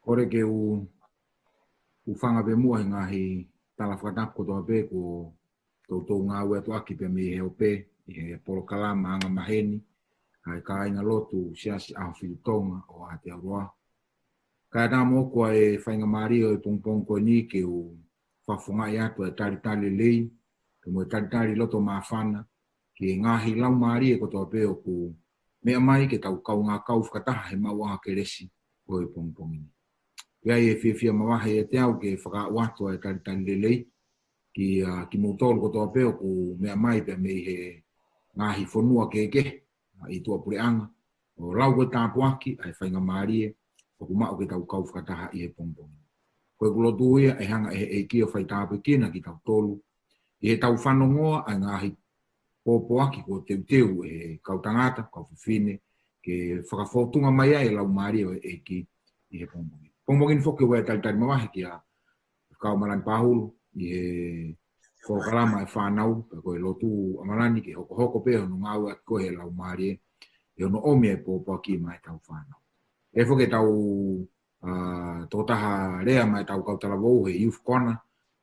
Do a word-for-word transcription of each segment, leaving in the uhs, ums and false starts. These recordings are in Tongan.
Kole ke u, u hūfanga pē muʻa he ngaahi tala fakatapu kotoa pē kuo toutou ngāueʻaki pē mei he ope, ʻi he polokalama angamaheni ʻa e kāinga lotu Siasi ʻAhofitu Tonga ʻo Aotearoa. Kae ʻatā moʻoku ʻa e faingamālie ʻo e pongipongi ko eni ke u fakafofongaʻi atu ʻa e talitali lelei, pea mo e talitali loto māfana, ki he ngaahi laumālie kotoa pē ʻoku meʻa mai ke tau kaungā kau fakataha he maʻuʻanga kelesi ʻo e pongipongi ni. Pea ʻi he fiefia mavahe ʻiate au ke fakaaʻu atu ʻa e talitali lelei, ki, ʻa, kimoutolu kotoa pē ʻoku meʻa mai pea mei he ngaahi fonua kehekehe, ʻa, ʻi tuʻapuleʻanga, ʻo lau ko e tāpuaki ʻa e faingamālie ʻoku maʻu ke tau kau fakataha ʻi he pongipongi. Ko ʻeku lotu ia ʻe hanga ʻe he ʻEiki ʻo faitāpuekina kitautolu ʻi heʻetau fanongoa ʻa e ngaahi pōpoaki kuo teuteu ʻe he kau tangata, kau fefine, ke fakafōtunga mai ai e laumālie ʻo e ʻEiki ʻi he pongipongi. Pongipongi ni foki ʻoku ʻi ai e talitali mavahe kia Faifekau ʻAmalani Pahulu ʻi he polokalama ʻa e fānau, pea ko e lotu ʻa ʻAmalani ke hokohoko pē hono ngāueʻaki ko ē ʻe he laumālie, ʻi hono ʻomi e pōpoaki maʻa ʻetau fānau. ʻE foki ʻetau, ʻa, tokotaha lea maʻa ʻetau kau talavou he Youth Corner,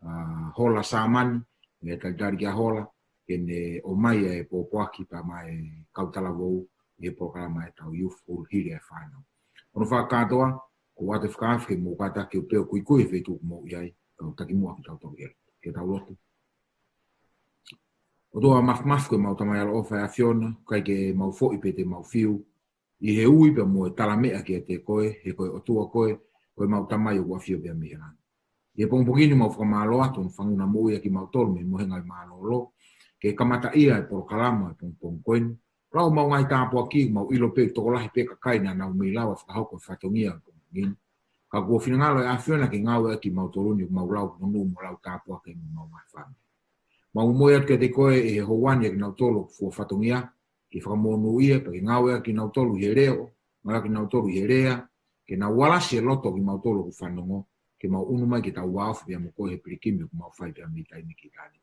ʻa, Hola Sāmani, ʻe talitali kia Hola, ke ne ʻomai e pōpoaki pea maʻa e kau talavou ʻi he polokalama ʻa ʻetau Youth Hulu hili e fānau. Hono fakakātoa, ko ʻeku ʻoatu e fakaafe ke mou kātaki ʻo pē ʻo kuikui he feituʻu ʻoku mou ʻi ai, kau taki muʻa ke tau toki lotu. Ke tau lotu. ʻOtua Māfimafi ko ʻemau Tamai ʻaloʻofa ʻa e ʻAfiona, ʻikai ke mau foʻi pe te mau fiu, ʻi he ui pea mo e talameʻa kiate koe, he ko e ʻOtua koe, ko ʻemau Tamai ʻoku ʻafio pea mei he langi. ʻI he pongipongi ni mau fakamālō atu hono fanguna moʻui ʻa kimautolu mei he mohenga ʻo e mālōlō, ke kamataʻia e polokalama ʻo e pongipongi ko eni. Lau ʻemau ngaahi tāpuaki, mau ʻilo pē ʻoku tokolahi pē kakai naʻa nau mei lava fakahoko e fatongia ʻo e pongipongi ni. Ka kuo finangalo e ʻAfiona ke ngāueʻaki kimautolu ni ʻoku mau lau monū mo lau tāpuaki mo ʻemau ngaahi fāmili. Mau momoi atu kiate koe ʻi he houa ni ʻa kinautolu ʻoku fua fatongia, ke fakamonūʻia, pea ke ngāueʻaki kinautolu ʻi he leʻo, ngāueʻaki kinautolu ʻi he lea, ke nau alasi e loto ʻo kimautolu ʻoku fanongo, ke mau ʻunu mai ke tau vāofi pea mo koe he pilikimi ʻoku mau fai pea mei taimi ki taimi.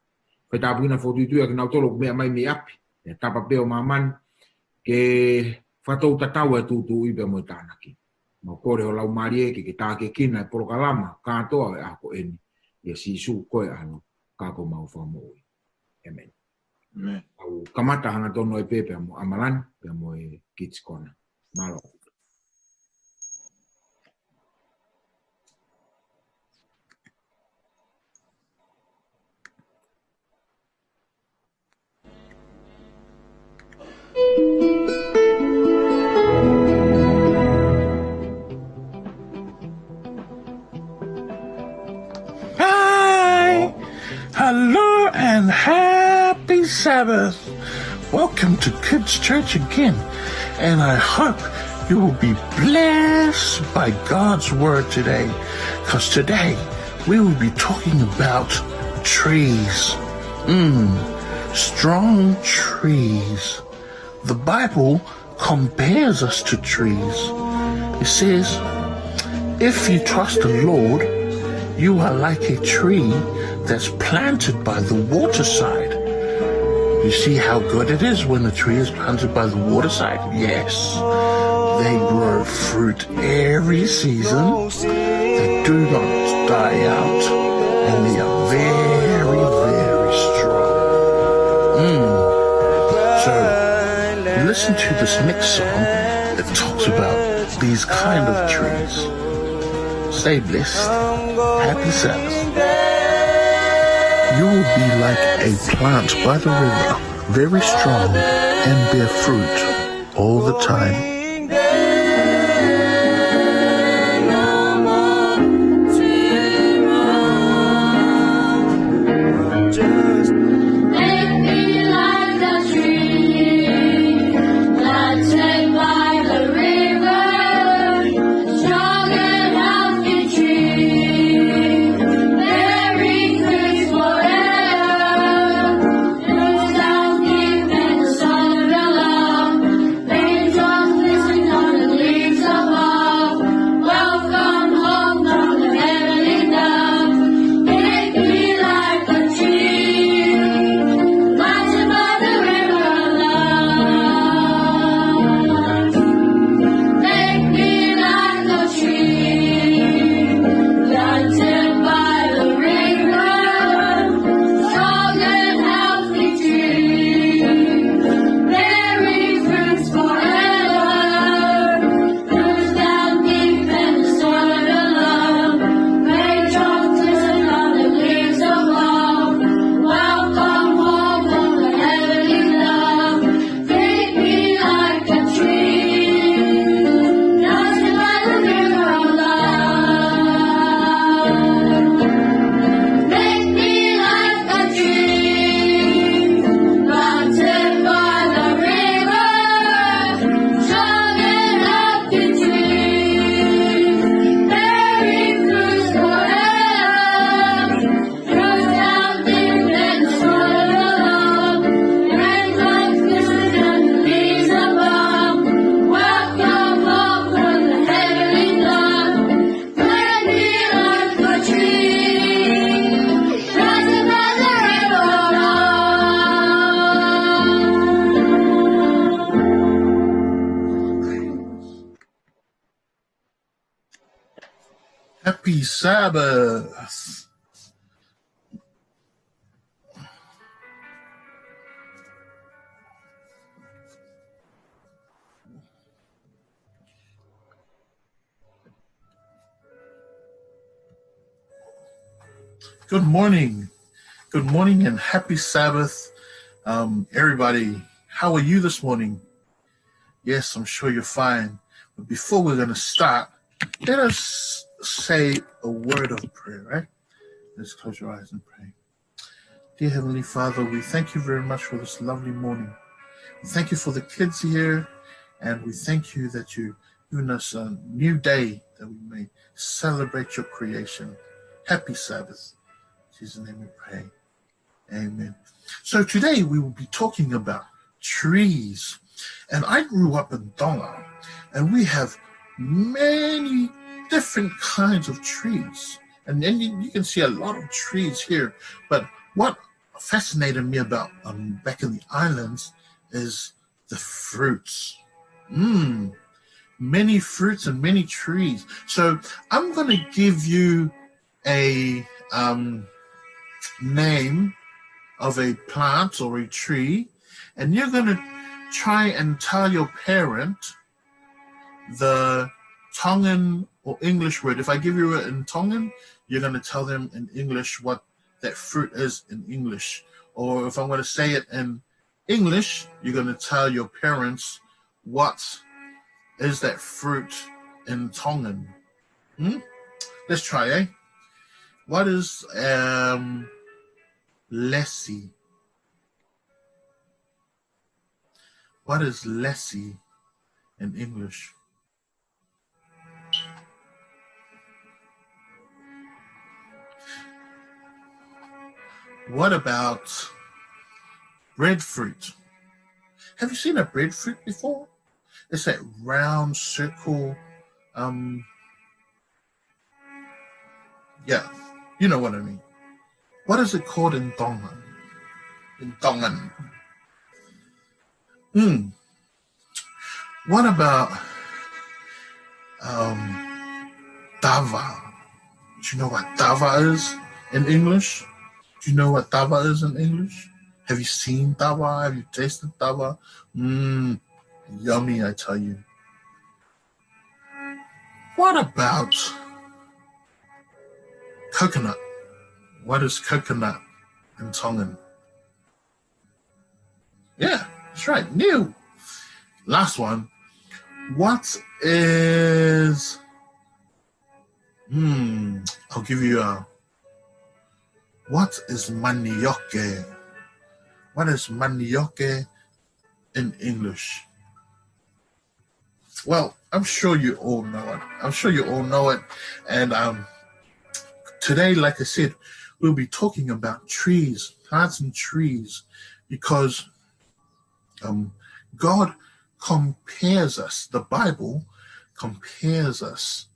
Faitāpuekina fokotuʻutuʻu ʻa kinautolu ʻoku meʻa mai mei ʻapi, mei he tapa pē ʻo māmani, ke fakatou tatau e tūtuuʻi pea mo e tānaki. Mau kole ho Laumālie ke ke tākiekina e polokalama kātoa ʻo e ʻaho ko eni, ʻia Sīsū ko e ʻAlo, ka ko homau Fakamoʻui. ʻĒmeni. ʻĒmeni. ʻOku kamata hangatonu ai pē pea mo ʻAmalani, pea mo e Kids Corner. Mālō. Hi! Hello and happy Sabbath! Welcome to Kids Church again, and I hope you will be blessed by God's word today, 'cause today we will be talking about trees. Mm, strong trees. The Bible compares us to trees. It says, "If you trust the Lord, you are like a tree that's planted by the waterside." You see how good it is when a tree is planted by the waterside? Yes. They grow fruit every season. They do not die out. And they are very, very strong. Mm. So, listen to this next song. It talks about these kind of trees. Stay blessed. Happy Sabbath. You will be like a plant by the river, very strong and bear fruit all the time. Just make me like the tree planted by the river, strong and healthy tree, bearing fruits forever. Happy Sabbath. Good morning. Good morning and happy Sabbath, um, everybody. How are you this morning? Yes, I'm sure you're fine. But before we're gonna start, let us say a word of prayer, right? Let's close your eyes and pray. Dear Heavenly Father, we thank you very much for this lovely morning. We thank you for the kids here, and we thank you that you've given us a new day that we may celebrate your creation. Happy Sabbath. In Jesus' name we pray. Amen. So today we will be talking about trees. And I grew up in Tonga, and we have many different kinds of trees. And then you, you can see a lot of trees here. But what fascinated me about, um, back in the islands is the fruits. Mm, many fruits and many trees. So I'm going to give you a, um, name of a plant or a tree, and you're going to try and tell your parent the Tongan or English word. If I give you it in Tongan, you're going to tell them in English what that fruit is in English. Or if I'm going to say it in English, you're going to tell your parents what is that fruit in Tongan. Hmm? Let's try, eh? What is, um, lesi? What is lesi in English? What about breadfruit? Have you seen a breadfruit before? It's that round circle, um, yeah, you know what I mean. What is it called in Tongan? In Tongan. Hmm. What about, um, tava? Do you know what tava is in English? Do you know what tava is in English? Have you seen tava? Have you tasted tava? Mmm, yummy, I tell you. What about coconut? What is coconut in Tongan? Yeah, that's right. Niu. Last one. What is, hmm, I'll give you a, what is manioke? What is manioke in English? Well, I'm sure you all know it. I'm sure you all know it. And, um, today, like I said, we'll be talking about trees, plants and trees, because, um, God compares us, the Bible compares us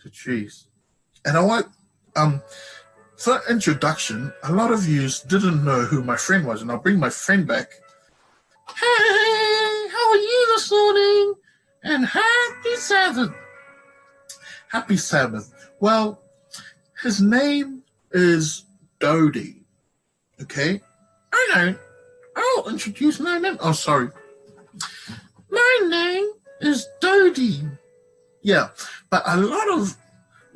to trees. And I want, um, for introduction, a lot of you didn't know who my friend was, and I'll bring my friend back. Hey, how are you this morning? And happy Sabbath. Happy Sabbath. Well, his name is Dodie. Okay? I know. I'll introduce my name. Oh, sorry. My name is Dodie. Yeah, but a lot of,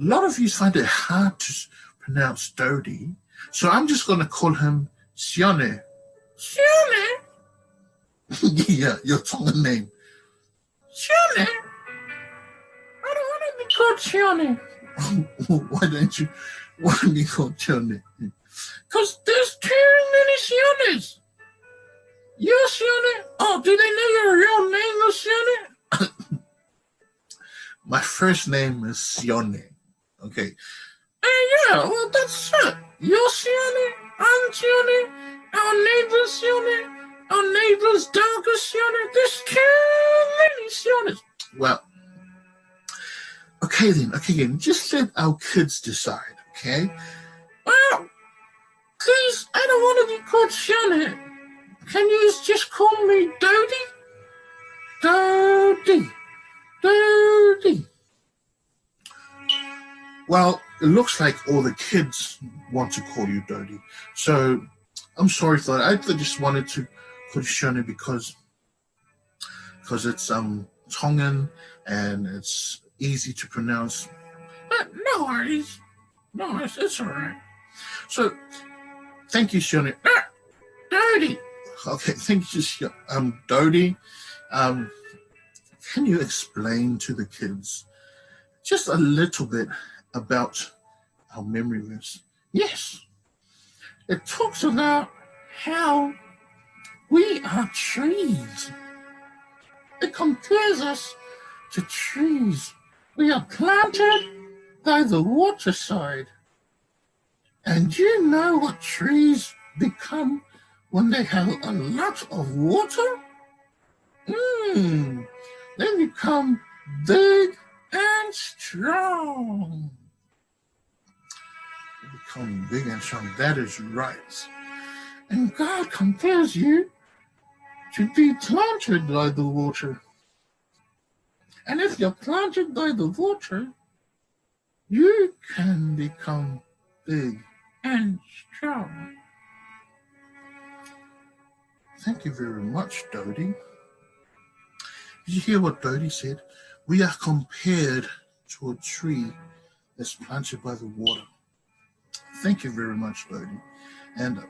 a lot of you find it hard to s- pronounce Dodie, so I'm just going to call him Sione. Sione? Yeah, your Tongan name. Sione? I don't want to be called Sione. Why don't you want to be called Sione? Because there's too many Siones. You're Sione? Oh, do they know your real name is Sione? My first name is Sione. Okay. And yeah, well, that's it. You're Sione, I'm Sione, our neighbor's Sione, our neighbor's dog is Sione. There's too many Siones. Well, okay then, okay then. Just let our kids decide, okay? Well, please, I don't want to be called Sione. Can you just call me Dodie? Dodie. Dodie. Well, it looks like all the kids want to call you Dodie. So I'm sorry for that. I just wanted to call you Sione because because it's um Tongan and it's easy to pronounce. But no worries. No, it's, it's all right. So thank you, Sione. Ah, Dodie. Okay, thank you, Sio- um, Dodie. Um, can you explain to the kids just a little bit about our memory verse? Yes. It talks about how we are trees. It compares us to trees. We are planted by the waterside. And do you know what trees become when they have a lot of water? Mm, they become big and strong. They become big and strong. That is right. And God compares you to be planted by the water. And if you're planted by the water, you can become big and strong. Thank you very much, Dodie. Did you hear what Dodie said? We are compared to a tree that's planted by the water. Thank you very much, Dodie. And uh,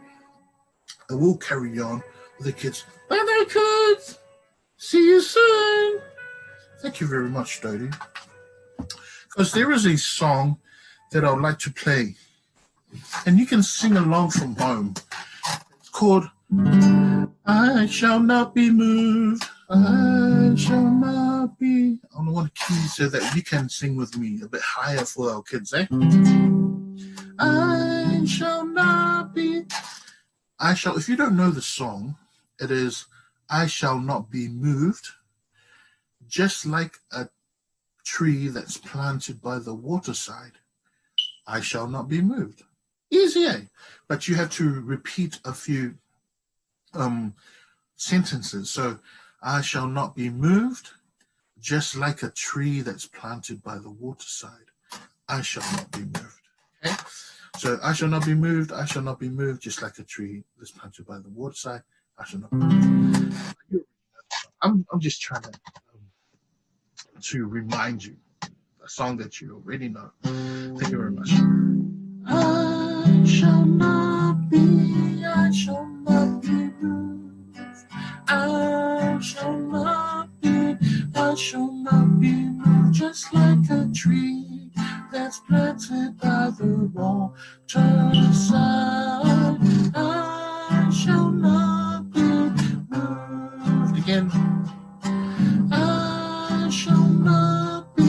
I will carry on with the kids. Bye bye, kids. See you soon. Thank you very much, Dodie. Because there is a song that I would like to play. And you can sing along from home. It's called I Shall Not Be Moved. I shall not be. I want to key so that you can sing with me a bit higher for our kids, eh? I shall not be. I shall. If you don't know the song, it is I shall not be moved, just like a tree that's planted by the waterside. I shall not be moved. Easy, eh? But you have to repeat a few um, sentences. So, I shall not be moved, just like a tree that's planted by the waterside. I shall not be moved. Okay? So, I shall not be moved, I shall not be moved, just like a tree that's planted by the waterside. I shall not be moved. I'm, I'm just trying to, um, to remind you a song that you already know. Thank you very much. I shall not be, I shall not be moved. I shall not be, I shall not be moved. Just like a tree that's planted by the water side, I shall not be moved. Again. I shall not be,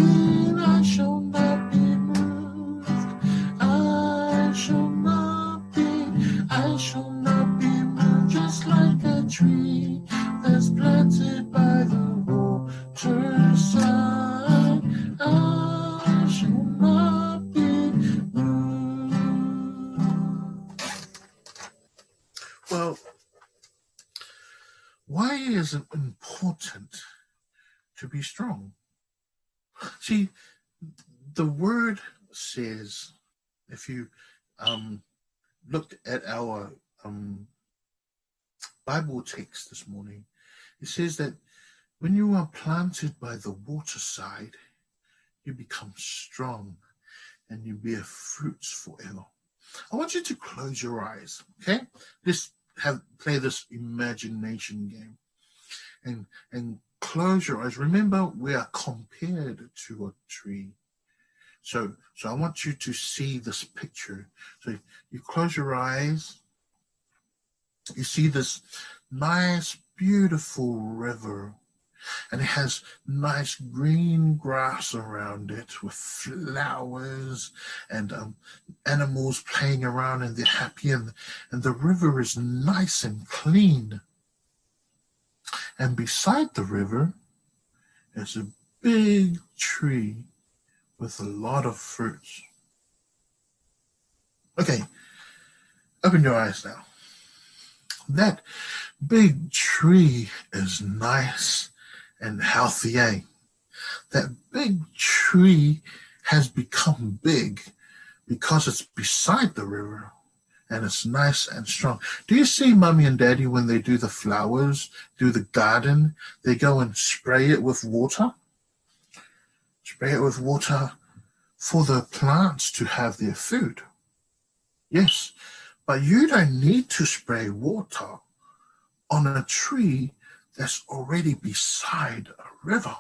I shall not be moved. I shall not be, I shall not be moved. Just like a tree that's planted by the water side, I shall not be moved. Well, why is it important to be strong? See, the word says, if you um, look at our um, Bible text this morning, it says that when you are planted by the waterside, you become strong and you bear fruits forever. I want you to close your eyes, okay? Just have play this imagination game, and and close your eyes. Remember, we are compared to a tree. So so I want you to see this picture. So you close your eyes. You see this nice, beautiful river, and it has nice green grass around it with flowers and um, animals playing around, and they're happy, and, and the river is nice and clean. And beside the river is a big tree with a lot of fruits. Okay, open your eyes now. That big tree is nice and healthy, eh? That big tree has become big because it's beside the river and it's nice and strong. Do you see mommy and daddy when they do the flowers, do the garden, they go and spray it with water? Spray it with water for the plants to have their food. Yes, but you don't need to spray water on a tree that's already beside a river.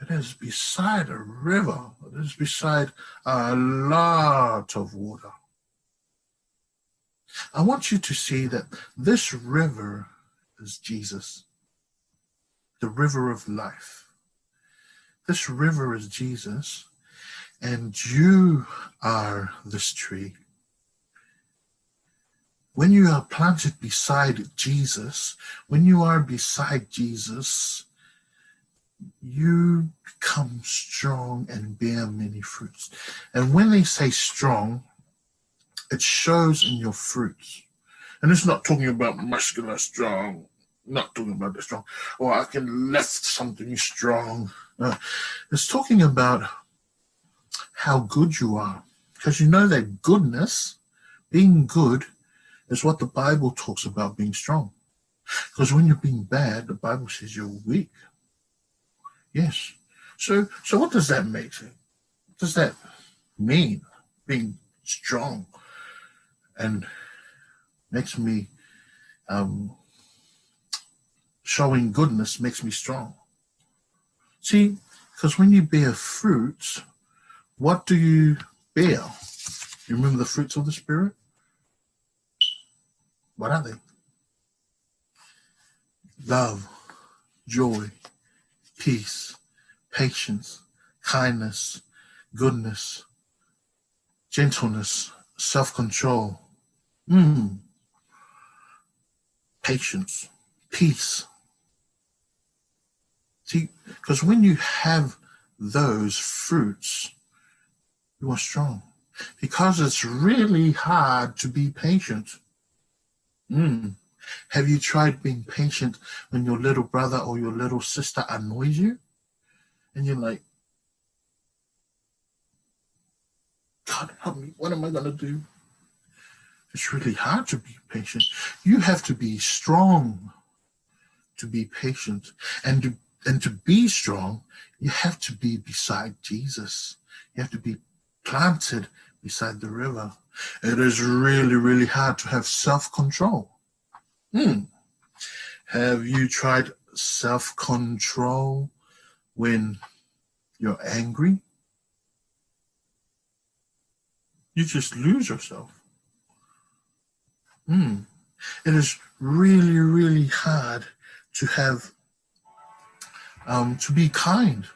It is beside a river. It is beside a lot of water. I want you to see that this river is Jesus, the river of life. This river is Jesus, and you are this tree. When you are planted beside Jesus, when you are beside Jesus, you become strong and bear many fruits. And when they say strong, it shows in your fruits. And it's not talking about muscular strong, not talking about the strong, or I can lift something strong. Uh, it's talking about how good you are. Because you know that goodness, being good, is what the Bible talks about being strong. Because when you're being bad, the Bible says you're weak. Yes. So, so what does that make? What does that mean? Being strong and makes me, um, showing goodness makes me strong. See, because when you bear fruits, what do you bear? You remember the fruits of the Spirit? What are they? Love, joy, peace, patience, kindness, goodness, gentleness, self-control. Mm. Patience, peace. See, because when you have those fruits, you are strong. Because it's really hard to be patient. Mm. Have you tried being patient when your little brother or your little sister annoys you? And you're like, "God, help me. What am I going to do?" It's really hard to be patient. You have to be strong to be patient. And to, and to be strong, you have to be beside Jesus. You have to be planted beside the river. It is really, really hard to have self-control. Hmm. Have you tried self-control when you're angry? You just lose yourself. Hmm. It is really, really hard to have, um, to be kind.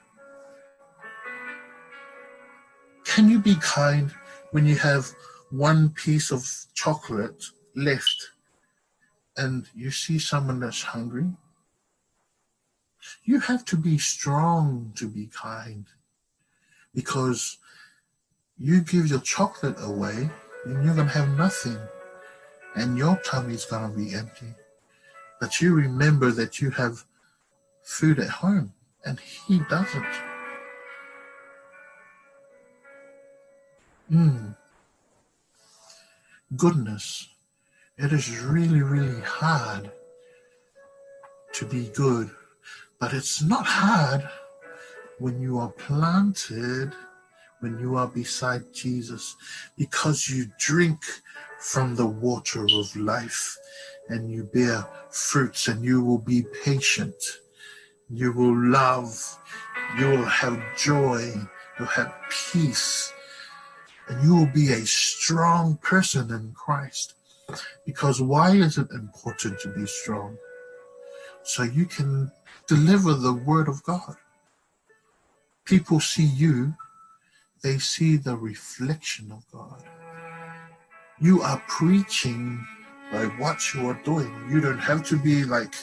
Can you be kind when you have one piece of chocolate left and you see someone that's hungry? You have to be strong to be kind, because you give your chocolate away and you're going to have nothing, and your tummy's going to be empty. But you remember that you have food at home, and he doesn't. Mm. Goodness. It is really, really hard to be good, but it's not hard when you are planted, when you are beside Jesus, because you drink from the water of life and you bear fruits, and you will be patient. You will love. You will have joy. You'll have peace. And you will be a strong person in Christ. Because why is it important to be strong? So you can deliver the word of God. People see you, they see the reflection of God. You are preaching by what you are doing. You don't have to be like,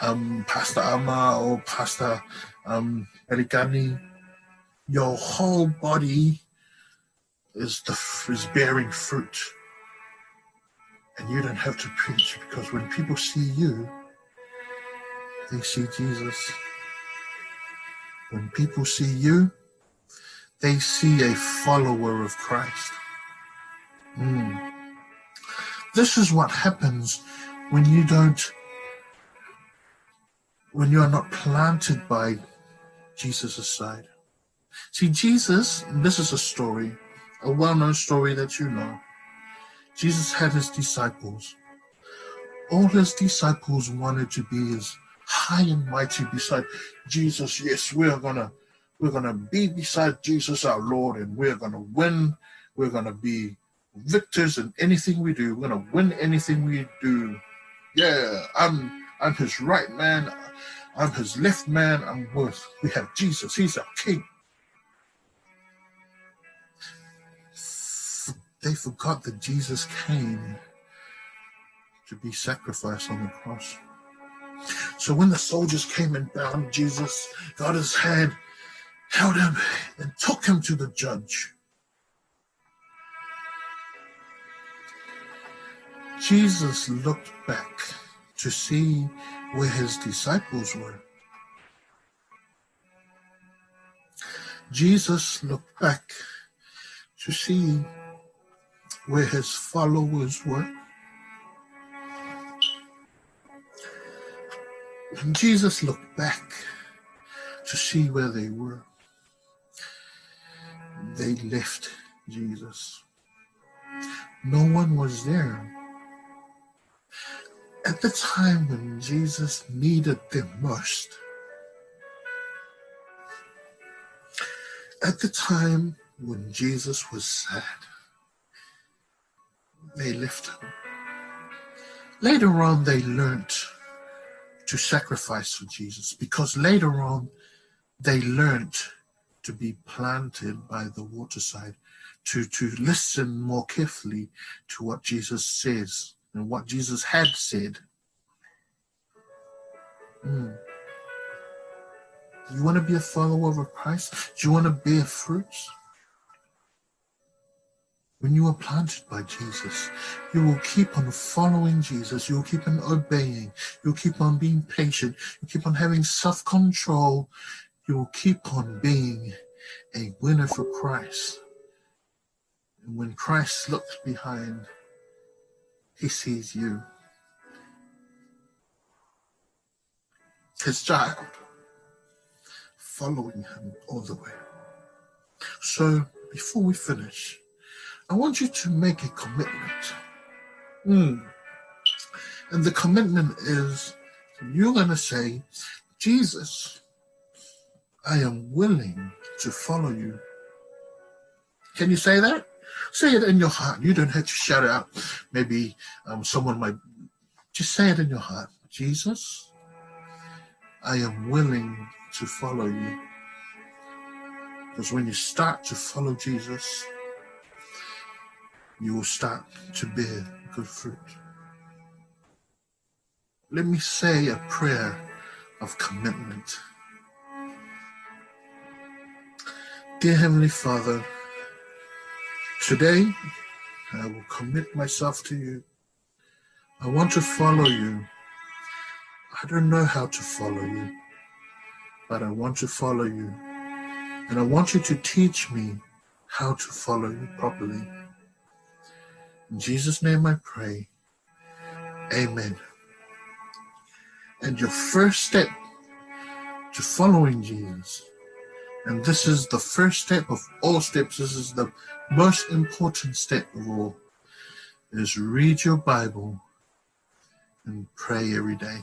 um, Pastor Ama or Pastor, um, Elikani. Your whole body is the f-, is bearing fruit. And you don't have to preach, because when people see you, they see Jesus. When people see you, they see a follower of Christ. Mm. This is what happens when you don't, when you are not planted by Jesus' side. See, Jesus, this is a story, a well-known story that you know. Jesus had his disciples. All his disciples wanted to be as high and mighty beside Jesus. Yes, we are gonna, we're gonna be beside Jesus our Lord, and we're gonna win. We're gonna be victors in anything we do. We're gonna win anything we do. Yeah, I'm, I'm his right man. I'm his left man. I'm with, we have Jesus. He's our king. They forgot that Jesus came to be sacrificed on the cross. So when the soldiers came and bound Jesus, got his hand, held him, and took him to the judge, Jesus looked back to see where his disciples were. Jesus looked back to see where his followers were. And Jesus looked back to see where they were. They left Jesus. No one was there. At the time when Jesus needed them most, at the time when Jesus was sad, they left him. Later on, they learned to sacrifice for Jesus, because later on, they learned to be planted by the waterside, to, to listen more carefully to what Jesus says and what Jesus had said. Mm. You wanna be a follower of Christ? Do you wanna bear fruits? When you are planted by Jesus, you will keep on following Jesus. You will keep on obeying. You will keep on being patient. You keep on having self-control. You will keep on being a winner for Christ. And when Christ looks behind, he sees you, his child, following him all the way. So, before we finish, I want you to make a commitment. Mm. And the commitment is, you're gonna say, "Jesus, I am willing to follow you." Can you say that? Say it in your heart. You don't have to shout it out. Maybe, um, someone might, just say it in your heart. "Jesus, I am willing to follow you." Because when you start to follow Jesus, you will start to bear good fruit. Let me say a prayer of commitment. Dear Heavenly Father, today I will commit myself to you. I want to follow you. I don't know how to follow you, but I want to follow you. And I want you to teach me how to follow you properly. In Jesus' name I pray. Amen. And your first step to following Jesus, and this is the first step of all steps, this is the most important step of all, is read your Bible and pray every day.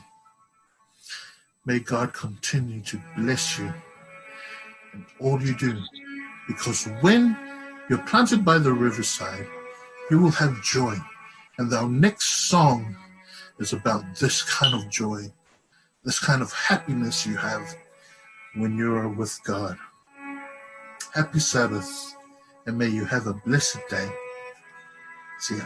May God continue to bless you in all you do, because when you're planted by the riverside, you will have joy. And our next song is about this kind of joy, this kind of happiness you have when you are with God. Happy Sabbath, and may you have a blessed day. See ya.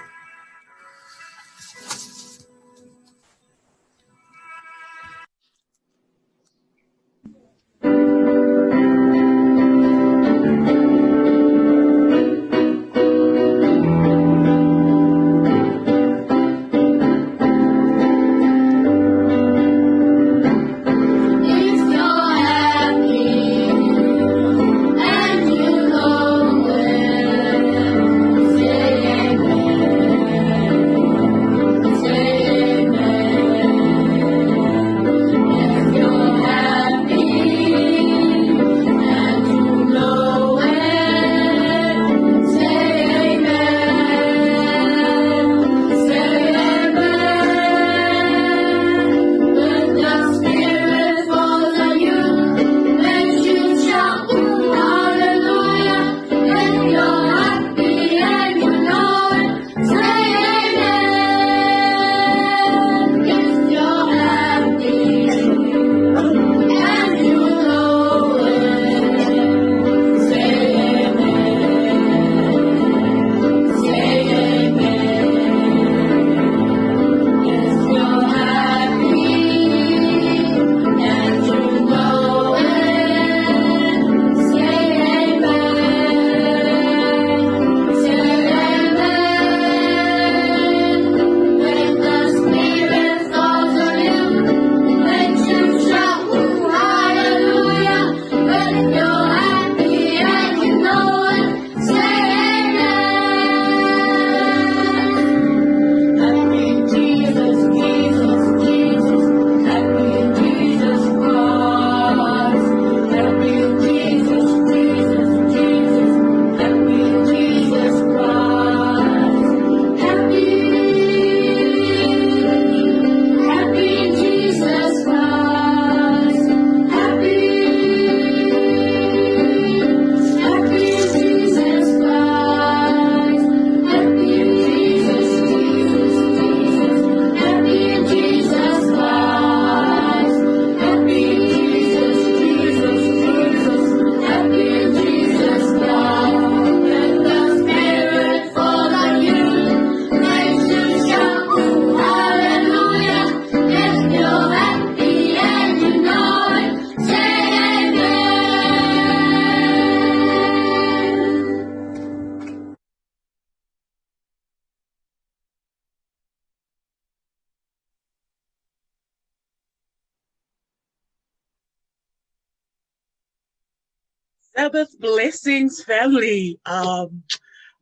Sabbath blessings, family. Um,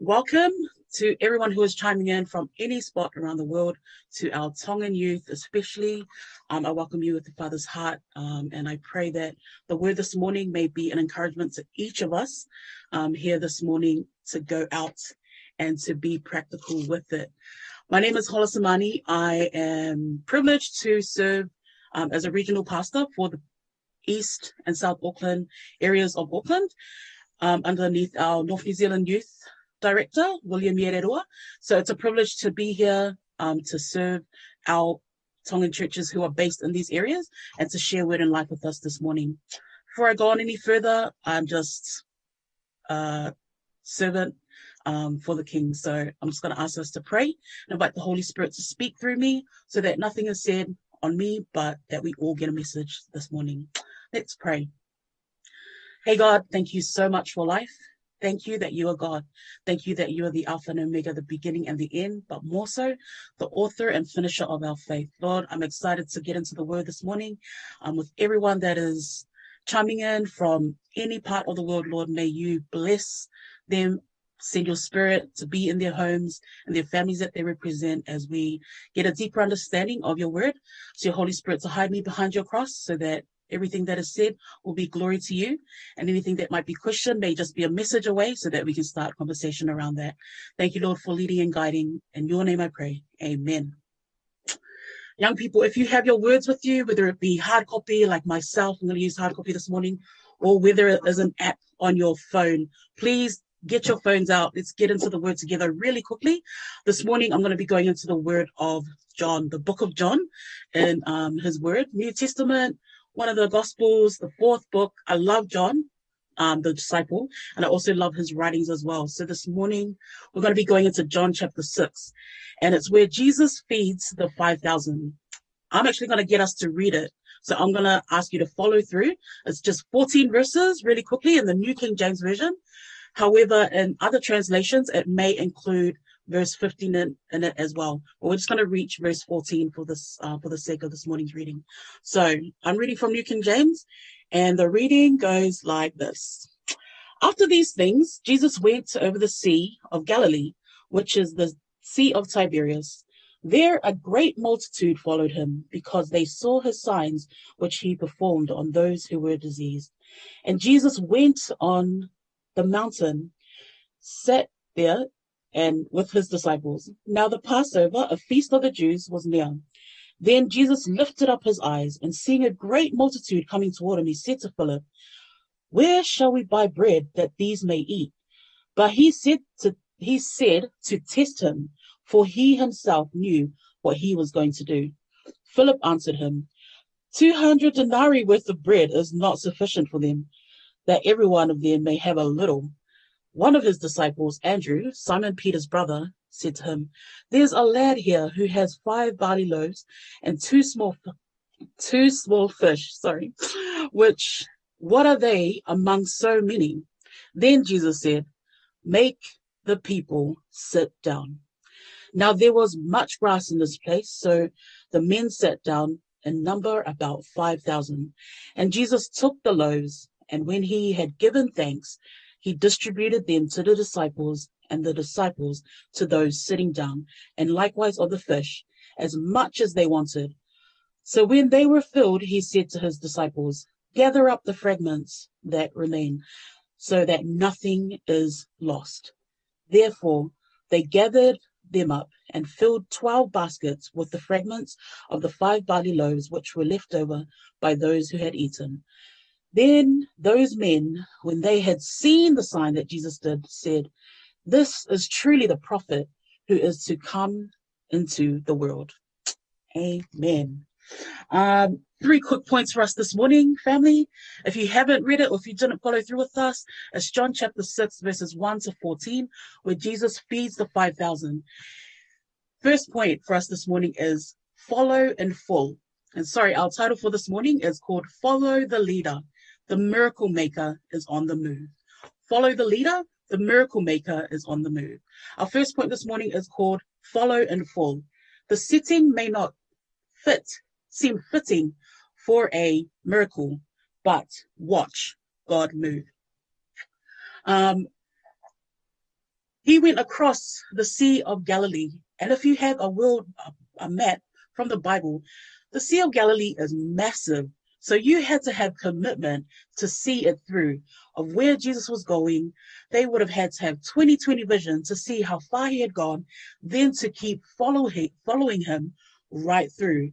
welcome to everyone who is chiming in from any spot around the world, to our Tongan youth especially. Um, I welcome you with the Father's heart, um, and I pray that the word this morning may be an encouragement to each of us, um, here this morning to go out and to be practical with it. My name is Hola Samani. I am privileged to serve, um, as a regional pastor for the East and South Auckland areas of Auckland, um, underneath our North New Zealand Youth Director, William Iererua. So it's a privilege to be here, um, to serve our Tongan churches who are based in these areas and to share word and life with us this morning. Before I go on any further, I'm just a servant, um, for the King. So I'm just gonna ask us to pray and invite the Holy Spirit to speak through me so that nothing is said on me, but that we all get a message this morning. Let's pray. Hey God, thank you so much for life. Thank you that you are God. Thank you that you are the Alpha and Omega, the beginning and the end, but more so, the author and finisher of our faith. Lord, I'm excited to get into the word this morning, um, with everyone that is chiming in from any part of the world. Lord, may you bless them, send your spirit to be in their homes and their families that they represent as we get a deeper understanding of your word. So your Holy Spirit to hide me behind your cross so that everything that is said will be glory to you, and anything that might be questioned may just be a message away so that we can start conversation around that. Thank you, Lord, for leading and guiding. In your name I pray. Amen. Young people, if you have your words with you, whether it be hard copy like myself, I'm gonna use hard copy this morning, or whether it is an app on your phone, please get your phones out. Let's get into the word together really quickly. This morning, I'm gonna be going into the word of John, the book of John, and, um, his word, New Testament, one of the Gospels, the fourth book. I love John, um, the disciple, and I also love his writings as well. So this morning, we're gonna be going into John chapter six, and it's where Jesus feeds the five thousand. I'm actually gonna get us to read it. So I'm gonna ask you to follow through. It's just fourteen verses, really quickly, in the New King James Version. However, in other translations, it may include verse fifteen in, in it as well. But we're just gonna reach verse fourteen for this, uh, for the sake of this morning's reading. So I'm reading from New King James, and the reading goes like this. After these things, Jesus went over the Sea of Galilee, which is the Sea of Tiberias. There a great multitude followed him, because they saw his signs which he performed on those who were diseased. And Jesus went on the mountain, sat there, and with his disciples. Now the Passover, a feast of the Jews, was near. Then Jesus lifted up his eyes, and seeing a great multitude coming toward him, he said to Philip, "Where shall we buy bread that these may eat?" But he said to, he said to test him, for he himself knew what he was going to do. Philip answered him, "Two hundred denarii worth of bread is not sufficient for them, that every one of them may have a little." One of his disciples, Andrew, Simon Peter's brother, said to him, "There's a lad here who has five barley loaves and two small, two small fish, sorry, which, what are they among so many?" Then Jesus said, "Make the people sit down." Now there was much grass in this place, so the men sat down in number about five thousand. And Jesus took the loaves, and when he had given thanks, he distributed them to the disciples, and the disciples to those sitting down, and likewise of the fish, as much as they wanted. So when they were filled, he said to his disciples, "Gather up the fragments that remain, so that nothing is lost." Therefore, they gathered them up and filled twelve baskets with the fragments of the five barley loaves which were left over by those who had eaten. Then those men, when they had seen the sign that Jesus did, said, "This is truly the prophet who is to come into the world." Amen. Um, three quick points for us this morning, family. If you haven't read it or if you didn't follow through with us, it's John chapter six, verses one to fourteen, where Jesus feeds the five thousand. First point for us this morning is follow in full. And sorry, our title for this morning is called Follow the Leader. The Miracle Maker is on the Move. Follow the Leader. The Miracle Maker is on the move. Our first point this morning is called Follow in Full. The setting may not fit, seem fitting for a miracle, but watch God move. Um, he went across the Sea of Galilee. And if you have a world, a, a map from the Bible, the Sea of Galilee is massive. So you had to have commitment to see it through of where Jesus was going. They would have had to have twenty twenty vision to see how far he had gone, then to keep follow he, following him right through.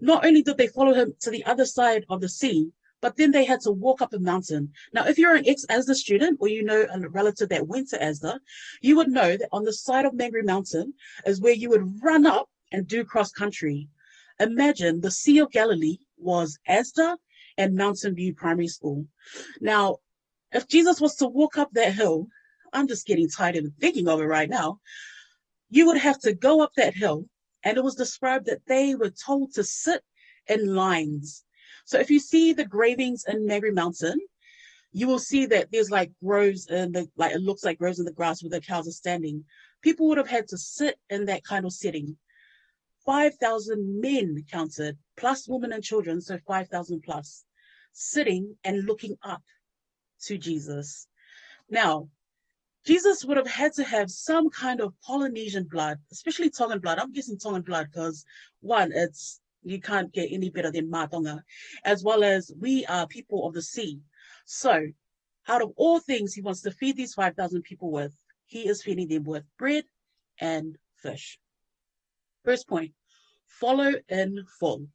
Not only did they follow him to the other side of the sea, but then they had to walk up a mountain. Now, if you're an ex-ASDA student or you know a relative that went to ASDA, you would know that on the side of Mangere Mountain is where you would run up and do cross country. Imagine the Sea of Galilee was ASDA and Mountain View Primary School. Now, if Jesus was to walk up that hill, I'm just getting tired even thinking of it right now. You would have to go up that hill, and it was described that they were told to sit in lines. So if you see the gravings in Mangere Mountain, you will see that there's like groves and the, like, it looks like groves in the grass where the cows are standing. People would have had to sit in that kind of setting. Five thousand men counted, plus women and children, so five thousand plus, sitting and looking up to Jesus. Now, Jesus would have had to have some kind of Polynesian blood, especially Tongan blood. I'm guessing Tongan blood because, one, it's, you can't get any better than Mātonga, as well as we are people of the sea. So, out of all things he wants to feed these five thousand people with, he is feeding them with bread and fish. First point, follow in full.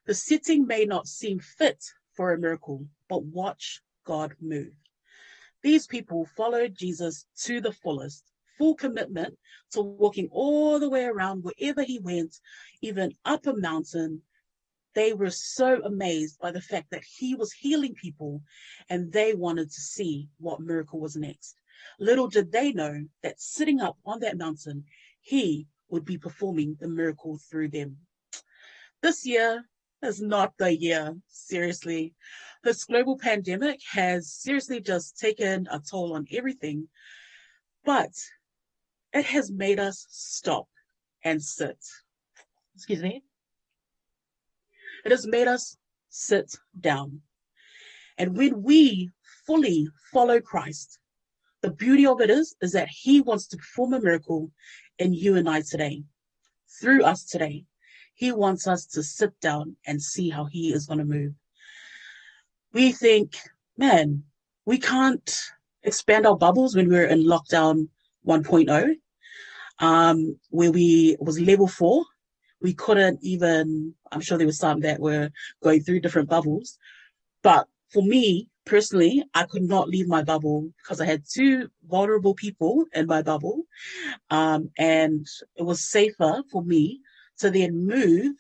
The setting may not seem fit for a miracle, but watch God move. These people followed Jesus to the fullest, full commitment to walking all the way around wherever he went, even up a mountain. They were so amazed by the fact that he was healing people, and they wanted to see what miracle was next. Little did they know that sitting up on that mountain, he would be performing the miracle through them. This year is not the year, seriously. This global pandemic has seriously just taken a toll on everything, but it has made us stop and sit. Excuse me. It has made us sit down. And when we fully follow Christ, the beauty of it is, is that he wants to perform a miracle in you and I today, through us today. He wants us to sit down and see how he is gonna move. We think, man, we can't expand our bubbles when we were in lockdown one point oh, um, where we, it was level four. We couldn't even, I'm sure there were some that were going through different bubbles. But for me, personally, I could not leave my bubble because I had two vulnerable people in my bubble. Um, and it was safer for me to then move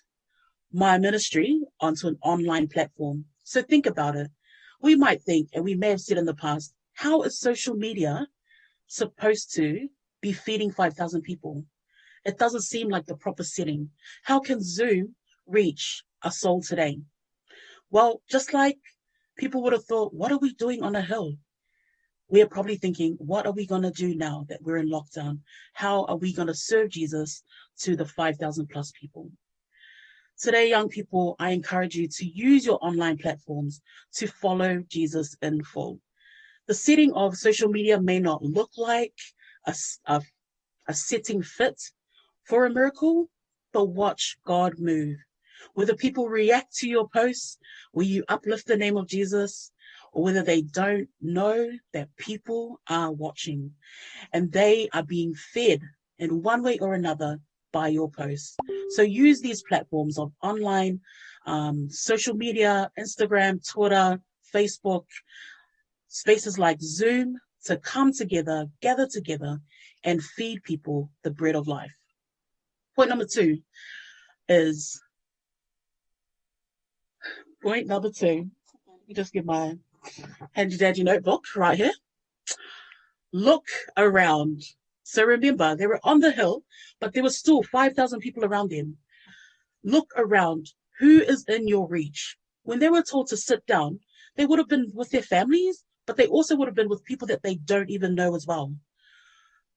my ministry onto an online platform. So think about it. We might think, and we may have said in the past, "How is social media supposed to be feeding five thousand people? It doesn't seem like the proper setting. How can Zoom reach a soul today?" Well, just like people would have thought, "What are we doing on a hill?" We are probably thinking, "What are we gonna do now that we're in lockdown? How are we gonna serve Jesus to the five thousand plus people?" Today, young people, I encourage you to use your online platforms to follow Jesus in full. The setting of social media may not look like a s-, a, a setting fit for a miracle, but watch God move. Whether people react to your posts, where you uplift the name of Jesus, or whether they don't, know that people are watching and they are being fed in one way or another by your posts. So use these platforms of online, um, social media, Instagram, Twitter, Facebook, spaces like Zoom to come together, gather together, and feed people the bread of life. Point number two is, point number two, let me just get my handy dandy notebook right here. Look around. So remember, they were on the hill, but there were still five thousand people around them. Look around. Who is in your reach? When they were told to sit down, they would have been with their families, but they also would have been with people that they don't even know as well.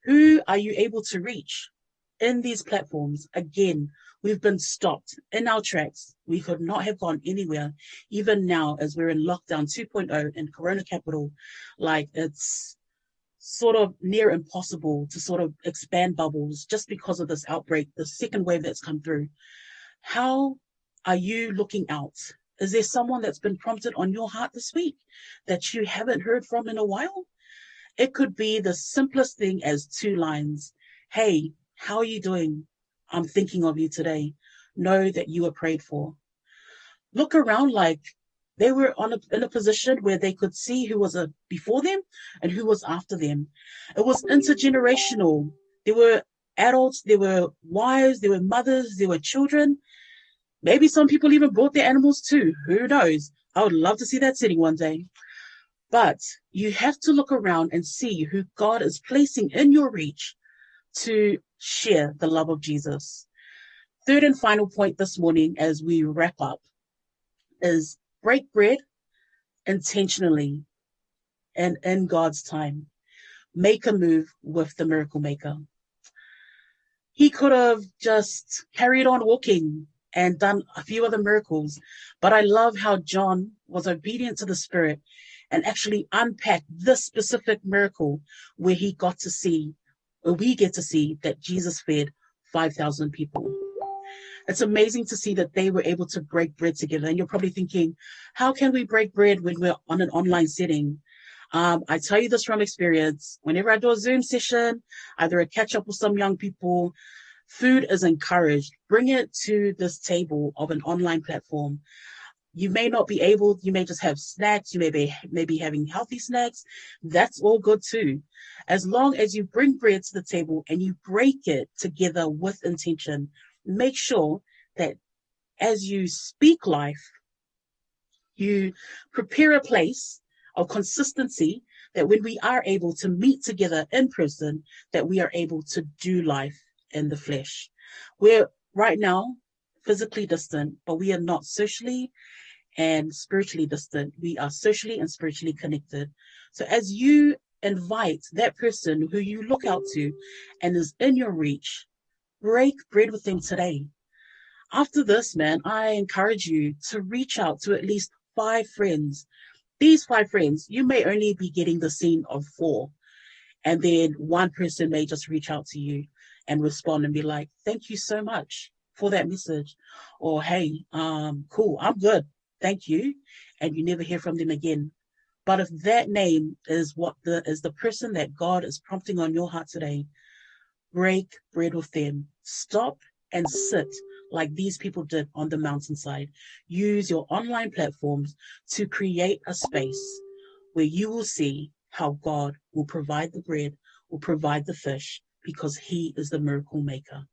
Who are you able to reach in these platforms? Again, we've been stopped in our tracks. We could not have gone anywhere, even now as we're in lockdown two point oh in Corona capital. Like, it's, sort of near impossible to sort of expand bubbles just because of this outbreak, the second wave that's come through. How are you looking out? Is there someone that's been prompted on your heart this week that you haven't heard from in a while? It could be the simplest thing as two lines. "Hey, how are you doing? I'm thinking of you today. Know that you are prayed for." Look around like they were on a, in a position where they could see who was a, before them and who was after them. It was intergenerational. There were adults, there were wives, there were mothers, there were children. Maybe some people even brought their animals too. Who knows? I would love to see that setting one day. But you have to look around and see who God is placing in your reach to share the love of Jesus. Third and final point this morning as we wrap up is break bread intentionally and in God's time. Make a move with the miracle maker. He could have just carried on walking and done a few other miracles, but I love how John was obedient to the Spirit and actually unpacked this specific miracle where he got to see, where we get to see that Jesus fed five thousand people. It's amazing to see that they were able to break bread together. And you're probably thinking, "How can we break bread when we're on an online setting?" Um, I tell you this from experience. Whenever I do a Zoom session, either a catch up with some young people, food is encouraged. Bring it to this table of an online platform. You may not be able, you may just have snacks, you may be, may be having healthy snacks. That's all good too. As long as you bring bread to the table and you break it together with intention, make sure that as you speak life, you prepare a place of consistency that when we are able to meet together in person, that we are able to do life in the flesh. We're right now physically distant, but we are not socially and spiritually distant. We are socially and spiritually connected. So as you invite that person who you look out to and is in your reach, break bread with them today. After this, man, I encourage you to reach out to at least five friends. These five friends, you may only be getting the seen of four. And then one person may just reach out to you and respond and be like, "Thank you so much for that message." Or, "Hey, um, cool, I'm good. Thank you." And you never hear from them again. But if that name is what the, is the person that God is prompting on your heart today, break bread with them. Stop and sit like these people did on the mountainside. Use your online platforms to create a space where you will see how God will provide the bread, will provide the fish, because he is the miracle maker.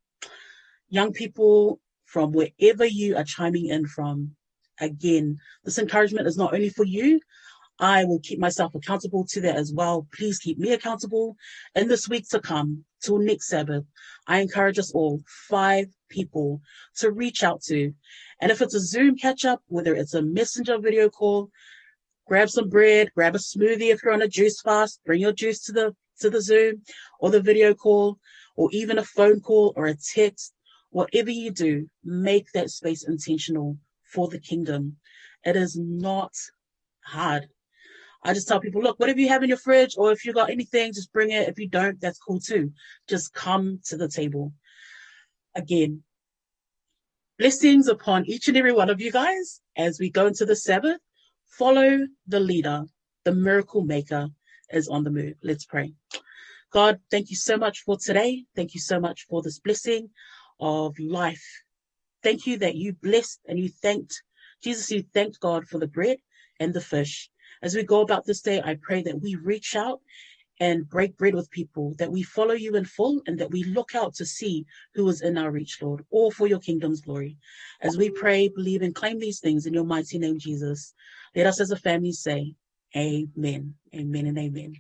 Young people, from wherever you are chiming in from, again, this encouragement is not only for you. I will keep myself accountable to that as well. Please keep me accountable. In this week to come, till next Sabbath, I encourage us all, five people to reach out to. And if it's a Zoom catch up, whether it's a messenger video call, grab some bread, grab a smoothie if you're on a juice fast, bring your juice to the, to the Zoom or the video call, or even a phone call or a text. Whatever you do, make that space intentional for the kingdom. It is not hard. I just tell people, "Look, whatever you have in your fridge, or if you got anything, just bring it. If you don't, that's cool too. Just come to the table." Again, blessings upon each and every one of you guys as we go into the Sabbath. Follow the leader. The miracle maker is on the move. Let's pray. God, thank you so much for today. Thank you so much for this blessing of life. Thank you that you blessed and you thanked, Jesus, you thanked God for the bread and the fish. As we go about this day, I pray that we reach out and break bread with people, that we follow you in full, and that we look out to see who is in our reach, Lord, all for your kingdom's glory. As we pray, believe, and claim these things in your mighty name, Jesus, let us as a family say, "Amen, amen, and amen."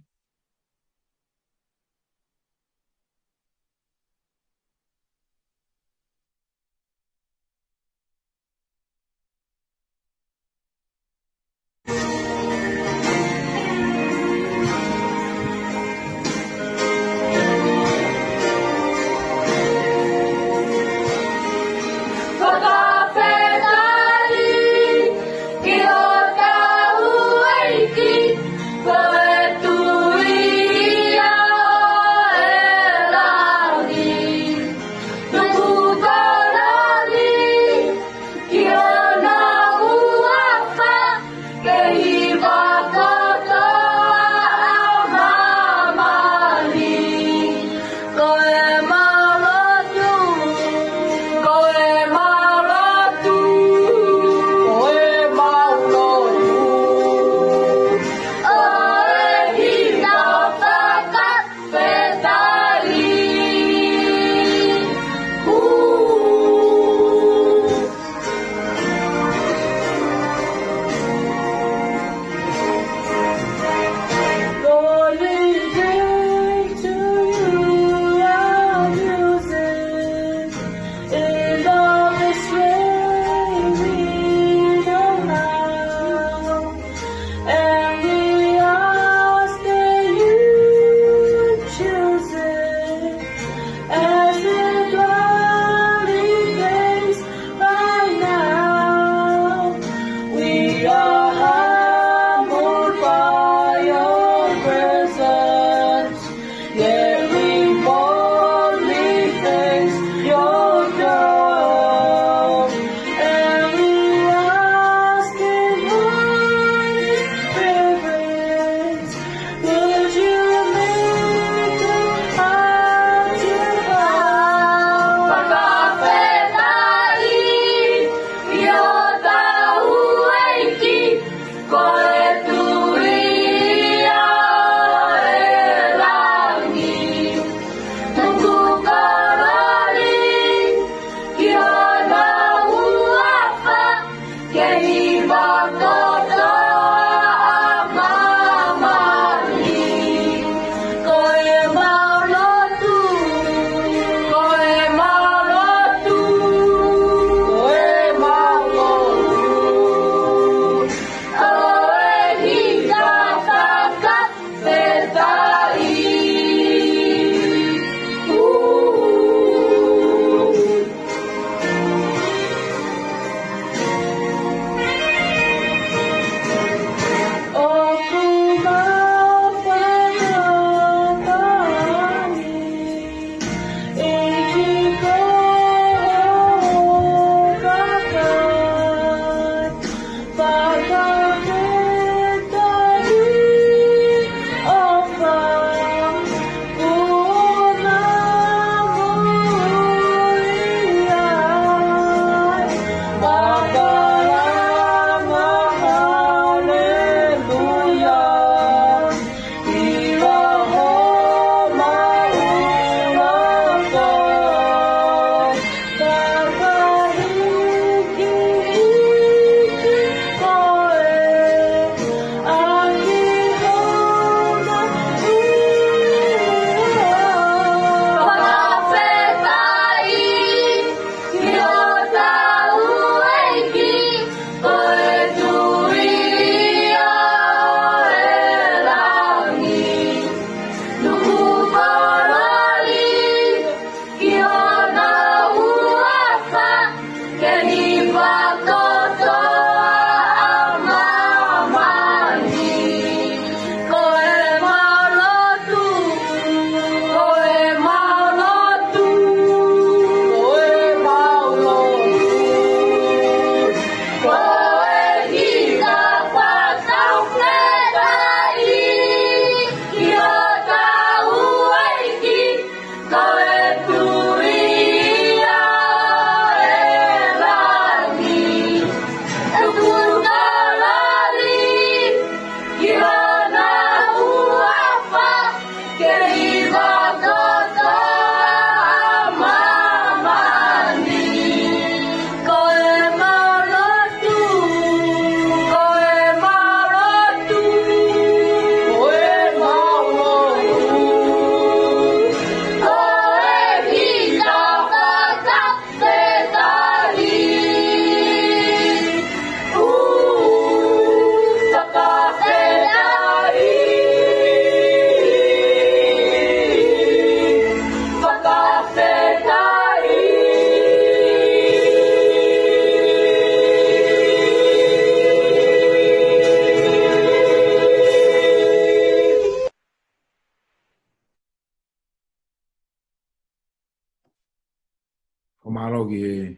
Fakamālō ki he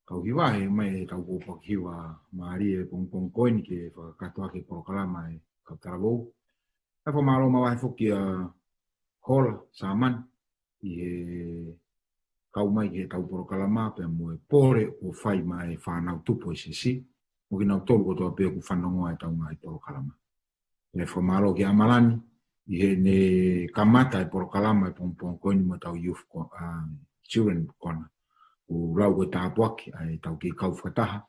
kau hiva, he mai e kau kōpaki hiva mālie he pongipongi ko eni ke fakakakato ʻaki e polokalama ʻa e kau talavou. Pea fakamālō makehe foki ʻa Hola Sāmani ʻi he kau mai ki he kau polokalama pea mo e pole ʻoku fai maʻa e fānau tupu ʻo e siasi, mo kinautolu kotoa pē ʻoku fanongo ʻa e kau ngaahi polokalama. Pea fakamālō ki ʻAmalani ʻi heʻene kamata e polokalama he pongipongi ko eni mo e tau youth ko, ʻa, children corner. ʻOku lau ko e tāpuaki ʻa e tau kei kau fakataha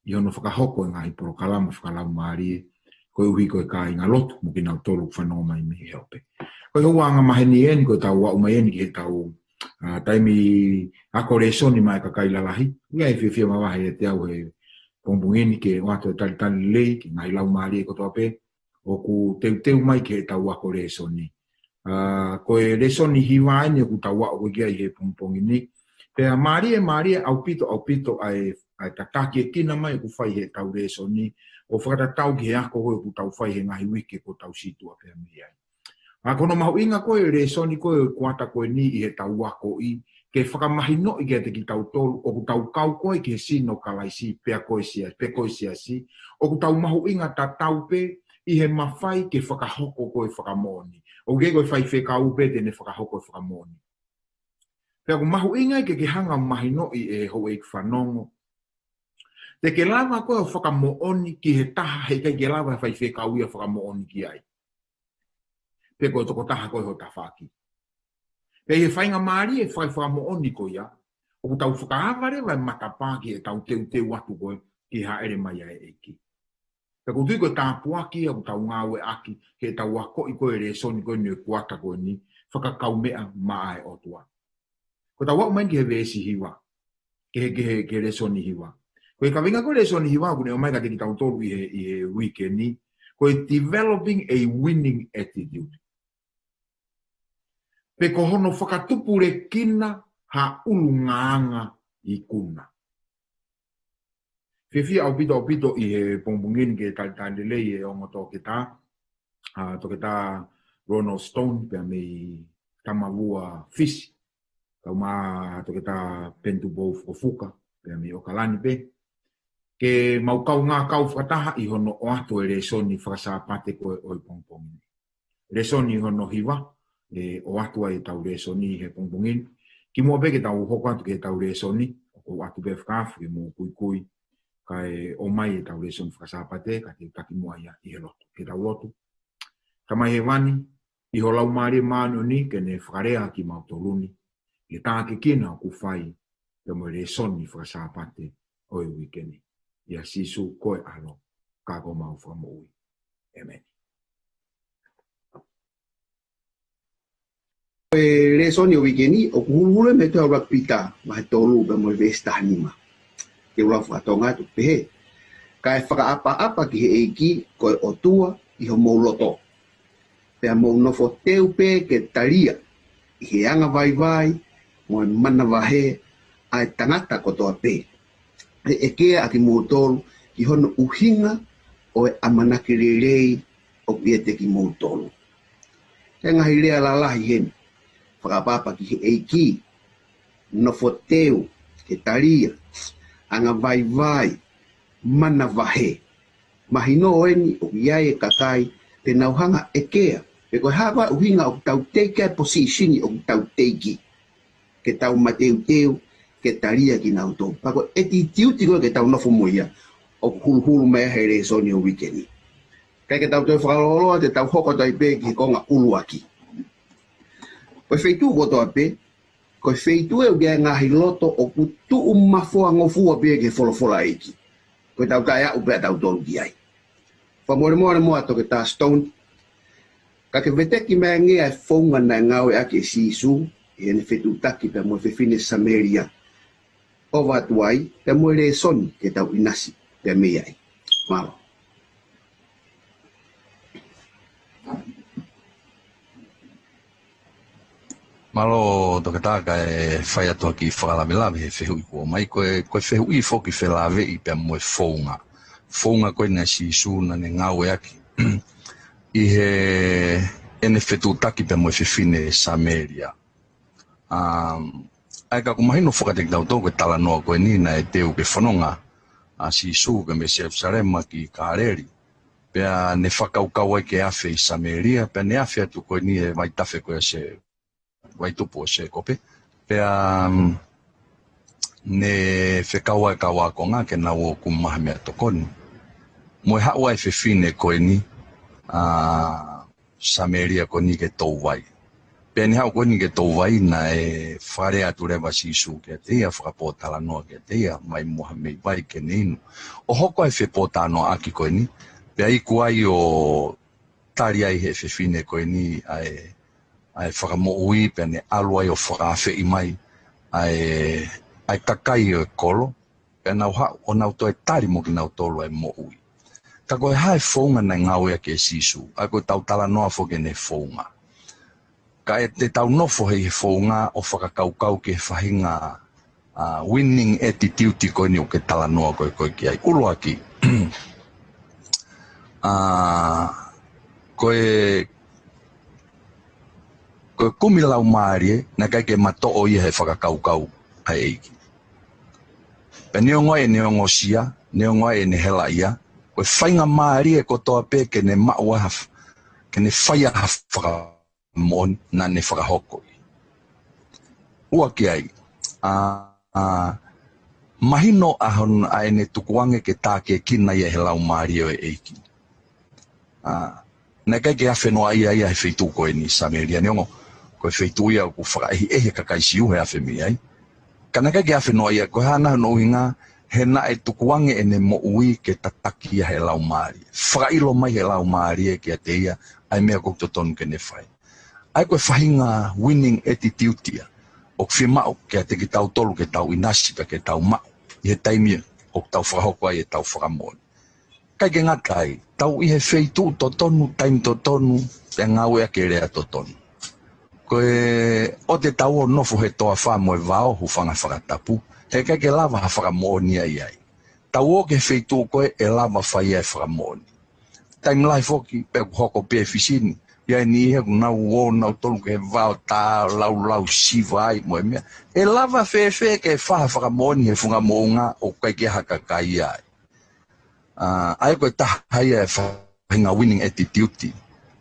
ʻi hono fakahoko e ngaahi polokalama fakalaumālie, koeʻuhi ko e kāinga lotu mo kinautolu ʻoku fanongo mai mei he ope. Ko e houa angamaheni eni ko e tau aʻu mai eni ki he tau, ʻa, taimi ako lēsoni maʻa e kakai lalahi. ʻOku ʻi ai e fiefia makehe ʻiate au he pongipongi ni ke ʻoatu e talitali lelei ki he ngaahi laumālie kotoa pē ʻoku teuteu mai ki he tau ako lēsoni. ʻA, ko e lēsoni hiva eni ʻoku tau aʻu ko ē ki ai he pongipongi ni. Pea mālie, mālie ʻaupito, ʻaupito ʻa e, ʻa e tataki e kina mai ʻoku fai he tau lēsoni, ʻo fakatatau ki he ako ko ē ʻoku tau fai he ngaahi uike kuo tau situʻa pea mei ai. ʻA, ko hono mahuʻinga ko ē e lēsoni ko ē ʻo e kuata ko eni ʻi he tau akoʻi, ke fakamahinoʻi kiate kitautolu ʻoku tau kau ko ē ki he sino ʻo Kalaisi, pea ko e sia-, pe ko e siasi, ʻoku tau mahuʻinga tatau pē ʻi he mafai ke fakahoko ko ē e fakamoʻoni. ʻOku ʻikai ko e faifekau pē te ne fakahoko e fakamoʻoni. Pea ʻoku mahuʻinga ke ke hanga ʻo mahinoʻi ʻe houʻeiki fanongo, te ke lava ko ē ʻo fakamoʻoni ki he taha he ʻikai ke lava e faifekau ia ʻo fakamoʻoni ki ai. Pe ko e tokotaha ko ē ho tafaʻaki. Pea ʻi he faingamālie e fai fakamoʻoni ko ia, ʻoku tau fakaava leva e matapā ki he tau teuteu atu ko ē ki he hāʻele mai ʻa e ʻEiki. Pea ʻoku ou tui ko e tāpuaki ia ʻoku tau ngāueʻaki he tau akoʻi ko ē e lēsoni ko eni ʻo e kuata ko eni, fakakaumeʻa maʻa e ʻOtua. Ko e tau aʻu mai ki he veesi hiva, ki he, ki he, ki he lēsoni hiva. Ko e kaveinga ko ē e lēsoni hiva ʻoku ne ʻomai kiate kitautolu ʻi he, ʻi he uike ni, ko e developing a winning attitude. Pe ko hono fakatupulekina ha ʻulungaanga ikuna. Fiefia ʻaupito, ʻaupito ʻi he pongipongi ni ke talitali lelei e ongo toketā, ʻa, Toketā Ronald Stone pea mei Tamavua, Fisi. Kau mai ʻa Toketā Penitupou Fukofuka pea mei ʻAokalani pē. Ke mau kaungā kau fakataha ʻi hono ʻoatu e lēsoni fakasāpate ko ē ʻo e pongipongi ni. Lēsoni hono hiva, ʻe ʻoatu ai e tau lēsoni he pongipongi ni. Kimuʻa pea ke tau hoko atu ki he tau lēsoni, ʻoku ou ʻoatu pē fakaafe ke mou kuikui, kae ʻomai e tau lēsoni fakasāpate, ka te u taki muʻa ia ʻi he lotu. Ke tau lotu. Tamai Hēvani, ʻi ho Laumālie Māʻoniʻoni ke ne fakalea kimautolu ni, ʻi he tākiekina ʻoku fai pea mo e lēsoni fakasāpate ʻo e uike ni. ʻIa Sīsū ko e ʻAlo, ka ko homau Fakamoʻui. ʻĒmeni. Ko e lēsoni ʻo e uike ni, ʻoku huluhulu mei he tohi ʻa ʻUluaki Pita, vahe tolu pea mo e veesi taha nima. Te u lau fakatonga atu pehē. Kae fakaʻapaʻapa ki he ʻEiki ko e ʻOtua ʻi homou loto. Pea mou nofo teu pē ke talia ʻi he anga vaivai mo e manavahē ʻa e tangata kotoa pē. ʻE ʻekea ʻa kimoutolu ki hono ʻuhinga ʻo e ʻamanaki lelei ʻoku ʻiate kimoutolu. Ko e ngaahi lea lalahi heni. Fakaʻapaʻapa ki he ʻEiki, nofo teu ke talia, anga vaivai, manavahē. Mahino eni ʻoku ʻi ai e kakai te nau hanga ʻekea pe ko e hā e ʻuhinga ʻoku tau teiki ai e posisini ʻoku tau teiki. Ke tau mateuteu ke talia kinautolu. Pea ko e ʻetitiuti ko ē ke tau nofo mo ia, ʻoku huluhulu mai he lēsoni ʻo e uike ni. Kae ke tau toe fakalōloa, te tau hoko atu ai pē ki he konga ʻuluaki. Ko e feituʻu kotoa pē, ko e feituʻu ʻoku ʻi ai e ngaahi loto ʻoku tuʻu mafoangofua pē ki he folofola ʻa e ʻEiki. Ko e tau taʻeaʻu pē ʻa tautolu ki ai. Fakamolemole muʻa Toketā Stone, ka ke veteki mai ange ʻa e founga naʻe ngāueʻaki ʻe Sīsū ʻi heʻene fetuʻutaki pea mo e fefine Samēlia. ʻOatu ai pea mo e lēsoni ke tau ʻinasi pea mei ai. Mālō. Mālō Toketā, kae fai atu ha kiʻi fakalavelave he fehuʻi kuo ʻomai. Ko e, ko e fehuʻi foki felāveʻi pea mo e founga. Founga ko ē naʻe Sīsū naʻa ne ngāueʻaki ʻi heʻene fetuʻutaki pea mo e fefine Samēlia. Um, ʻa ia ka ʻoku mahino fakataha kiate kitautolu ko e talanoa ko eni naʻe teu ke fononga ʻa Sīsū ke mei Selusalema ki Kāleli. Pea ne fakakaukau ai ke afe ʻi Samēlia, pea ne afe atu ko eni he vaitafe ko ia ʻo Sē-, vaitupu ʻo Sēkope. Pea, um, ne fekau ai e kau ākonga ke nau ō ʻo kumi mai ha meʻatokoni. Mo e haʻu ʻa e fefine ko eni, ʻa Samēlia ko eni ke touvai. Pea ne haʻu ko eni ke touvai naʻe fakalea atu leva ʻa Sīsū kiate ia, fakapōtalanoa kiate ia, mai mo ha meʻi vai ke ne inu. ʻO hoko ai e fepōtalanoaʻaki ko eni, pea iku ai ʻo tali ai ʻe he fefine ko eni ʻa e, ʻa e fakamoʻui, pea ne ʻalu ai ʻo fakaafeʻi mai ʻa e, ʻa e kakai ʻo e kolo, pea nau haʻu ʻo nau toe tali mo kinautolu ʻa e moʻui. Ka ko e hā e founga naʻe ngāueʻaki ʻe Sīsū? ʻA ia ko ʻetau talanoa foki ki heʻene founga. Ka ʻe te tau nofo he founga ʻo fakakaukau ki he faʻahinga, ʻa, winning attitude ko eni ʻoku ke talanoa ko ē ko ē ki ai. ʻUluaki, ʻa, ko e, ko e kumi laumālie, naʻe ʻikai ke matoʻo ia he fakakaukau ʻa e ʻEiki. Pea neongo ʻa ʻene ongosia, neongo ʻa ʻene helaʻia, ko e faingamālie kotoa pē ke ne maʻu ai ha f-, ke ne fai ai ha fakamoʻoni naʻa ne fakahoko ia. Ua ki ai, ʻa, ʻa, mahino ʻa hon-, ʻa ʻene tukuange ke tākiekina ia ʻe he laumālie ʻo e ʻEiki. ʻA, naʻe ʻikai ke afe noaʻia ia he feituʻu ko eni Samēlia, neongo ko e feituʻu ia ʻoku fakaʻehiʻehi e kakai Siu he afe mei ai. Ka naʻe ʻikai ke afe noaʻia, ko e hā nai hono ʻuhinga? He naʻe tukuange ʻene moʻui ke tataki ia ʻe he laumālie. Fakaʻilo mai ʻe he laumālie kiate ia ʻa e meʻa ʻoku totonu ke ne fai. ʻA ia ko e faʻahinga winning attitude ia ʻoku fiemaʻu kiate kitautolu ke tau ʻinasi pea ke tau maʻu ʻi he taimi ʻoku tau fakahoko ai ʻetau fakamoʻoni. ʻIkai ke ngata ai, tau ʻi he feituʻu totonu, taimi totonu, pea ngāueʻaki e lea totonu. Ko e ʻoua te tau ō ʻo nofo he toafa mo e vao, hūfanga he fakatapu, he ʻikai ke lava ha fakamoʻoni ia ʻi ai. Tau ō ki he feituʻu ko ē ʻe lava fai ai e fakamoʻoni. Taimi lahi foki, pea ʻoku hoko pē e fisi ni, ʻi ai e niʻihi ia ʻoku nau ō nautolu ki he vao tā laulau siva ai mo e meʻa. ʻE lava fēfē ke fai ha fakamoʻoni he funga moʻunga ʻoku ʻikai ke ʻi ai ha kakai ai? ʻA, ʻa ia ko e taha ia e faʻahinga winning attitude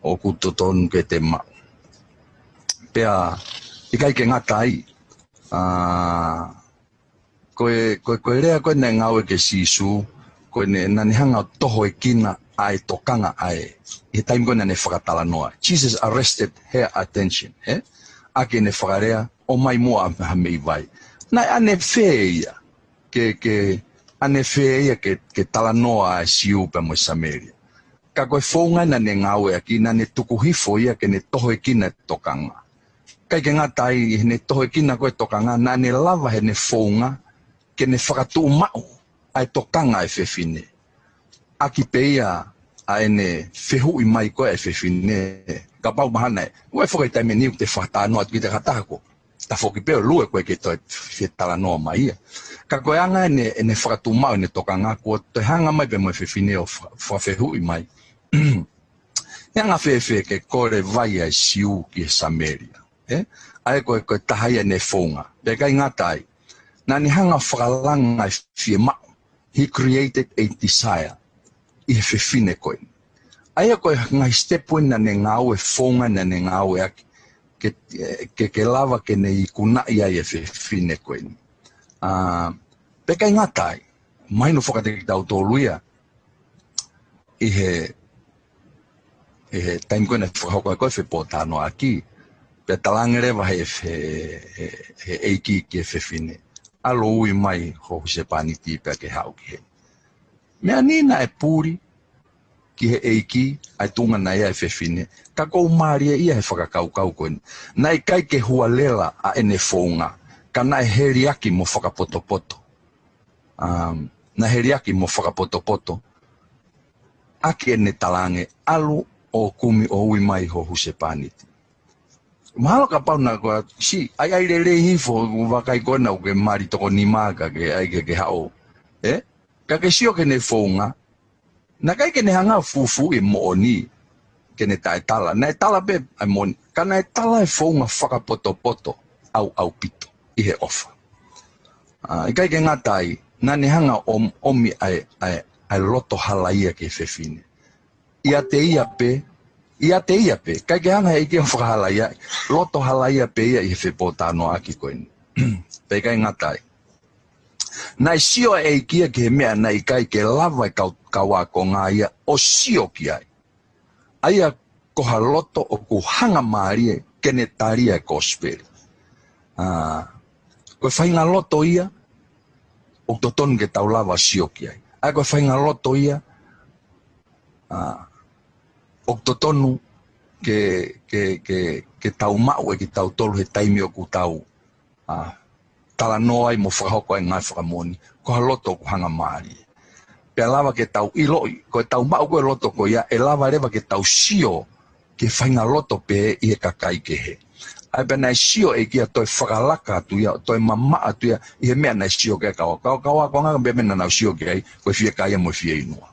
ʻoku totonu ke te maʻu. Pea ʻikai ke ngata ai, ʻa, ko e, ko e, ko e lea ko ē naʻe ngāueʻaki ʻe Sīsū, ko ʻene, naʻa ne hanga ʻo tohoekina ʻa e tokanga ʻa e, ʻi he taimi ko ē naʻa ne fakatalanoa. Jesus arrested her attention, ē? ʻAki ʻene fakalea, ʻomai muʻa ha meʻi vai. Naʻe ʻanefē ia ke, ke, ʻanefē ia ke, ke talanoa ʻa e Siu pea mo e Samēlia? Ka ko e founga naʻa ne ngāueʻaki, naʻa ne tuku hifo ia ke ne tohoekina e tokanga. ʻIkai ke ngata ai, ʻi heʻene tohoekina ko ē e tokanga, naʻa ne lava heʻene founga ke ne fakatuʻumaʻu ʻa e tokanga ʻa e fefine. ʻAki pē ia ʻa ʻene fehuʻi mai ko ē ʻa e fefine. Kapau mahalo naʻe, ʻoua ʻe fakaʻi taimi ni ʻoku te fakatalanoa atu ki he taha ko e tafoki pē ʻo lue ko ē ke toe fetalanoa mai ia. Ka ko e anga ʻene, ʻene fakatuʻumaʻu ʻene tokanga, kuo toe hanga mai pē mo e fefine ʻo fa-, fakafehuʻi mai. ʻE anga fēfē ke kole vai ʻa e Siu ki he Samēlia, ē? ʻA ia ko e, ko e taha ia ʻene founga. Pea ʻikai ngata ai, naʻa ne hanga ʻo fakalanga e fiemaʻu. He created a desire ʻi he fefine ko eni. ʻA ia ko e ngaahi step eni naʻa ne ngāue, founga naʻa ne ngāueʻaki ke, ke, ke lava ke ne ikunaʻi ai e fefine ko eni. ʻA, pea ʻikai ngata ai, mahino fakataha kiate kitautolu ia, ʻi he, ʻi he taimi ko ē naʻe fakahoko ai ko ē e fepōtalanoaʻaki, pea talaange leva ʻe he, he, he, he ʻEiki ki he fefine, ʻalu ʻo ui mai ho husepāniti pea ke haʻu ki heni. Meʻa ni naʻe puli ki he ʻEiki ʻa e tuʻunga naʻe ʻi ai e fefine, ka ʻoku mālie ia he fakakaukau ko eni. Naʻe ʻikai ke hualela ʻa ʻene founga, ka naʻe heliaki mo fakapotopoto. Um, naʻe heliaki mo fakapotopoto ʻaki ʻene talaange, ʻalu ʻo kumi ʻo ui mai ho husepāniti. Mahalo kapau naʻa ko e siʻi ʻaiʻai lelei hifo, vakai ko ena ʻoku ke mali toko nima ka ke ʻai ke, ke haʻu. Ē? Ka ke sio ki heʻene founga, naʻe ʻikai ke ne hanga ʻo fufuuʻi e moʻoni ke ne taʻetala. Naʻe tala pē ʻa e moʻoni, ka naʻe tala e founga fakapotopoto. au ʻaupito ʻi he ʻofa. ʻA, ʻikai ke ngata ai, naʻa ne hanga ʻo ʻomi ʻa e, ʻa e, ʻa e loto halaia ki he fefine. ʻIate ia pē, ʻiate ia pē, ʻikai ke hanga he ʻEiki ʻo fakahalaia, loto halaia pē ia ʻi he fepōtalanoaʻaki ko eni. Pea ʻikai ngata ai. Naʻe sio ʻa e ʻEiki ia ki he meʻa naʻe ʻikai ke lava e kau, kau ākonga ia ʻo sio ki ai. ʻA ia ko ha loto ʻoku hangamālie ke ne tali ʻa e kosipeli. ʻA, ko e faʻahinga loto ia, ʻoku totonu ke tau lava sio ki ai. ʻA ia ko e faʻahinga loto ia, ʻa, ʻoku totonu ke, ke, ke, ke tau maʻu ʻe kitautolu he taimi ʻoku tau, ʻa, talanoa ai mo fakahoko ai ngaahi fakamoʻoni, ko ha loto ʻoku hangamālie. Pea lava ke tau ʻiloʻi, ko e tau maʻu ko e loto ko ia, ʻe lava leva ke tau sio ki he faʻahinga loto pē ʻi he kakai kehe. ʻA ia pea naʻe sio ʻa e ʻEiki ia ʻo toe fakalaka atu ia, ʻo toe mamaʻo atu ia, ʻi he meʻa naʻe sio ki ai e kau, kau, kau ākonga, pea meʻa naʻa nau sio ki ai, ko e fiekaia mo e fieinua.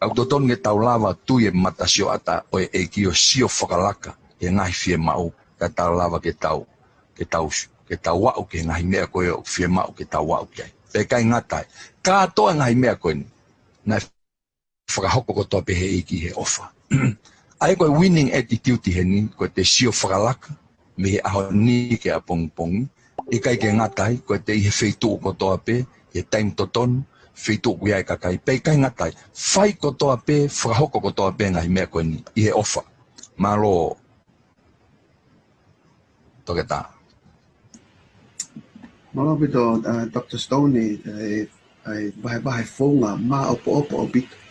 ʻOku totonu ke tau lava tui e matasioʻata ʻo e ʻEiki ʻo sio fakalaka ki he ngaahi fiemaʻu, ka tau lava ke tau, ke tau, ke tau aʻu ki he ngaahi meʻa ko ē ʻoku fiemaʻu ke tau aʻu ki ai. Pea ʻikai ngata ai. Kātoa e ngaahi meʻa ko eni, naʻe fakahoko kotoa pē he ʻEiki he ʻofa. ʻA ia ko e winning attitude heni, ko ʻete sio fakalaka, mei he ʻaho ni ki he ʻapongipongi, ʻikai ke ngata ai, ko ʻete ʻi he feituʻu kotoa pē, he taimi totonu, feituʻu ʻoku ʻi ai e kakai, pea ʻikai ngata ai, fai kotoa pē, fakahoko kotoa pē ngaahi meʻa ko eni, ʻi he ʻofa. Mālō, Toketā. Mālō ʻaupito, uh, Doctor Stone, e, e, e vahevahe founga, māʻopoʻopo ʻaupito.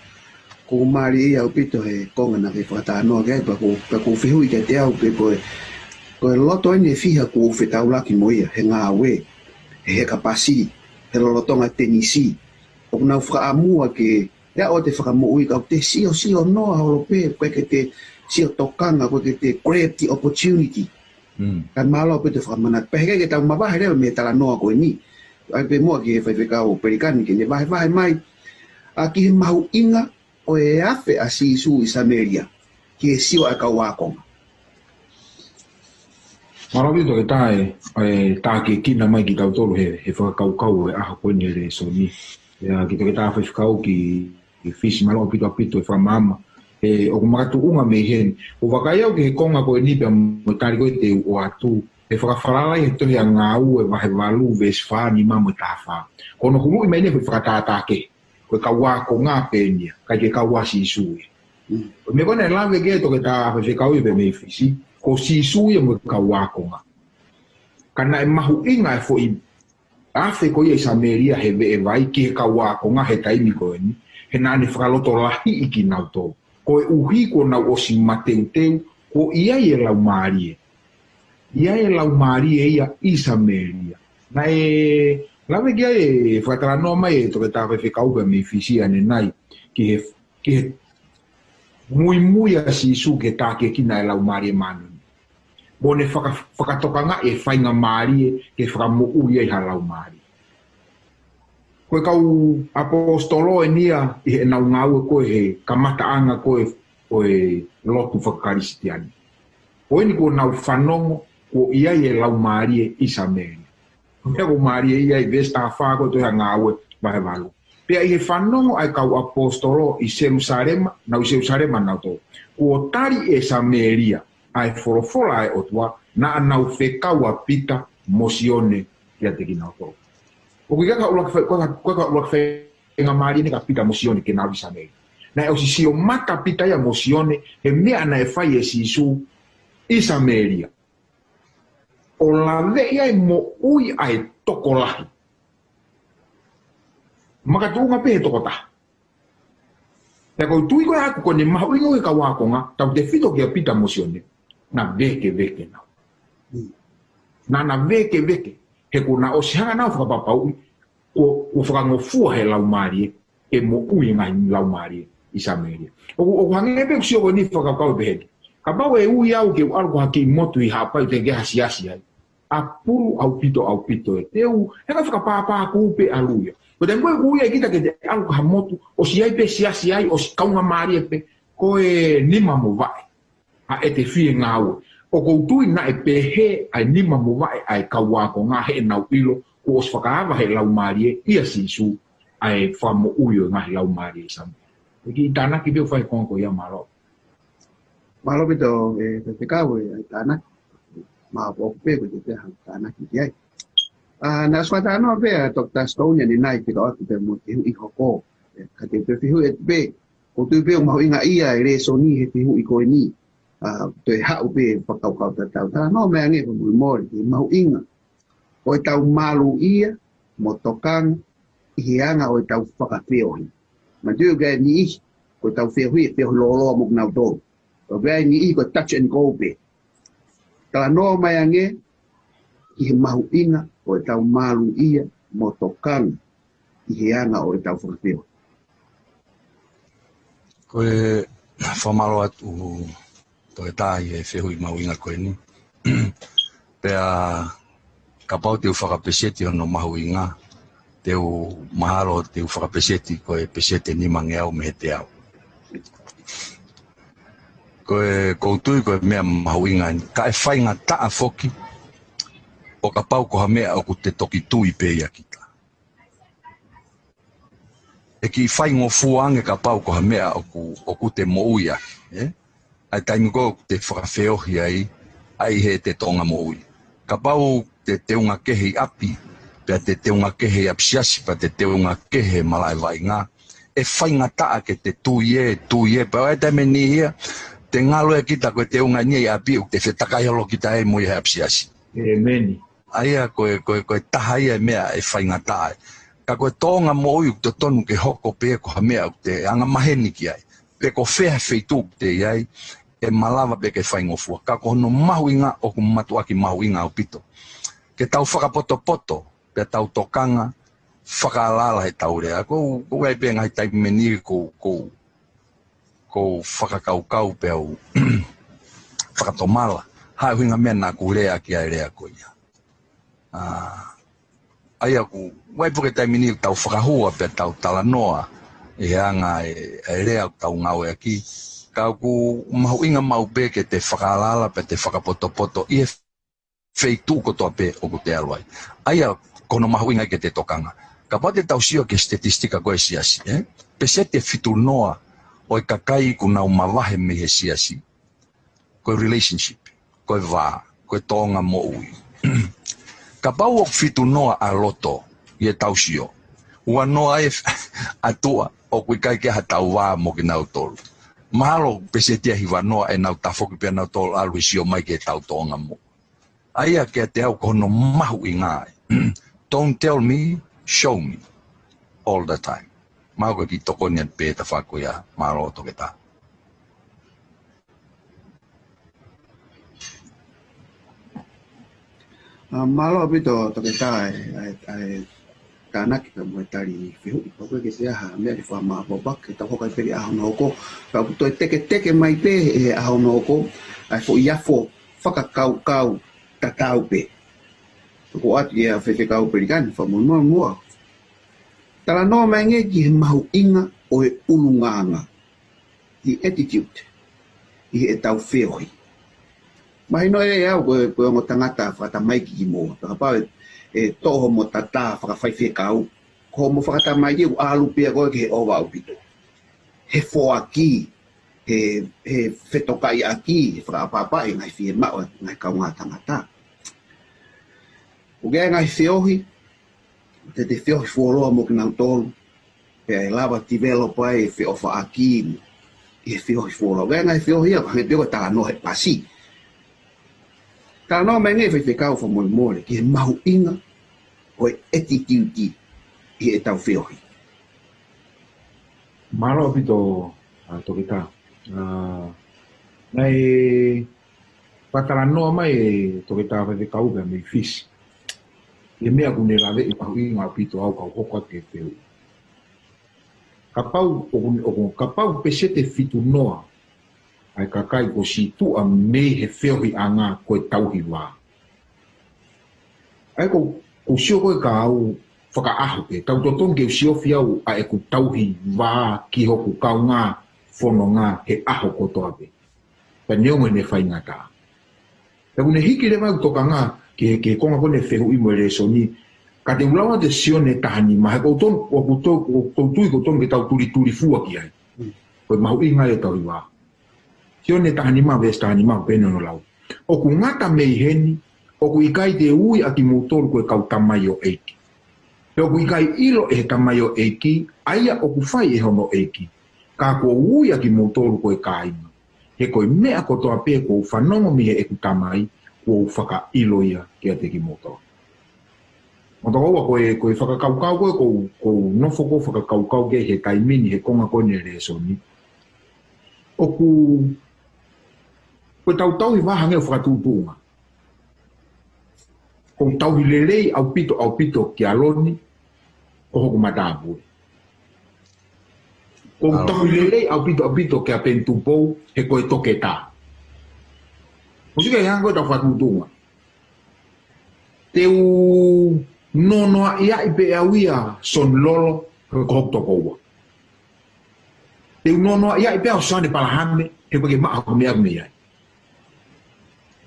ʻOku mālie ʻaupito he konga naʻa ke fakatalanoa ki ai, pea ʻoku, pea ʻoku fehuʻi kiate au pē ko e, ko e loto eni ʻe fiha ʻoku ou fetaulaki mo ia, he ngāue, he heka pasi, he lolotonga tenisi. ʻOku nau fakaʻamua ke, ʻe aʻu ʻete fakamoʻui kau te siosio noa holo pē, ʻoku ʻikai ke te sio tokanga, ʻoku ʻikai ke te grab the opportunity. Mm. Ka mālō ʻaupito e fakamanatu. Pea heʻikai ke tau mavahe leva mei he talanoa ko eni. ʻAi pē muʻa ki he faifekau Pelikani ke ne vahevahe mai. ʻA, ki he mahuʻinga ʻo e afe ʻa Sīsū ʻi Samēlia ki he sio ʻa e kau ākonga. Mālō ʻaupito Toketā e, e tākiekina mai kitautolu he, he fakakaukau ʻo e ʻaho ko eni he lēsoni. ʻIa, ki Toketā faifekau ki, ki Fisi, mālō ʻaupito ʻaupito e fakamaama. ʻE, ʻoku makatuʻunga mei heni. ʻOku ou vakai au ki he konga ko eni pea mo e tali ko ē te u ʻoatu. ʻE fakafalala ʻi he tohi ʻa Ngāue vahe valu veesi fā, nima mo e taha fā. Ko hono huluʻi mai eni e fakatātā kehe. Ko e kau ākonga pē eni ia, ʻikai ke kau ā Sīsū ia. Mm. Ko e meʻa ko ē naʻe lave ki ai e Toketā faifekau ia pea mei Fisi, ko Sīsū ia mo e kau ākonga. Ka naʻe mahuʻinga e foʻi afe ko ia ʻi Samēlia he veʻe vai ki he kau ākonga he taimi ko eni, he naʻa ne fakalotolahiʻi kinautolu. Koeʻuhi kuo nau ʻosi mateuteu, kuo ʻi ai e laumālie. ʻI ai e laumālie ia ʻi Samēlia. Naʻe lave ki ai e fakatalanoa mai e Toketā faifekau pea mei Fisi ʻanenai, ki he, ki he muimui ʻa Sīsū ki he tākiekina e Laumālie Māʻoniʻoni. Mo ne faka-, fakatokangaʻi e faingamālie ke fakamoʻui ai ha laumālie. Ko e kau ʻaposetolo eni ia ʻi heʻenau ngāue ko ē he kamataʻanga ko ē ʻo e lotu fakakalisitiane. Ko eni kuo nau fanongo, kuo ʻi ai e laumālie ʻi Samēlia. Ko e meʻa ʻoku mālie ai, veesi taha fā ko e tohi ʻa Ngāue vahe valu. Pea ʻi he fanongo ʻa e kau ʻaposetolo ʻi Selusalema, nau ʻi Selusalema nautolu. Kuo tali ʻe Samēlia ʻa e folofola ʻa e ʻOtua, naʻa nau fekau ʻa Pita mo Sione kiate kinautolu. ʻOku ʻikai ke ʻuluaki fai-, ko e, ko e ʻuluaki faingamālie eni kia Pita mo Sione ke nau ʻi Samēlia. Naʻe ʻosi sio mata Pita ia mo Sione he meʻa naʻe fai ʻe Sīsū ʻi Samēlia. ʻO laveʻi ai moʻui ʻa e tokolahi. Makatuʻunga pē he tokotaha. Pea ʻoku ou tui ko ē ʻaʻaku ko ʻene mahuʻinga ʻo e kau ākonga, tautefito kia Pita mo Sione, naʻa nau vēkeveke nau. Mm. Naʻa nau vēkeveke, he kuo nau ʻosi hanga nau fakapapauʻi, kuo, kuo fakangofua he laumālie, ʻe moʻui e ngaahi laumālie ʻi Samēlia. ʻOku, ʻoku hangē pē ʻeku sio ko eni fakakaukau pehē ni. Kapau ʻe ui au ke u ʻalu ki ha kiʻi motu ʻi Haʻapai ʻoku teʻeki ha siasi ai. ʻApulu ʻaupito, ʻaupito e te u, he ka fakapāpā ʻoku pē ʻalu ia. Ko e taimi ko ē ʻoku ui ai kita ke te ʻalu ki ha motu, ʻosi ʻi ai pē siasi ai, ʻosi kaungāmālie pē, ko e nima mo vaʻe. ʻA ʻete fie ngāue. ʻOku ou tui naʻe pehē ʻa e nima mo vaʻe ʻa e kau ākonga heʻenau ʻilo kuo ʻosi fakaava ʻe he Laumālie ʻia Sīsū ʻa e fakamoʻui ʻo e ngaahi laumālie ʻi Saame. ʻE kiʻi tānaki pē ʻo fai e konga ko ia, mālō. Mālō ʻaupito, ē, Faifekau, ē, ʻa e tānaki. Maʻapoʻopoʻo pē ko e te pehē ha tānaki ki ai. ʻA, naʻe ʻosi fakatalanoa pē ʻa Toketā Stone ʻanenai fekauʻaki pē mo e fehuʻi hoko. Ē, ka te u pehē fehuʻi atu pē, ʻoku ou tui pē ʻoku mahuʻinga ia e lēsoni he fehuʻi ko eni. ʻA, toe haʻu pē fakakaukau tatau. Talanoa mai ange fakamolemole ki he mahuʻinga ʻo ʻetau maluʻia mo tokanga ʻi he anga ʻo ʻetau fakafeohi. Manatuʻi ʻoku ʻi ai e niʻihi ko ʻetau feohi, ʻe feohi lōloa mo kinautolu. ʻOku ʻi ai e niʻihi ko e touch and go pē. Talanoa mai ange ki he mahuʻinga ʻo ʻetau maluʻia mo tokanga ʻi he anga ʻo ʻetau fakafeohi. Ko e fakamālō atu Toketā ʻi he fehuʻi mahuʻinga ko eni. Pea kapau te u fakapeseti hono mahuʻinga, te u mahalo te u fakapeseti ko e peseti ʻe nimangeau mei he teau. Ko e, ʻoku ou tui ko e meʻa mahuʻinga eni, ka ʻe faingataʻa foki ʻo kapau ko ha meʻa ʻoku te toki tui pē ʻia kita. ʻE kiʻi faingofua ange kapau ko ha meʻa ʻoku, ʻoku te moʻui ʻaki, ē? ʻA e taimi ko ē ʻoku te fakafeohi ai, ʻa ē ʻi heʻete toʻonga moʻui. Kapau te teunga kehe ʻi ʻapi, pea te teunga kehe ʻi ʻapisiasi, pea te teunga kehe malaʻe vaʻinga, ʻe faingataʻa ke te tui ē, tui ē, pea ʻi he taimi ʻe niʻihi ia, te ngalo ʻe kita ko e teunga eni ʻi ʻapi ʻoku te fetakai holo kita ai mo ia he ʻapisiasi. ʻĒmeni. ʻA ia ko e, ko e, ko e taha ia e meʻa ʻe faingataʻa ai. Ka ko e toʻonga moʻui ʻoku totonu ke hoko pē ko ha meʻa ʻoku te angamaheni ki ai. Pe ko fē ha feituʻu ʻoku te ʻi ai, ʻe malava pē ke faingofua. Ka ko hono mahuʻinga ʻoku mātuʻaki mahuʻinga ʻaupito. Ke tau fakapotopoto, pea tau tokanga, fakaalaala heʻetau lea. ʻOku, ʻoku ʻi ai pē ngaahi taimi ʻe niʻihi ʻoku, ʻoku, ʻoku ou fakakaukau pea u fakatomala. Hā e ʻuhinga meʻa naʻa ku lea ki ai e lea ko ia. ʻA, ʻa ia ʻoku, ʻoku ʻi ai pē ko e taimi ʻe niʻihi ʻoku tau fakahua pea tau talanoa, ʻi he anga e, e lea ʻoku tau ngāueʻaki. Ka ʻoku mahuʻinga maʻu pē ke te fakaalaala pea te fakapotopoto ʻi he feituʻu kotoa pē ʻoku te ʻalu ai. ʻA ia, ko hono mahuʻinga ke te tokanga. Kapau te tau sio ki he statistika ko e siasi, ē? Peseti ʻe fitu noa ʻo e kakai ʻoku nau mavahe mei he siasi. Ko e relationship, ko e vā, ko e toʻonga moʻui. Kapau ʻoku fitu noa ʻa loto, ʻi heʻetau sio. Ua noa ʻe ʻa tuʻa, ʻoku ʻikai ke ʻi ai haʻatau vā mo kinautolu. Mahalo peseti ʻe hiva noa ʻenau tafoki pea nautolu ʻalu ʻo sio mai ki heʻetau toʻonga moʻui. ʻA ia kiate au ko hono mahuʻinga ē. Don't tell me, show me. All the time. Mahalo ko e kiʻi tokoni atu pē he tafaʻaki ko ia, mālō Toketā. ʻA, mālō ʻaupito Toketā, ʻa e, ʻa e, ʻa e tānaki pea mo e tali fehuʻi, pea ko e ke se aha, meʻa ke fakamāopoopo, ke tau hoko ai pē ki he ʻaho hono hoko, pea ʻoku toe teketeke mai pē he ʻaho hono hoko, ʻa e foʻi afo fakakaukau tatau pē. Ko atu ia Faifekau Pelikani, fakamolemole muʻa. Talanoa mai ange ki he mahuʻinga ʻo e ʻulungaanga, ʻi he attitude, ʻi heʻetau feohi. Mahino ʻe au ko e, ko e ongo tangata fakatamaiki kimuʻa. Pea kapau ʻe, ʻe toʻo homo tatā fakafaifekau, ko homo fakatamaiki ʻoku ʻalu pē ia ko ē ki he ʻova ʻaupito. He foaki, he, he fetokaʻiʻaki, he fakaʻapaʻapaʻi e ngaahi fiemaʻu ʻa e ngaahi kaungā tangata. ʻOku ʻi ai e ngaahi feohi, te te feohi fuoloa mo kinautolu, pea ʻe lava develop ai e feʻofaʻaki ʻi he feohi fuoloa. ʻOku ʻi ai e ngaahi feohi ia, hangē pē ko e talanoa he pasi. Talanoa mai ange Faifekau fakamolemole, ki he mahuʻinga ʻo e attitude ʻi heʻetau feohi. Mālō ʻaupito, ʻa, Toketā. ʻA, naʻe fakatalanoa mai ʻe Toketā Faifekau pea mei Fisi. ʻI he meʻa ʻoku ne laveʻi mahuʻinga ʻaupito au kau hoko atu ki he fehuʻi. Kapau, ʻoku, ʻoku, kapau peseti ʻe fitu noa ʻa e kakai ʻoku sītuʻa mei he feohiʻanga ko e tauhi vā. ʻA ia ko, ko u sio ko ē ka u fakaʻaho pē, tau totonu ke u siofi au ʻa ʻeku tauhi vā ki hoku kaungā fononga he ʻaho kotoa pē. Pea neongo ʻene faingataʻa. Pea ʻoku ne hiki leva ʻeku tokanga ki he, ki he konga ko eni e fehuʻi mo e lēsoni. Ka te u lau atu e Sione taha nima, he ʻoku totonu, ʻoku to-, ʻoku ou tui ʻoku totonu ke tau tulitulifua ki ai. Ko e mahuʻinga ia ʻo e tauhi vā. Sione taha nima, veesi taha nima, ʻoku pehē hono lau: ʻOku ngata mei heni, ʻoku ʻikai te u ui ʻa kimoutolu ko e kau tamaioʻeiki. He ʻoku ʻikai ʻilo ʻe he tamaioʻeiki ʻa ia ʻoku fai ʻe hono ʻeiki. Ka kuo u ui ʻa kimoutolu ko e kāinga. He ko e meʻa kotoa pē kuo u fanongo mei heʻeku Tamai, kuo u fakaʻilo ia kiate kimoutolu. Mo tokoua ko e, ko e fakakaukau ko e, ʻoku ou, ʻoku ou nofo ʻo fakakaukau ki ai he taimi ni he konga ko eni e lēsoni. ʻOku, ko e tau tauhi vā hangē ʻoku fakatuʻutuʻunga. ʻOku ou tauhi lelei ʻaupito, ʻaupito kia Loni, ko hoku matāpule. ʻOku ou tauhi lelei ʻaupito, ʻaupito kia Peni Tupou, he ko e toketā. Mou sio ki he hanga ko e tau fakatuʻutuʻunga. Te u nonoaʻi pē au ia Soni Lolo, he ko hoku tokoua. Te u nonoaʻi pē au Sione Palahame, he ʻoku ʻikai ke maʻa hoku meʻa mei ai.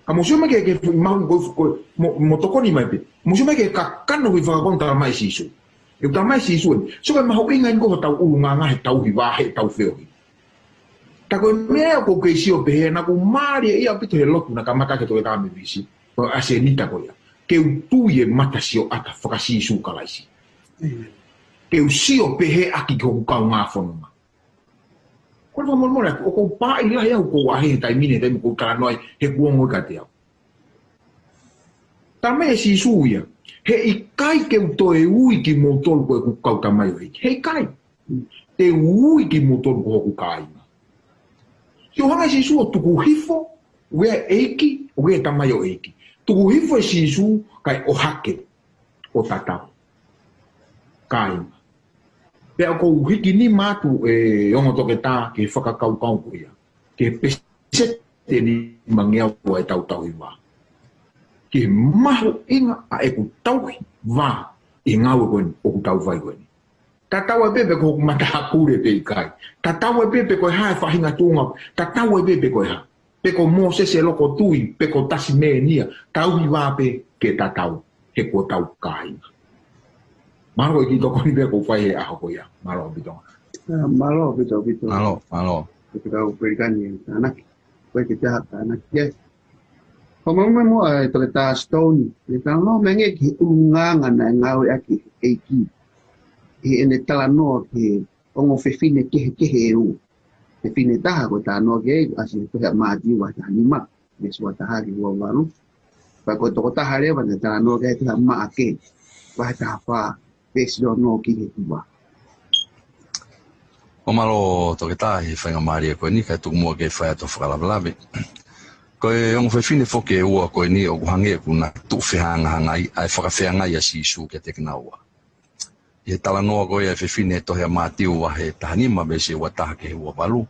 Ka mou sio mai ki he, ki he mahu ko, ko, mo, mo tokoni mai pē. Mou sio mai ki he kakano ʻi he fakakaukau naʻe tala mai ʻe Sīsū. ʻOku tala mai ʻe Sīsū eni. Sio ki he mahuʻinga eni ko e hotau ʻulungaanga he tauhi vā, he tau feohi. Ka ko e meʻa ʻoku ou kei sio pehē, naʻá ku mālieʻia ʻaupito he lotu naʻe kamata ki he Toketā Mēvisi, ko e ʻasenita ko ia. Ke u tui e mata sioʻata faka-Sīsū Kalaisi. Ke u sio pehē ʻaki ki hoku kaungā fononga. Ko e fakamolemole atu, ʻoku ou pāʻi lahi au ʻoku ou ʻaʻahi he taimi ni, he taimi ʻoku ou talanoa ai, he kuo ongo kiate au. Tala mai ʻe Sīsū ia, he ʻikai ke u toe ui kimoutolu ko ʻeku kau tamaioʻeiki. He ʻikai. Te u ui kimoutolu ko hoku kāinga. Sio hanga ʻe Sīsū ʻo tuku hifo, ʻoku ʻi ai e ʻEiki, ʻoku ʻi ai e tamaioʻeiki. Tuku hifo ʻe Sīsū kae ʻohake ʻo tatau. Kāinga. Pea ʻoku ou hiki nima atu ʻe ongo toketā ki he fakakaukau ko ia. Ki he peseti ʻe nimangeau ʻa e tau tauhi vā. Ki he mahuʻinga ʻa ʻeku tauhi vā ʻi he ngāue ko eni, ʻoku tau fai ko eni. Tatau ai pē pe ko hoku matāpule pe ʻikai. Tatau ai pē pe ko e hā e faʻahinga tuʻunga. Tatau ai pē pe ko e hā. Pe ko Mōsese Lokotui, pe ko Tasimēnia, tauhi vā pē ke tatau, he ko e tau kāinga. Mālō e kiʻi tokoni pē ʻoku ou fai he ʻaho ko ia. Mālō ʻaupito. ʻA, mālō ʻaupito, ʻaupito. Mālō, mālō. Ko e kau Pelikani e tānaki. Ko e ke taha tānaki ai. Ko mau mai mo e Toketā Stone, ʻe talanoa mai ange ki he ʻulungaanga naʻe ngāueʻaki ʻe he ʻEiki. ʻI heʻene talanoa ki he ongo fefine kehekehe ʻe ua. Fefine ʻe taha ko e talanoa ki ai, ʻasi he tohi ʻa Mātiu vahe taha nima, veesi ua taha ki he ua valu. Pea ko e tokotaha leva naʻe talanoa ki ai he tohi ʻa Maʻake, vahe taha fā, veesi ono ki he hiva. ʻO mālō Toketā he faingamālie ko eni, kae tuku muʻa ke fai atu e fakalavelave. Ko e ongo fefine foki ʻe ua ko eni ʻoku hangē ʻoku na tuʻu fehangahangai, ʻa e fakafeangai ʻa Sīsū kiate kinaua. ʻI he talanoa ko ia ʻa e fefine he tohi ʻa Mātiu vahe taha nima veesi ua taha ki he ua valu.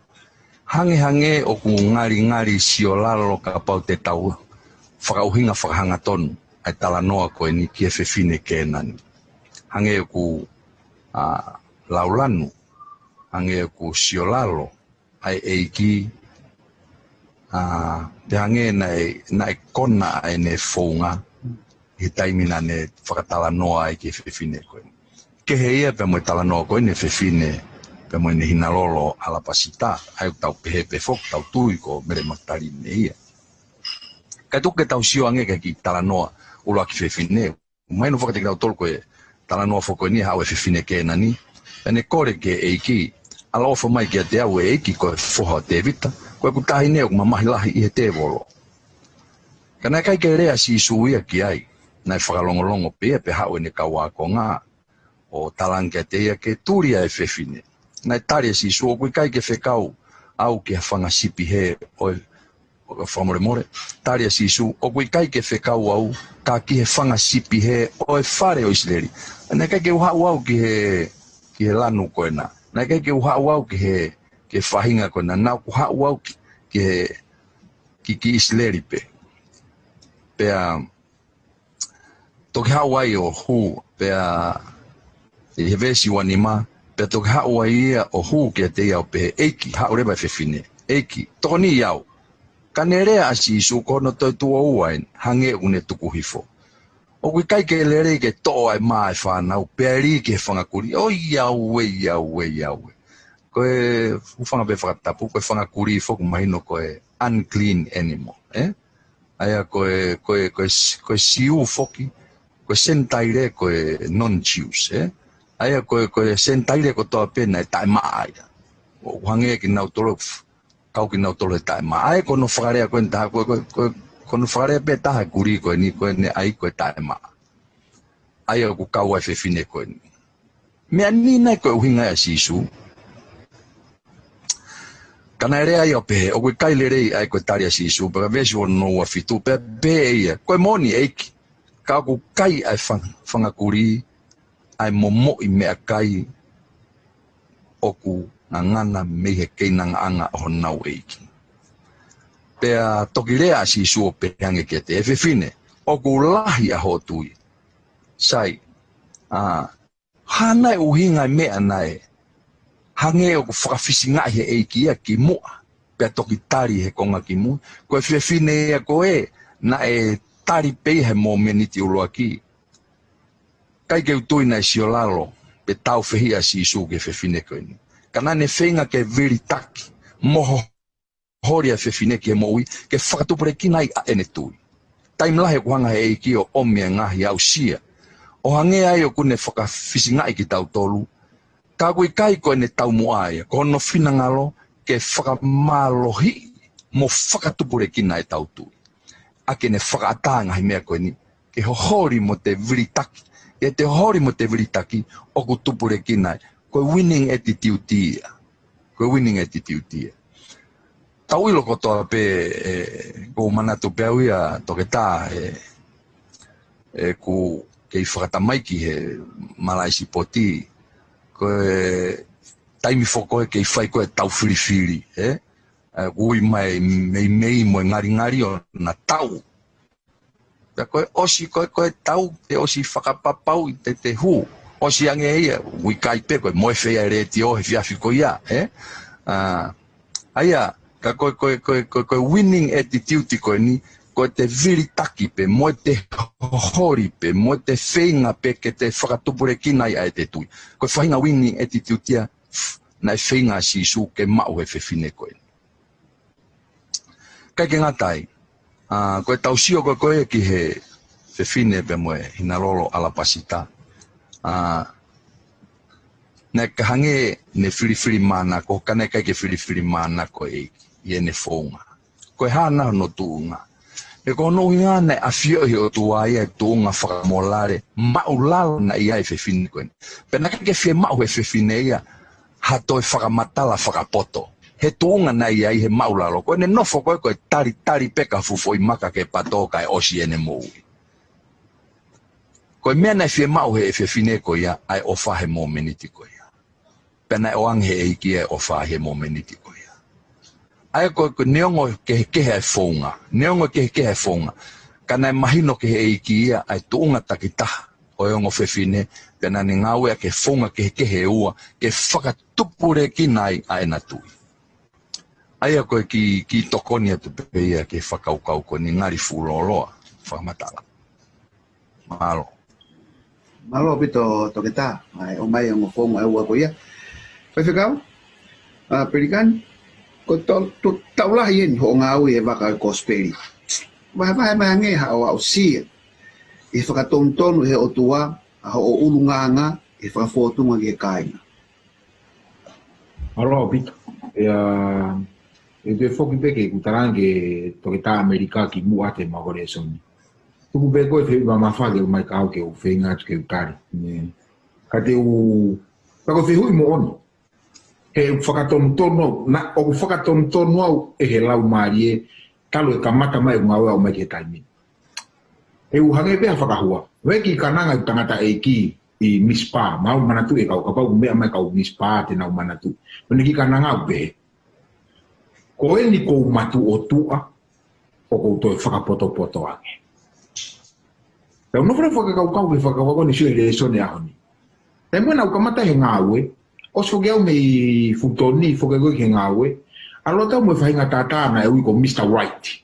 Hangehangē ʻoku ngalingali siolalo kapau te tau fakaʻuhinga fakahangatonu ʻa e talanoa ko eni ki he fefine Kēnani. Hangē ʻoku, ʻa, laulanu, hangē ʻoku siolalo, ʻa e ʻEiki, ʻa, pea hangē naʻe, naʻe kona ʻa ʻene founga, ʻi he taimi naʻá ne fakatalanoa ai ki he fefine ko eni. Kehe ia pea mo e talanoa ko eni e fefine, pea mo ʻene hinalolo ʻalapasita, ʻa ia ʻoku tau pehē pē foki, tau tui ko Mele Makitaline ia. Kae tuku ke tau sio ange ki he kiʻi talanoa ʻuluaki fefine, mahino foki kiate kitautolu ko e talanoa foki ko eni haʻu e fefine Kēnani. Pea ne kole ki he ʻEiki, ʻaloʻofa mai kiate au ʻe ʻEiki ko e foha ʻo Tēvita, ko ʻeku taʻahine ʻoku mamahi lahi ʻi he tēvolo. Ka naʻe ʻikai ke lea ʻa Sīsū ia ki ai, naʻe fakalongolongo pē ia pea haʻu ʻene kau ākonga, ʻo talaange kiate ia ke tuli ʻa e fefine. Naʻe tali ʻe Sīsū, ʻoku ʻikai ke fekau au ki ha fanga sipi hē ʻo e, ʻo e fakamolemole. Tali ʻa Sīsū, ʻoku ʻikai ke fekau au, ka ki he fanga sipi hē ʻo e fale ʻo ʻIsileli. Naʻe ʻikai ke u haʻu au ki he, ki he lanu ko ena. Naʻe ʻikai ke u haʻu au ki he, ki he faʻahinga ko ena. Naʻá ku haʻu au ki, ki he, ki, ki ʻIsileli pē. Pea, toki haʻu ai ʻo hū, pea ʻi he veesi ua nima, pea toki haʻu ai ia ʻo hū kiate ia ʻo pehē, ʻEiki, haʻu leva e fefine, ʻEiki, tokoniʻi au. Ka ne lea ʻa Sīsū, ko hono toe tuʻo ua eni, hangē ʻoku ne tuku hifo. ʻOku ʻikai ke lelei ke toʻo ʻa e mā ʻa e fānau, pea lī ki he fanga kulī. ʻOiauē, ʻiauē, ʻiauē. Ko e, ʻoku fanga pē fakatapu, ko e fanga kulī foki mahino ko e unclean animal, ē? ʻA ia ko e, ko e, ko e, ko e Siu foki, ko e Senitaile, ko e non-Jews, ē? ʻA ia ko e, ko e Senitaile kotoa pē naʻe taʻemaʻa ia. ʻOku hangē kinautolu, kau kinautolu he taʻemaʻa. ʻA ia ko hono fakalea ko eni taha, ko, ko, ko, ko hono fakalea pē taha kulī ko eni, ko eni ʻa ia ko e taʻemaʻa. ʻA ia ʻoku kau ai e fefine ko eni. Meʻa ni nai ko e ʻuhinga ʻa Sīsū. Ka naʻe lea ia ʻo pehē, ʻoku ʻikai lelei ʻa e ko e tali ʻa Sīsū, pea veesi ono ua fitu, pea pehē ʻe ia, ko e moʻoni ʻEiki, ka ʻoku kai ʻa e fang-, fanga kulī, ʻa e momoʻi meʻakai ʻoku ngangana mei he keinangaʻanga ʻo honau ʻeiki. Pea toki lea ʻa Sīsū ʻo pehē ange kiate ia, ʻe fefine, ʻoku lahi ʻa hoʻo tui. Sai, ʻa, hā nai ʻuhinga e meʻa naʻe hangē ʻoku fakafisingaʻi he ʻeiki ia kimuʻa, pea toki tali he konga kimui. Ko e fefine ia ko ē, naʻe tali pē ia he momeniti ʻuluaki. ʻIkai ke u tui naʻe siolalo, pe tāufehiʻa ʻa Sīsū ki he fefine ko eni. Ka naʻa ne feinga ke vilitaki, mo ho-, holi ʻa e fefine ki he moʻui, ke fakatupulekina ai ʻa ʻene tui. Taimi lahi ʻoku hanga he ʻEiki ʻo ʻomi e ngaahi aʻusia. ʻO hangē ai ʻoku ne fakafisingaʻi kitautolu. Ka ʻoku ʻikai ko ʻene taumuʻa ia, ko hono finangalo ke fakamālohiʻi mo fakatupulekina ʻetau tui. ʻA ke ne fakaʻatā e ngaahi meʻa ko eni, ke holi mo te vilitaki. ʻI heʻete holi mo te vilitaki, ʻoku tupulekina ai. Ko e winning attitude ia. Ko e winning attitude ia. Tau ʻilo kotoa pē, ē, ʻoku ou manatu pē au ia, Toketā, ē, ē, ʻoku kei fakatamaiki he malaʻe sipoti. Ko e taimi foki ko ē kei fai ko ē ʻetau filifili, ē? Ē, ʻoku ui mai meimei mo e ngalingali ʻo na tau. Pea ko e ʻosi, ko e, ko e tau, te ʻosi fakapapauʻi te, te hū. ʻOsi ange ia, ʻoku ʻikai pē ko e moe fea e letiō he efiafi ko ia, ē? ʻA, ʻa ia, ka ko e, ko e, ko e, ko e, ko e winning attitude ko eni, ko e te vilitaki pē, mo e te holi pē, mo e te feinga pē ke te fakatupulekina ai ʻa ʻete tui. Ko e faʻahinga winning attitude ia, naʻe feinga ʻa Sīsū ke maʻu he fefine ko eni. ʻIkai ke ngata ai, ʻa, ko ʻetau sio ko ē ko ē ki he fefine pea mo e hinalolo ʻalapasita. ʻA, naʻe ka hangē ne filifilimānako, ka naʻe ʻikai ke filifilimānako ʻe ʻEiki, ʻi heʻene founga. Ko e hā nai hono tuʻunga? He ko hono ʻuhinga naʻe ʻafioʻi ʻe he ʻOtua ia e tuʻunga fakamolale, māʻulalo naʻe ʻi ai e fefine ko eni. Pea naʻe ʻikai ke fiemaʻu he fefine ia, ha toe fakamatala fakapoto. He tuʻunga naʻe ʻi ai he māʻulalo. Ko ʻene nofo ko ē ko e talitali pē ka fufoʻi maka ke patō kae ʻosi ʻene moʻui. Ko e meʻa naʻe fiemaʻu he fefine ko ia, ʻa e ʻofa he momeniti ko ia. Pea naʻe ʻoange he ʻEiki ʻa e ʻofa he momeniti ko ia. ʻA ia ko e, ko e neongo kehekehe ʻa e founga. Neongo kehekehe ʻa e founga. Ka naʻe mahino ki he ʻEiki ia ʻa e tuʻunga takitaha ʻo e ongo fefine, pea naʻa ne ngāueʻaki e founga kehekehe ʻe ua, ke fakatupulekina ai ʻa ʻena tui. ʻA ia ko e kiʻi, kiʻi tokoni atu pē ia ki he fakakaukau ko eni ngali fuʻu lōloa, fakamatala. Mālō. Mālō ʻaupito Toketā, ʻa e ʻomai ongo founga ʻe ua ko ia. Faifekau, ʻa, Pelikani, ko e tau, tau, taʻu lahi eni hoʻo ngāue he vaka ʻo e kosipeli. Vahevahe mai ange haʻo aʻusia ʻi he fakatonutonu ʻe he ʻOtua ʻa hoʻo ʻulungaanga ʻi he fakafōtunga ki he kāinga. Mālō ʻaupito. ʻIa, ʻe te foki pē ke u talaange ki he Toketā ʻAmelika kimuʻa te mau hoko he lēsoni. Tuku pē ko e fehuʻi mamafa ke ʻomai kiate au ke u feinga atu ke u tali. Nē. Ka te u, ka ko e fehuʻi moʻoni. He ʻoku fakatonutonu au, naʻa, ʻoku fakatonutonu au ʻe he Laumālie, talu e kamata mai ʻeku ngāue ʻo aʻu mai ki he taimi ni. He ʻoku hangē pē ha fakahua. Ko e kiʻi kananga ʻa e tangataʻeiki ʻi Misipa, mau manatuʻi e kau, kapau ʻoku meʻa mai kau Misipa te nau manatuʻi. Ko ʻene kiʻi kananga ʻoku pehē. Ko eni ko u matuʻotuʻa, ʻoku ou toe fakapotopoto ange. Pea u nofo leva ʻo fakakaukau ki he fakakaukau ko eni ʻo e lēsoni ʻo e ʻaho ni. Taimi naʻa ku kamata he ngāue, ʻosi foki au mei Fulton, foki ko ē ki he ngāue, ʻAlu atu mo e faʻahinga tātā naʻe ui ko Mista Right.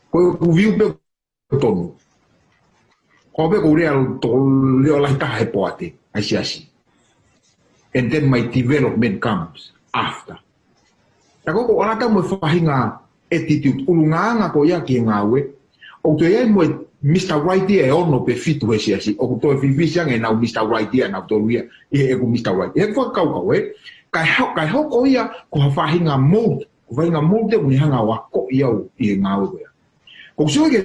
Ko ʻeku view pē tonu. Ko pē ko e lea to leo lahi taha he poate, ʻa e siasi. And then my development comes after. Tā ko ʻeku ʻalu atu mo e faʻahinga attitude, ʻulungaanga ko ia ki he ngāue. ʻOku toe ʻi ai mo e Mista Right ia ʻe ono pe fitu he siasi. ʻOku toe fifisi ange ʻenau Mista Right ia, ʻenau tolu ia, ʻi heʻeku Mista Right. ʻI heʻeku fakakaukau ē. Kae ho-, kae hoko ia ko ha faʻahinga mold. Ko e faʻahinga mold ʻoku ne hanga ʻo akoʻi au ʻi he ngāue ko ia. Ko ʻeku sio ki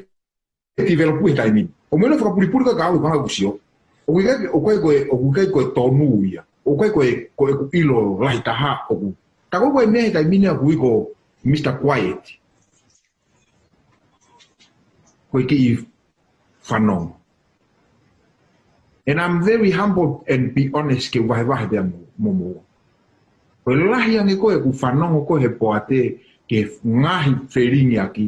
he develop he taimi ni. ʻOku ou meʻa fakapulipuli ka kau ʻi he fanga ʻoku ou sio. ʻOku ʻikai, ʻoku ʻikai ko e, ʻoku ʻikai ko e tonu ia. ʻOku ʻikai ko e, ko ʻeku ʻilo lahi taha ʻoku. Tā ko e meʻa he taimi ni ʻoku ui ko Mista Quiet. Ko e kiʻi fanongo. And I'm very humble and be honest ke vahevahe pea mo, mo, mo. Ko e lahi ange ko ʻeku fanongo ko ē he poate ke ngaahi felingiʻaki,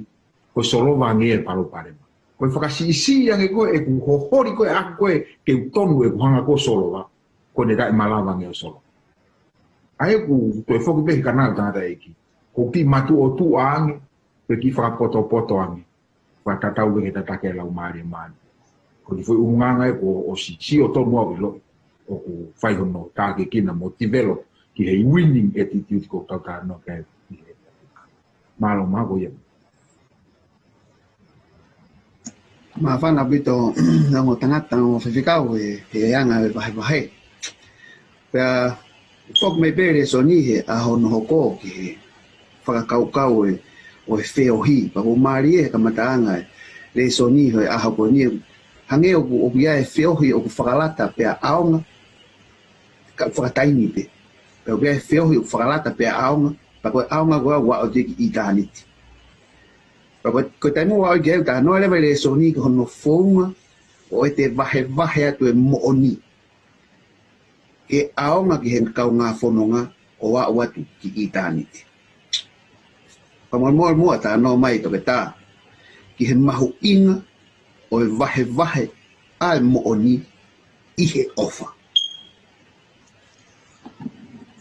ko e solova ange e palopalema. Ko e fakasiʻisiʻi ange ko ē ʻeku hoholi ko ē ʻaku ko ē ke u tonu ʻeku hanga ko ē solova, ko ʻene taʻemalava ange ʻo solova. ʻA ia ʻoku toe foki pē he kanau tangataʻeiki. Ko e kiʻi matuʻotuʻa ange, ko e kiʻi fakapotopoto ange. Fakatatau pē ki he tataki ʻa e Laumālie Māʻoniʻoni. Ko e kiʻi foʻi ʻulungaanga ē kuo ʻosi sio tonu au ʻiloʻi ʻoku fai hono tākiekina mo develop ki he winning attitude ʻoku tau talanoa ki ai. Mālō, mālō ia. Māfana ʻaupito, ongo tangata, ongo faifekau, he, he anga e vahevahe. Pea, foki mai pē lēsoni he ʻaho hono hoko ki he fakakaukau ē, ʻo e feohi, pea ʻoku mālie he kamataʻanga e lēsoni he ʻaho ko eni, hangē ʻoku, ʻoku ʻi ai e feohi ʻoku fakalata pea ʻaonga, ka fakataimi pē. Pea ʻoku ʻi ai e feohi ʻoku fakalata pea ʻaonga, pea ko e ʻaonga ko ē ʻoku aʻu atu ki ʻitāniti. Pea ko e, ko e taimi ʻoku aʻu ki ai ʻoku talanoa leva e lēsoni ki hono founga ʻo ʻete vahevahe atu e moʻoni ke ʻaonga ki he kaungā fononga ʻo aʻu atu ki ʻitāniti. Ka mo, mo, mo talanoa mai toketā ki he mahuʻinga ʻo e vahevahe ʻa e moʻoni ʻi he ʻofa.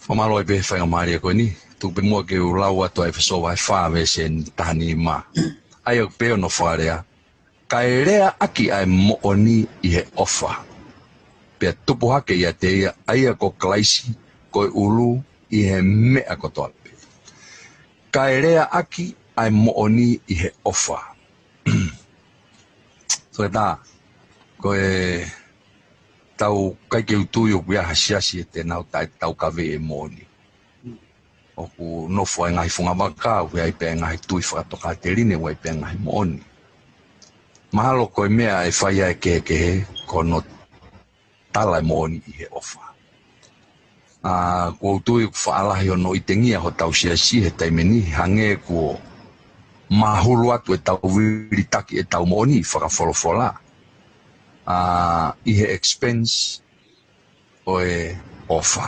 Fakamālō ai pē he faingamālie ko eni, tuku pē muʻa ke u lau atu ʻa ʻEfesō vahe fā veesi taha nima. ʻA ia ʻoku pehē hono fakalea, kae leaʻaki ʻa e moʻoni ʻi he ʻofa. Pea tupu hake ʻiate ia, ʻa ia ko Kalaisi, ko e ʻulu ʻi he meʻa kotoa pē. Kae leaʻaki ʻa e moʻoni ʻi he ʻofa. Toketā, ko e tau ʻikai ke u tui ʻoku ʻi ai ha siasi ʻe te nau taʻe taukaveʻi e moʻoni. ʻOku nofo ʻa e ngaahi fungavaka, ʻoku ʻi ai pē ngaahi tui fakatokāteline, ʻoku ʻi ai pē ngaahi moʻoni. Mahalo ko e meʻa ʻe fai ai e kehekehe, ko hono tala e moʻoni ʻi he ʻofa. ʻA, ʻoku ou tui ʻoku faʻa lahi hono ʻitengia hotau siasi he taimi ni, hangē kuo mahulu atu ʻetau vilitaki ʻetau moʻoni fakafolofola. ʻA, ʻi he expense ʻo e ʻofa.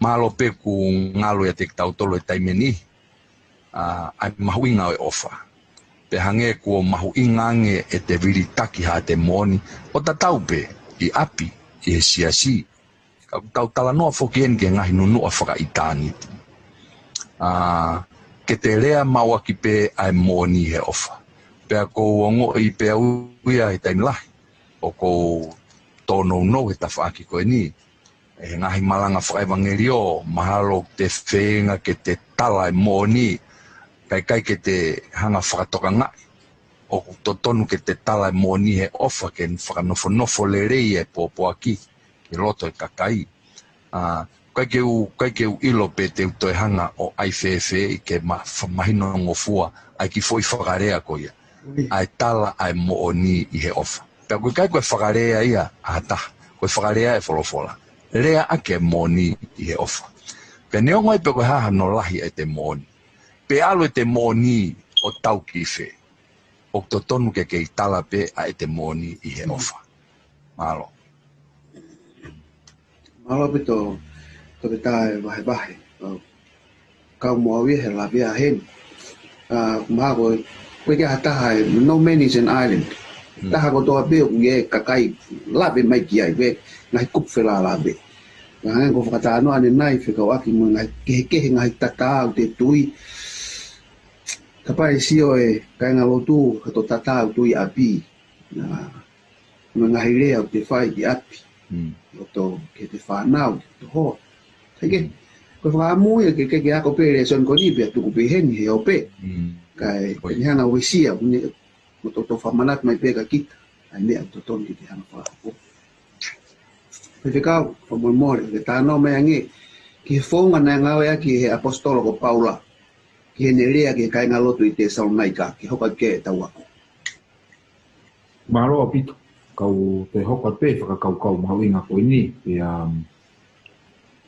Mahalo pē ʻoku ngalo ʻiate kitautolu he taimi ni, ʻa, ʻa e mahuʻinga ʻo e ʻofa. Pea hangē kuo mahuʻinga ange ʻete vilitaki haʻate moʻoni, ʻo tatau pē ʻi ʻapi, ʻi he siasi. Ka ʻoku tau talanoa foki eni ki he ngaahi nunuʻa fakaʻitāniti. ʻA, ke te lea maʻu ʻaki pē ʻa e moʻoni he ʻofa. Pea ʻoku ou ongoʻi pē au ia he taimi lahi ʻoku ou tōnounou he tafaʻaki ko eni. ʻI he ngaahi malanga fakaʻevangeliō, mahalo ʻoku te feinga ke te tala e moʻoni, kae ʻikai ke te hanga fakatokangaʻi ʻoku totonu ke te tala e moʻoni he ʻofa ke fakanofonofo lelei e pōpoaki ki loto e kakai. ʻA, ʻikai ke u, ʻikai ke u ʻilo pe te u toe hanga ʻo ʻai fēfē ʻi ke ma-, fa-, mahinongofua ʻa e kiʻi foʻi fakalea ko ia. ʻA e tala ʻa e moʻoni ʻi he ʻofa. Pea ʻoku ʻikai ko e fakalea ia ʻa ha taha, ko e fakalea e folofola. Leaʻaki e moʻoni ʻi he ʻofa. Pea neongo ai pe ko e hā hono lahi ʻete moʻoni, pe ʻalu ʻete moʻoni ʻo tau ki fē, ʻoku totonu ke kei tala pē ʻa ʻete moʻoni ʻi he ʻofa. Mālō. Mālō ʻaupito, toketā e vahevahe. ʻOku kau mo au ia he lavea heni. ʻA, mahalo ko e, ko e ʻikai ha taha e, no man is an island. Taha kotoa pē ʻoku ʻi ai e kakai lave mai ki ai, ko e ngaahi kupu felālave. Ka hangē ko e fakatalanoa ʻanenai fekauʻaki mo e ngaahi kehekehe ngaahi tatā ʻoku te tui. Kapau ʻe sio e kāingalotu, ka to tatā ʻoku tui ʻapi. Na, mo e ngaahi lea ʻoku te fai ki ʻapi. Mm. ʻO to ke te fānau, ke to hoa. Kae kehe, Mm. ko e fakaʻamu ia ke, ke, ke ako pē lēsoni ko eni pea tuku pē heni he ope. Mm. Kae, Ko ia. ke hanga ʻo uesia, mo ne, mo to, to fakamanatu mai pē kia kita. ʻA e meʻa ʻoku totonu ke te hanga ʻo fakahoko. Faifekau, fakamolemole, ke talanoa mai ange, ki he founga naʻe ngāueʻaki he ʻaposetolo ko Paula, ki heʻene lea ki he kāingalotu ʻi Tesalonaika, ke hoko atu ki ai ʻetau ako. Mālō ʻaupito, kau toe hoko atu pē fakakaukau mahuʻinga ko eni, pea, um,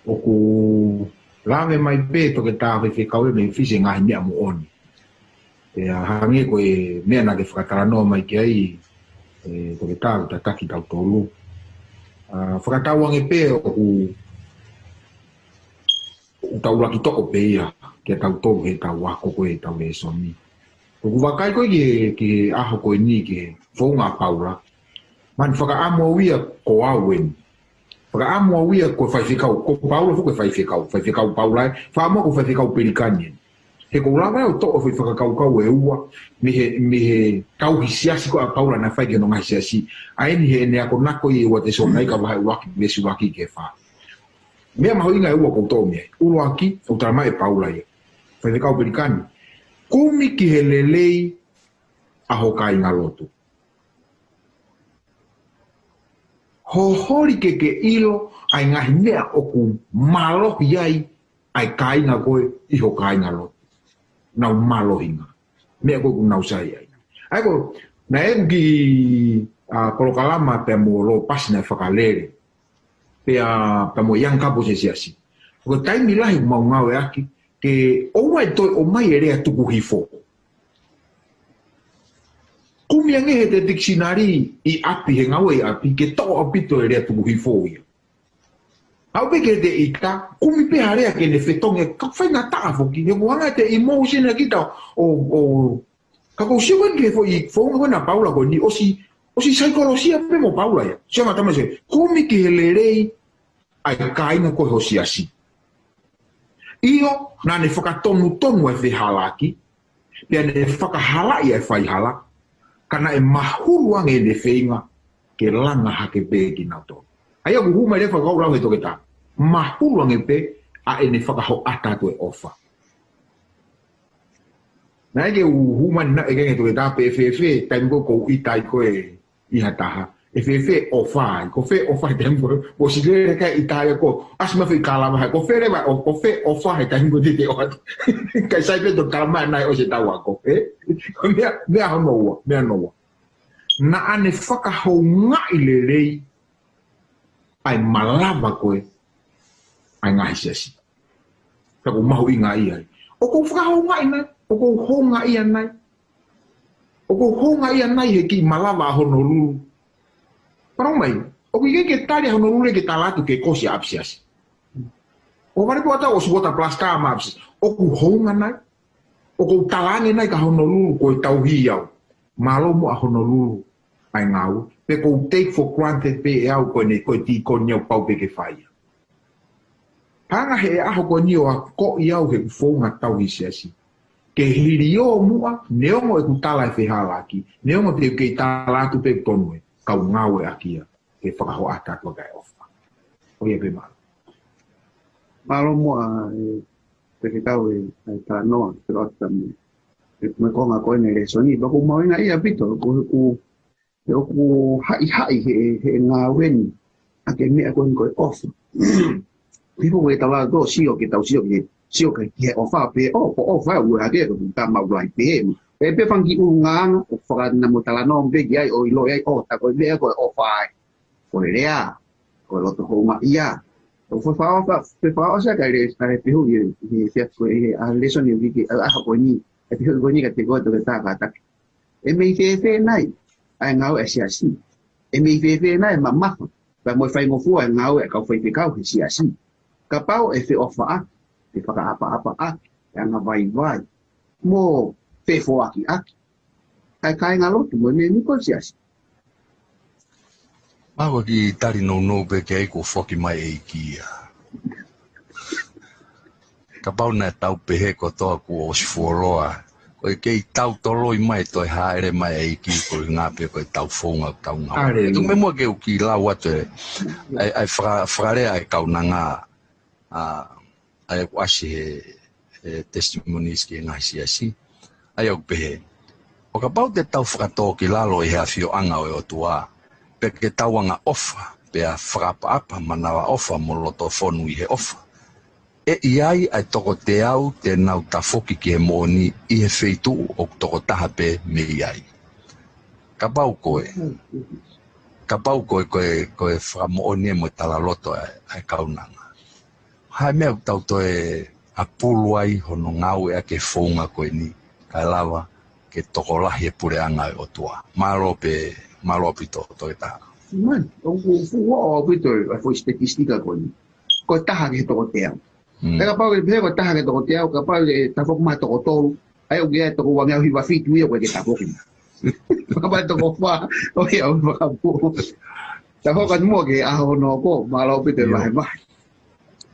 ʻoku lave mai pē toketā faifekau ʻe Mefisi ngaahi meʻa moʻoni. Pea hangē ko e meʻa naʻa ke fakatalanoa mai ki ai, ʻe toketā ʻoku tataki tautolu. ʻA, fakatauange pē ʻoku, ʻoku tau laki toʻo pē ia, kia tautolu he tau ako ko e tau lēsoni. ʻOku vakai ko e ki, ki he ʻaho ko eni ki he founga ʻa Paula. Mani fakaʻamu au ia ko au eni. Fakaʻamu au ia ko e faifekau, ko Paula foki ko e faifekau, faifekau Paula ē, fakaʻamu ko e faifekau Pelikani eni. He ʻoku ou lava ʻo toʻo e foʻi fakakaukau ʻe ua, mei he, mei he tauhi siasi ko ē ʻa Paula naʻe fai ki hono ngaahi siasi. ʻA eni heʻene akonaki ʻi he ua Tesalonaika vahe ʻuluaki, veesi ʻuluaki ki he fā. Meʻa mahuʻinga ʻe ua ʻoku ou toʻo mei ai. ʻUluaki, ʻoku talamai ʻe Paula ia. Faifekau Pelikani. Kumi ki he lelei ʻa ho kāingalotu. Hoholi ke ke ʻilo ʻa e ngaahi meʻa ʻoku mālohi ai ʻa e kāinga ko ē ʻi ho kāingalotu. Nau mālohinga. Meʻa ko ē ʻoku nau sai ai. ʻA ia ko, naʻe ʻi ai e kiʻi, ʻa, polokalama pea mo Lopasi naʻe fakalele. Pea, pea mo e young couple he siasi. Ko e taimi lahi ʻoku mau ngāueʻaki, ke ʻoua ʻe toe ʻomai e lea tuku hifo. Kumi ange he te tikisinali ʻi ʻapi, he ngāue ʻi ʻapi, ke toʻo ʻaupito e lea tuku hifo ia. ʻAu pē ke te ʻita, kumi pē ha lea ke ne fetongi, ka faingataʻa foki, he ʻoku hanga ʻe te emotion ʻa kita ʻo, ʻo, ka ʻoku ou sio ko eni ki he foʻi, founga ko ena ʻa Paula ko eni, ʻosi, ʻosi saikolosia pē mo Paula ia. Sio ngata mai se, kumi ki he lelei ʻa e kāinga ko ē ho siasi. ʻIo, naʻa ne fakatonutonu ʻa e fehālaaki, pea ne fakahalaʻi ʻa e faihala, ka naʻe mahulu ange ʻene feinga ke langa hake pē kinautolu. ʻA ia ʻoku hū mai leva fakakaukau he toketā. Mahulu ange pē ʻa ʻene fakahoʻata atu e ʻofa. Naʻe ke u hū mai naʻe ke nge toketā pe fēfē, taimi ko ē ʻoku ou ʻita ai ko ē ʻi ha taha. ʻE fēfē ʻofa ai, ko fē ʻofa he taimi ko ē, ʻosi lele kai ʻita ai ko, ʻasi mai foʻi kalama hai, ko fē leva ʻo, ko fē ʻofa he taimi ko ē te te ʻofa. Kai sai pē to kalama naʻe ʻosi e tau ako, ē? Meʻa, meʻa hono ua, meʻa hono ua. Naʻa ne fakahoungaʻi lelei ʻa e malava ko ē ʻa e ngaahi siasi. Ka ʻoku mahuʻinga ia ai. ʻOku ou fakahoungaʻi nai, ʻoku ou houngaʻia nai. ʻOku ou houngaʻia nai he kiʻi malava ʻa Honolulu. Parau mai, ʻoku ʻikai ke tali ʻa Honolulu ke tala atu ke kosi ʻa ʻapisiasi. ʻO vale pō ata ʻosi water blaster ma ʻapisiasi. ʻOku hounga nai. ʻOku ou talaange nai kia Honolulu ko e tauhi au. Mālō muʻa Honolulu ʻa e ngāue. Pe ʻoku ou take for granted pē ʻe au ko eni ko e tīkoni au pau pē ke fai. Hanga he ʻaho ko eni ʻo akoʻi au he ʻoku ou founga tauhi siasi. Ke hili ʻo muʻa, neongo ʻeku tala e fehālaaki, neongo te u kei tala atu pē tonu ē, kau ngāueʻaki ia, ke fakahoʻata atu ʻa e ʻofa. ʻO ia pē mālō. Mālō muʻa, ē, te ke tau e, e talanoa, te ke ʻoatu tamu. E, mo e konga ko eni lēsoni, pea ʻoku mahuʻinga ia ʻaupito, ʻoku, ʻoku, ʻoku haʻihaʻi he, he ngāue ni, ʻa e meʻa ko eni ko e ʻofa. Hifo ko e tala tō sio ke tau sio ke, sio ke, ki he ʻofa pē, ʻo, ko ʻofa, ua hake, ko tā mau lai pē. E pē fanga kiʻi ʻulungaanga, ʻo fakanamo talanoa pē ki ai, ʻo ʻilo ai, ʻo, tā ko e meʻa ko e ʻofa ai. Ko e lea, ko e loto houngaʻia. ʻO fakaʻofa, fakaʻofa ka le, ka le pehu i, i, i, ko e, a lēsoni i, i, a, ʻaho ko eni, e pehu ko eni ka te ko e toketā kātaki. ʻE mei fēfē nai, ʻa e ngāue ʻa e siasi. ʻE mei fēfē nai, mamafa, pea mo e faingofua e ngāue ʻa e kau faifekau he siasi. Kapau ʻe feʻofaʻaki, ʻe fakaʻapaʻapaʻaki, ʻe angavaivai, mo fefoakiʻaki ʻa e kāingalotu mo e mēmipa siasi. Mahalo ko e kiʻi tali nounou pē ke ʻai kuo foki mai ʻEiki ia. Kapau naʻe tau pehē kotoa kuo ʻosi fuoloa, ko e kei tau toloi mai toe hāʻele mai ʻEiki, ko e ngā pē ko e tau founga tau ngā. Haleluia. Tuku muʻa ke u kiʻi lau atu e, ʻai, ʻai faka-, fakalea ʻa e kaunanga, ʻa, ʻa ia ʻoku ʻasi he, he testimonies ki he ngaahi siasi. ʻA ia ʻoku pehē, ʻo kapau te tau fakatōkilalo ʻi he ʻafioʻanga ʻo e ʻOtua, pea ke tau angaʻofa, pea fakaʻapaʻapa, manavaʻofa mo loto fonu ʻi he ʻofa, ʻe ʻi ai ʻa e toko teau te nau tafoki ki he moʻoni ʻi he feituʻu ʻoku toko taha pē mei ai. Kapau ko e, kapau ko e, ko e, ko e fakamoʻoni mo e talaloto ʻa e, ʻa e kaunanga. Hā e meʻa ʻoku tau toe ʻapulu ai hono ngāueʻaki e founga ko eni, kae lava ke tokolahi e puleʻanga ʻo e ʻOtua. Mālō pē, mālō ʻaupito, Toketā. Man, ʻoku fuʻu ʻaupito e foʻi statistika ko eni. Ko e taha ki he toko teau. Mm. Pea kapau ke pehē ko e taha ki he toko teau, kapau ke tafoki mai toko tolu, ʻa ia ʻoku ʻi ai e toko uangeau hiva fitu ia ʻoku ʻikai ke tafoki mai. Kapau toko fā, ʻoku ʻi ai e fakapuʻu. Tafoki atu muʻa ki he ʻaho hono hoko, mālō ʻaupito e vahevahe.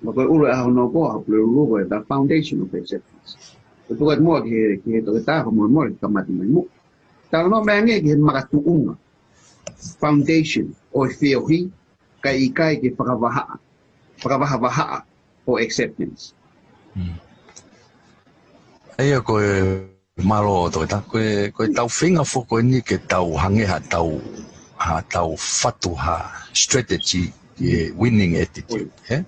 Ma ko e ʻulu e ʻaho hono hoko, ʻaho Pulelulu ko e the foundation of acceptance. Ko e tuku atu muʻa ki he, ki he Toketā, fakamolemole, ka mati mai muʻa. Talanoa mai ange ki he makatuʻunga. Foundation, ʻo e feohi, kae ʻikai ke fakavahaʻa, fakavahavahaʻa ʻo acceptance. Hmm. ʻA ia ko e mālō Toketā, ko e, ko e tau feinga foki eni ke tau hangē ha tau, ha tau fatu ha strategy, e winning attitude, ʻe?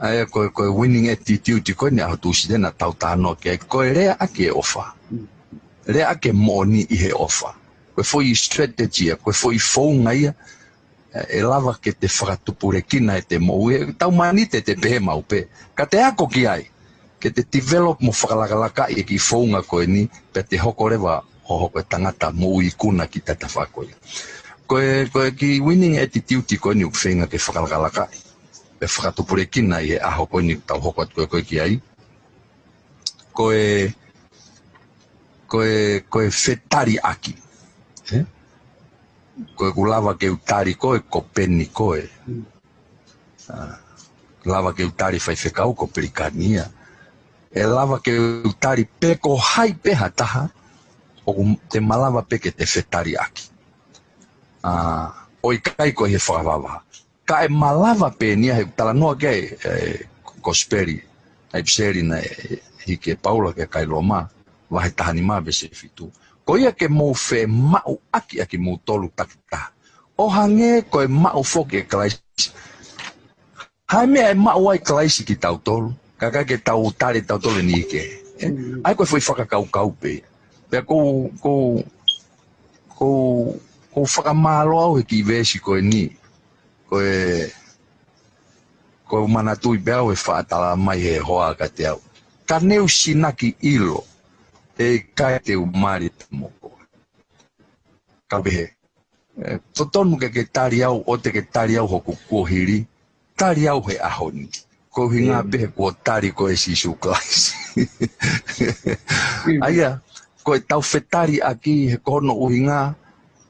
ʻA ia ko e, ko e winning attitude ko eni ʻaho Tūsite naʻa tau talanoa ki ai, ko e lea ʻaki e ʻofa. Lea ʻaki e moʻoni ʻi he ʻofa. Ko e foʻi strategy ia, ko e foʻi founga ia, ʻe lava ke te fakatupulekina ʻete moʻui, ʻe tau manite te pehē maʻu pē. Ka te ako ki ai, ke te develop mo fakalakalaka e kiʻi founga ko eni, pea te hoko leva ʻo hoko e tangata moʻui ikuna ki he tafaʻaki ko ia. Ko e, ko e kiʻi winning attitude ko eni ʻoku feinga ke fakalakalaka, pea fakatupulekina ʻi he ʻaho ko eni ʻoku tau hoko atu ko ē ko ē ki ai. Ko e, ko e, ko e fetaliʻaki. ʻE? Ko e ʻoku lava ke u tali koe, ko Peni koe. Mm. ʻA, lava ke u tali faifekau ko Pelikani ia. ʻE lava ke u tali pe ko hai pē ha taha, ʻoku te malava pē ke te fetaliʻaki. ʻA, ʻo ʻikai ko e he fakavahavaha. Ka ʻe malava pē eni ia he talanoa ki ai, ʻe, kosipeli, ʻa e ʻipiseli naʻe hiki ʻe Paula ki he kakai Loma, vahe taha nima veesi fitu. Ko ia ke mou femaʻuʻaki ʻa kimoutolu takitaha. ʻO hangē ko e maʻu foki ʻe Kalaisi. Hā e meʻa ʻe maʻu ai Kalaisi kitautolu, ka ʻikai ke tau tali tautolu eni ke. ʻE, ʻa ia ko e foʻi fakakaukau pē. Pea ʻoku ou, ʻoku ou, ʻoku ou, ʻoku ou fakamālō au he kiʻi veesi ko eni. Ko e, ʻoku ou manatuʻi pē au e faʻa tala mai he hoa kiate au. Ka ne u sinaki ʻilo, ʻe ʻikai te u mali ta mo koe. Ka pehē, ʻe, totonu ke ke tali au, ʻoua te ke tali au hoku kuohili, tali au he ʻaho ni. Ko e ʻuhinga pē he kuo tali koe ʻe Sīsū Kalaisi. ʻA ia, ko e tau fetaliʻaki he ko hono ʻuhinga,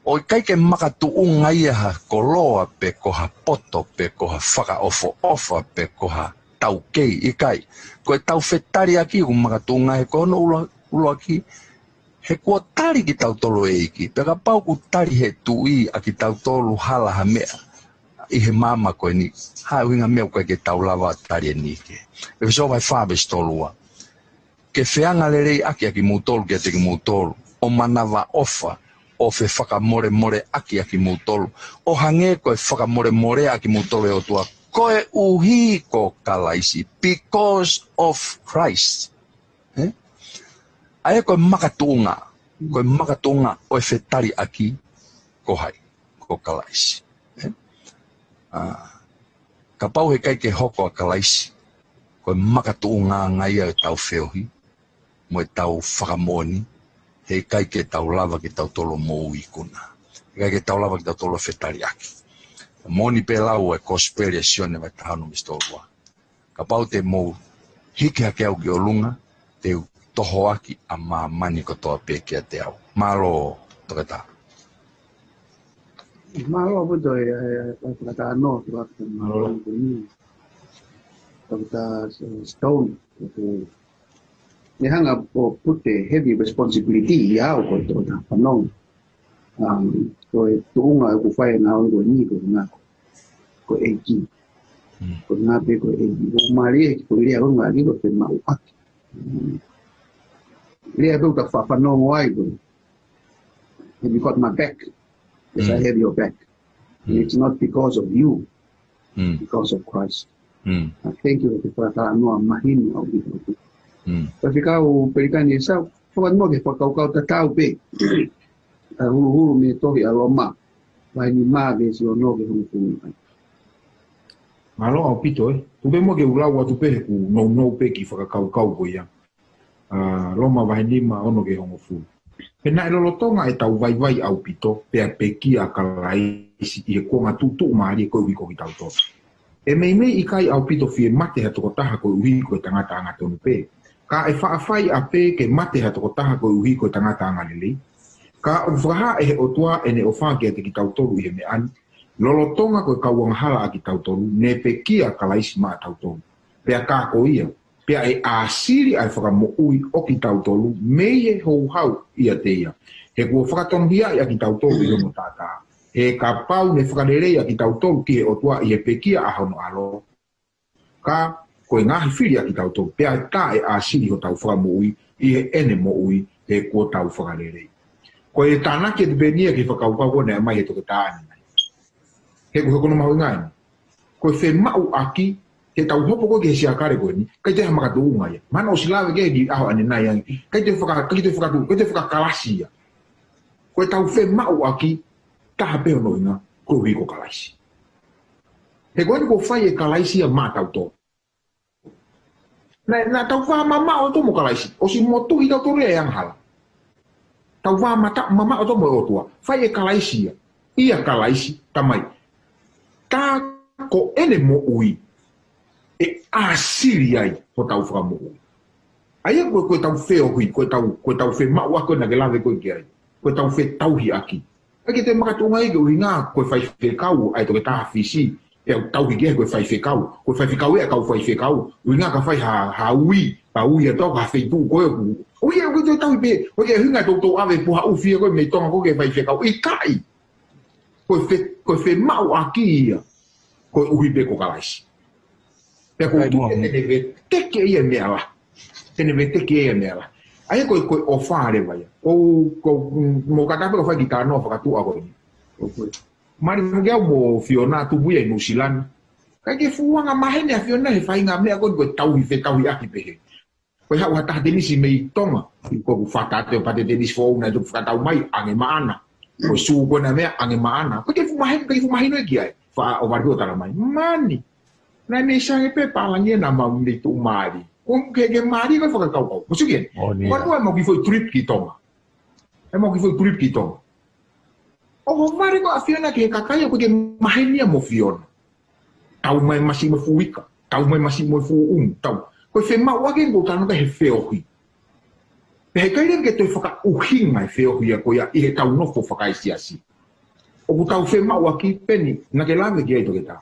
ʻo ʻikai ke makatuʻunga ia ha koloa pe ko ha poto pe ko ha fakaʻofoʻofa pe ko ha taukei, ʻikai. Ko e tau fetaliʻaki ʻoku makatuʻunga he ko hono ʻulu-, ʻuluaki, he kuo tali kitautolu ʻe he ʻEiki. Pea kapau ʻoku tali he tuʻi ʻa kitautolu hala ha meʻa ʻi he māmani ko eni, hā e ʻuhinga meʻa ʻoku ʻikai ke tau lava tali eni ke. ʻEfesō vahe fā veesi tolu ua. Ke feangaleleiʻaki ʻa kimoutolu kiate kimoutolu, ʻo manavaʻofa, ʻo fefakamolemoleʻaki ʻa kimoutolu, ʻo hangē ko e fakamolemoleʻi ʻa kimoutolu ʻe he ʻOtua, koeʻuhi ko Kalaisi, because of Christ. ʻE? ʻA ia ko e makatuʻunga, ko e makatuʻunga ʻo e fetaliʻaki ko hai, ko Kalaisi. ʻE? ʻA, kapau he ʻikai ke hoko ʻa Kalaisi, ko e makatuʻunga ange ia ʻetau feohi, mo ʻetau fakamoʻoni, he ʻikai ke tau lava ke tau tolo moʻui ikuna. He ʻikai ke tau lava ke tau tolo fetaliʻaki. Moʻoni pē lau e kosipeli ʻa Sione vahe taha ono veesi tolu ua. Kapau te mou hiki hake au ki ʻolunga, te u tohoakiʻi ʻa māmani kotoa pē kiate au. Mālō, Toketā. Mālō ʻaupito e, e, e, fakatalanoa ki he mālō ko eni. Toketā Stone, ʻoku ne hanga ʻo put a heavy responsibility ʻiate au ko e toketā fanongo. Um, ko e tuʻunga ʻoku fai ʻa e ngāue ko eni ko e ngāue ko e ʻEiki. Ko e ngāue pē ko e ʻEiki. ʻOku mālie ki he foʻi lea ko e ngāue ko e femaʻuʻaki. Lea pē ʻoku ta faʻa fanongo ai ko e, "Have you got my back? Yes, I have your back." And it's not because of you, because of Christ. I thank you for the talanoa mahino ʻaupito. Faifekau Pelikani, ʻe sau, fakamoʻoni ke fakakaukau tatau pē. ʻA e huluhulu mei he tohi ʻa Loma, vahe nima veesi ono ki he hongofulu. Mālō ʻaupito, ē. Tuku pē muʻa ke u lau atu pē he ʻoku nounou pē kiʻi fakakaukau ko ia. ʻA, Loma vahe nima ono ki he hongofulu. Pea naʻe lolotonga ʻetau vaivai ʻaupito, pea pekia ʻa Kalaisi ʻi he kuonga tuʻutuʻumālie koeʻuhi ko kitautolu. ʻE meimei ʻikai ʻaupito fie mate ha tokotaha koeʻuhi ko e tangata angatonu pē. Ka ʻe faʻa fai ʻapē ke mate ha tokotaha koeʻuhi ko e tangata angalelei. Ka ʻoku fakahā ʻe he ʻOtua ʻene ʻofa kiate kitautolu ʻi he meʻa ni, lolotonga ko e kau angahala ʻa kitautolu, ne pekia ʻa Kalaisi maʻatautolu. Pea ka ko ia, pea ʻe ʻāsili ʻa e fakamoʻui ʻo kitautolu mei he houhau ʻiate ia. He kuo fakatonuhiaʻi ʻa kitautolu ʻi hono taʻataʻa. He kapau ne fakalelei ʻa kitautolu ki he ʻOtua ʻi he pekia ʻa hono ʻAlo, ka ko e ngaahi fili ʻa kitautolu, pea ʻe taʻeʻāsili hotau fakamoʻui ʻi heʻene moʻui, he kuo tau fakalelei. Ko e tānaki atu pē eni ia ki he fakakaukau ko ē naʻe ʻomai he toketā ni. He ko e, he ko hono mahuʻinga eni. Ko e femaʻuʻaki, ke tau hopo ko ē ki he siakale ko eni, ʻikai toe ha makatuʻunga ia. Mahalo ʻosi lave ki he ʻaho ʻanenai ange. ʻIkai toe faka-, ʻikai toe fakatuʻu, ʻikai toe fakakalasi ia. Ko ʻetau femaʻuʻaki, taha pē hono ʻuhinga, koeʻuhi ko Kalaisi. He ko eni kuo fai ʻe Kalaisi ia maʻatautolu. Naʻa, naʻa tau vā mamaʻo atu mo Kalaisi. ʻOsi motuhi tautolu ia ʻe he angahala. Tau vā mata-, mamaʻo atu mo e ʻOtua. Fai ʻe Kalaisi ia. ʻIa Kalaisi, Tamai. Tā ko ʻene moʻui, ʻe ʻāsili ai hotau fakamoʻui. ʻA ia ko e, ko ʻetau feohi, ko ʻetau, ko ʻetau femaʻuʻaki naʻa ke lave ko ē ki ai. Ko ʻetau fetauhiʻaki. ʻIkai ke toe makatuʻunga ia ki he ʻuhinga ko e faifekau, ʻa e toketā Fisi, ʻe au tauhi ki ai ko e faifekau, ko e faifekau ʻa e kau faifekau, ʻuhinga ka fai ha, ha ui, ka ui atu au ki ha feituʻu ko ē ʻoku, ʻoku ʻikai ke toe tauhi pē, ʻoku ʻikai ke ʻuhinga toutou ʻave puha ʻufi ko ē mei Tonga ko ē ke faifekau, ʻikai. Ko e fe-, ko e femaʻuʻaki ia, koeʻuhi pē ko Kalaisi. Pea ko e tuʻu ke te ne veteki ia meʻa lahi. Te ne veteki ia meʻa lahi. ʻA ia ko e, ko e ʻofa leva ia. Ko, ko, mo kata pē ko e fai kiʻi talanoa fakatuʻa ko eni. Mālie ke au mo Fiona tupu ia ʻi Nuʻusila ni. ʻIkai ke fuʻu anga maheni ʻa Fiona he faʻahinga meʻa ko eni ko e tauhi, fetauhiʻaki pehē. Ko e haʻu ha taha tenisi mei Tonga. Ko ʻeku fata atu e pate tenisi foʻou naʻe tuku fakatau mai, ʻange maʻana. Ko e sū ko ena meʻa, ʻange maʻana. ʻIkai ke fuʻu maheni, ʻikai ke fuʻu mahino ia ki ai. Faʻa ʻohovale ʻo talamai. Mani. Naʻe mei sange pē pālangi ena mau mei tuʻumālie. ʻO ke, ke mālie ko e fakakaukau. Ko e sio ki heni. Ko e ʻuhinga ʻemau kiʻi foʻi trip ki Tonga. ʻEmau kiʻi foʻi trip ki Tonga. ʻOhovale ko ē ʻa Fiona ki he kakai ʻoku ʻikai ke maheni ia mo Fiona. Tau mai masiʻi mo e fuʻu ika. Tau mai masiʻi mo e fuʻu ʻumu. Tau. Ko e femaʻuʻaki eni ʻoku ou talanoa ki ai he feohi. Pea he ʻikai leva ke toe fakaʻuhinga e feohi ia ko ia ʻi heʻetau nofo fakaesiasi. ʻOku tau femaʻuʻaki pē eni, naʻa ke lave ki ai toketā.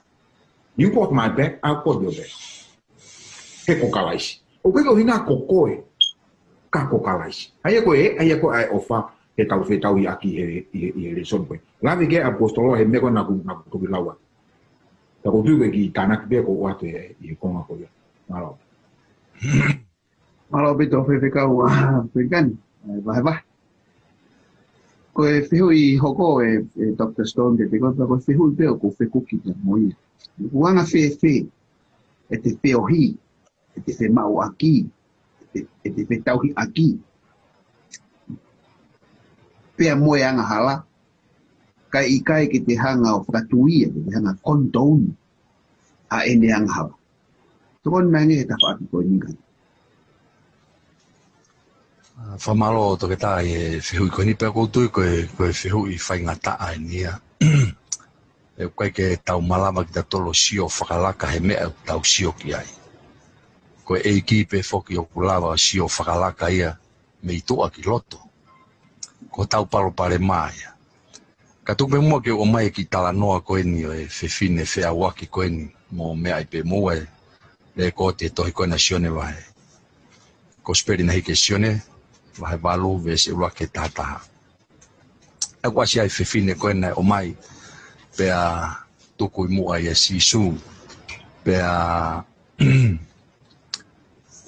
You got my back, I got your back. He ko Kalaisi. ʻOku ʻikai ke ʻuhinga ko koe, ka ko Kalaisi. ʻA ia ko e, ʻa ia ko e ʻofa, heʻetau fetauhiʻaki he, he, he lēsoni ko ē. Lave ki ai ʻaposetolo he meʻa ko ē naʻa ku, naʻa ku toki lau atu. Ka ʻoku ou tui ko e kiʻi tānaki pē ʻoku ou ʻoatu ʻi he konga ko ia. Mālō. Mālō ʻaupito faifekau, ʻa, Pelikani, ʻa, vahevahe. Ko e fehuʻi hoko ʻe, ʻe Doctor Stone, te te ko, ko e fehuʻi pē ʻoku fekuki pē mo ia. ʻOku anga fēfē ʻete feohi, ʻete femaʻuʻaki, ʻete, ʻete fetauhiʻaki. Pea mo e angahala, kae ʻikai ke te hanga ʻo fakatuia, ke te hanga ʻo condone ʻa ʻene angahala. Tokoni mai angé he tafaʻaki ko eni, Pelikani. ʻA, fakamālō toketā ʻi he fehuʻi ko eni pea ʻoku ou tui ko e, ko e fehuʻi faingataʻa eni ia. ʻE ʻikai ke tau malava kitautolu ʻo sio fakalaka he meʻa ʻoku tau sio ki ai. Ko e ʻEiki pē foki ʻoku lava ʻo sio fakalaka ia mei tuʻa ki loto. Ko hotau palopalema ia. Ka tuku pē muʻa ke u ʻomai e kiʻi talanoa ko eni ʻo e fefine feʻauaki ko eni, mo meʻa ai pē muʻa e, e ko e tohi ko ena ʻa Sione vahe. Kosipeli naʻe hiki ʻe Sione, vahe valu, veesi ʻuluaki ki he taha taha. ʻOku ʻasi ai e fefine ko ena ʻo ʻomai, pea tuku ʻi muʻa ʻia Sīsū, pea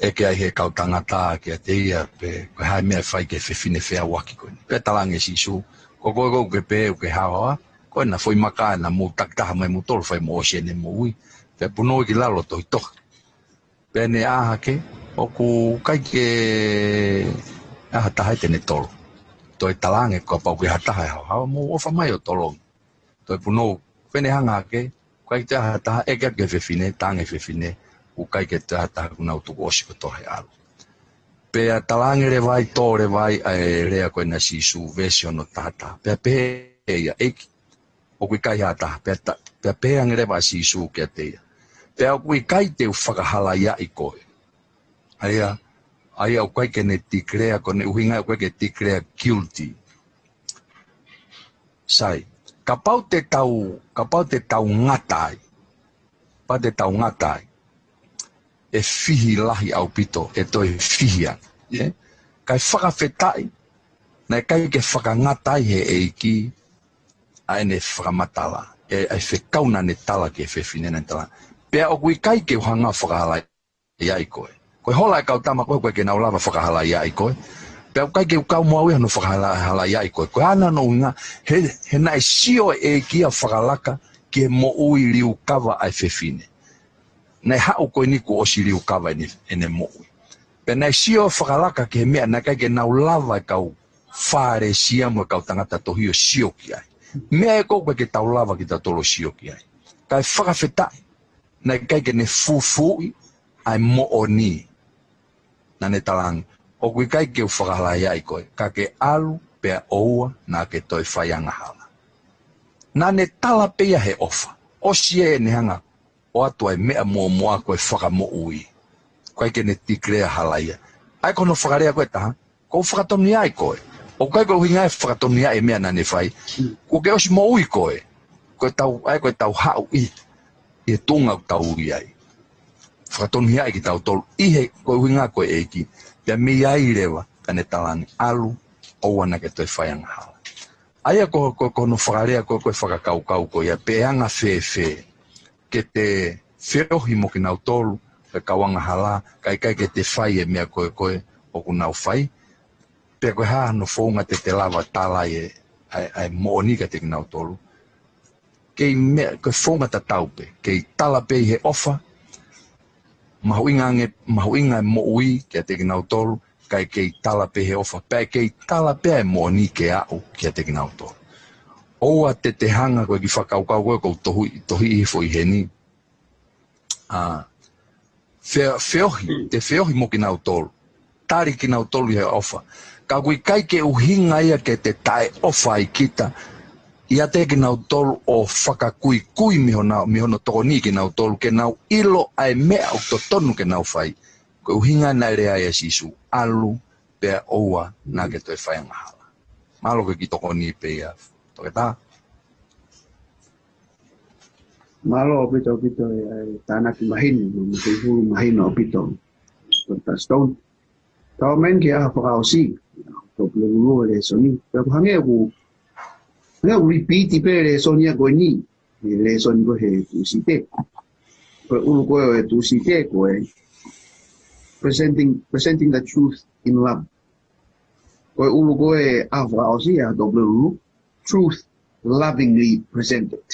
ʻeke ai ʻe he kau tangata kiate ia pe ko e hā e meʻa ʻe fai ki he fefine feʻauaki ko eni. Pea talaange ʻe Sīsū, ko koe ʻoku ke pehē ʻoku ke haohaoa, ko ena foʻi maka naʻa mou takitaha mai moutolu fai mo ʻosi ʻene moʻui, pea punou ki lalo ʻo tohitohi. Pea ne ʻā hake, ʻoku ʻikai ke ʻi ai ha taha ia te ne tolo. Toe talaange kapau ʻoku ʻi ai ha taha ʻe haohaoa, mou ʻofa mai ʻo tolongi. Toe punou, pea ne hanga hake, ʻikai toe ʻi ai ha taha, ʻeke atu ki he fefine, talaange ʻe he fefine, ʻoku ʻikai ke toe ʻi ai ha taha, kuo nau tuku ʻosi kotoa he ʻalu. Pea talaange leva ai, tō leva ai ʻa e lea ko ena ʻa Sīsū, veesi hono taha taha. Pea pehē ʻe ia, ʻEiki, ʻoku ʻikai ha taha. Pea ta-, pea pehē ange leva ʻa Sīsū kiate ia, Pea ʻoku ʻikai te u fakahalaiaʻi koe. ʻA ia, ʻa ia ʻoku ʻikai ke ne declare, ko ʻene ʻuhinga ʻoku ʻikai ke declare guilty. Sai, kapau te tau, kapau te tau ngata ai, kapau te tau ngata ai, ʻe fihi lahi ʻaupito, ʻe toe fihi ange. Ē? Kae fakafetaʻi, naʻe ʻikai ke fakangata ai ʻe he ʻEiki ʻa ʻene fakamatala, ʻa e, ʻa e fekau naʻa ne tala ki he fefine naʻa ne tala, Pea ʻoku ʻikai ke u hanga ʻo fakahalaiaʻi koe. Ko e hola e kau tama ko ē ʻoku ʻikai ke nau lava ʻo fakahalaiaʻi koe. Pea ʻoku ʻikai ke u kau mo au ia ʻi hono fakahala-, halaiaʻi koe. Ko e hā hono ʻuhinga? He, he naʻe sio e ʻEiki ʻo fakalaka ki he moʻui liukava ʻa e fefine. Naʻe haʻu ko eni kuo ʻosi liukava ʻene, ʻene moʻui. Pea naʻe sio ʻo fakalaka ki he meʻa naʻe ʻikai ke nau lava e kau Fālesi ia mo e kau tangata tohi ʻo sio ki ai. Meʻa ē ʻoku ʻikai ke tau lava kitautolu ʻo sio ki ai. Kae fakafetaʻi, naʻe ʻikai ke ne fufuuʻi ʻa e moʻoni. Naʻa ne talaange, ʻOku ʻikai ke u fakahalaiaʻi koe, ka ke ʻalu pea ʻoua naʻa ke toe fai angahala. Naʻa ne tala pē ia he ʻofa. ʻOsi ē ʻene hanga ʻo ʻoatu ʻa e meʻa muʻomuʻa ko e fakamoʻui. ʻOku ʻikai ke ne declare halaia. ʻA ia ko hono fakalea ko ē ʻe taha, ʻOku ou fakatonuhiaʻi koe. ʻOku ʻikai ko e ʻuhinga e fakatonuhiaʻi e meʻa naʻa ne fai. Kuo ke ʻosi moʻui koe. Ko e tau, ʻa ia ko e tau haʻu ʻi, ʻi he tuʻunga ʻoku tau ui ai. Fakatonuhiaʻi kitautolu ʻi he, ko e ʻuhinga ko e ʻEiki. Pea mei ai leva, pea ne talaange, ʻAlu, ʻoua naʻa ke toe fai angahala. ʻA ia ko, ko, ko hono fakalea ko, ko e fakakaukau ko ia, pe ʻe anga fēfē ke te feohi mo kinautolu, ʻa e kau angahala, kae ʻikai ke te fai e meʻa ko ē ko ē ʻoku nau fai. Pea ko e hā hono founga te te lava tala ai e, ʻa e, ʻa e moʻoni kiate kinautolu. Kei meʻa, ko e founga tatau pē, kei tala pē ʻi he ʻofa, mahuʻinga ange, mahuʻinga e moʻui kiate kinautolu, kae kei tala pē he ʻofa, pea kei tala pē e moʻoni ke aʻu kiate kinautolu. ʻOua te te hanga ko e kiʻi fakakaukau ko ē ʻoku ou tohi, tohi hifo ʻi heni. ʻA, fe-, feohi, te feohi mo kinautolu. Tali kinautolu ʻi he ʻofa. Ka ʻoku ʻikai ke ʻuhinga ia ke te taʻeʻofa ai kita, ʻiate kinautolu ʻo fakakuikui mei hona, mei hono tokoniʻi kinautolu, ke nau ʻilo ʻa e meʻa ʻoku totonu ke nau fai. Ko e ʻuhinga naʻe lea ai ʻa Sīsū, ʻAlu pea ʻoua naʻa ke toe fai angahala. Mālō ko e kiʻi tokoni pē ia. Toketā? Mālō ʻaupito, ʻaupito, ʻa e tānaki mahino, mo e hulu mahino ʻaupito. Toketā Stone. Tau mei ai ki he ʻaho fakaʻosi. Tau pule lulu e lēsoni. Pea ʻoku hangē ʻoku, hangē ʻoku repeat pē lēsoni ia ko eni. He lēsoni ko ē he Tūsite. Ko e ʻulu ko ē ʻo e Tūsite ko e Presenting, Presenting the Truth in Love. Ko e ʻulu ko ē ʻaho fakaʻosi ʻa e tau pule lulu, Truth Lovingly Presented.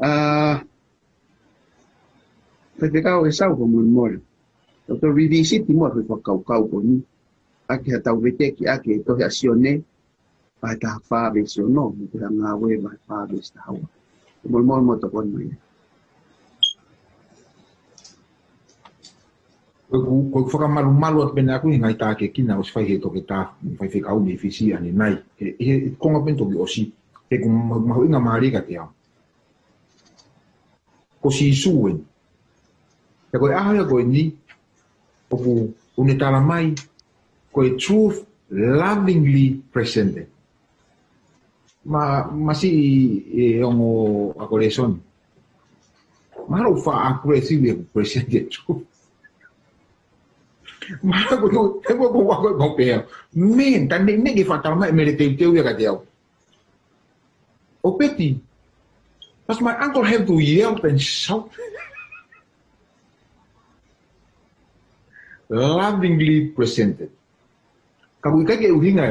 ʻA, Faifekau ʻEsau, fakamolemole. Tau toe revisit muʻa e fakakaukau ko eni. ʻAki ha tau veteki ʻaki e tohi ʻa Sione, vahe taha fā veesi ono, mo e tohi ʻa Ngāue vahe fā veesi taha ua. Fakamolemole mo tokoni mai. Ko ʻeku, ko ʻeku fakamalumalu atu pē ʻaʻaku he ngaahi tākiekina ʻosi fai he toketā, faifekau mei Fisi ʻanenai. He, he, he konga pē eni toki ʻosi. He ʻoku ma-, mahuʻinga mālie kiate au. Ko Sīsū eni. He ko e ʻaho ia ko eni, ʻoku, ʻoku ne tala mai, ko e truth lovingly presented. Ma, masiʻi e ongo ako lēsoni. Mahalo ʻoku faʻa aggressive ʻeku present atu. Mahalo ko, he ko, ko, ko, ko pea. Man, ta ne, ne ke faʻa tala mai, mele teuteu ia kiate au. ʻO Peti, does my uncle have to yell and shout? Lovingly presented. Ka ʻoku ʻikai ke ʻuhinga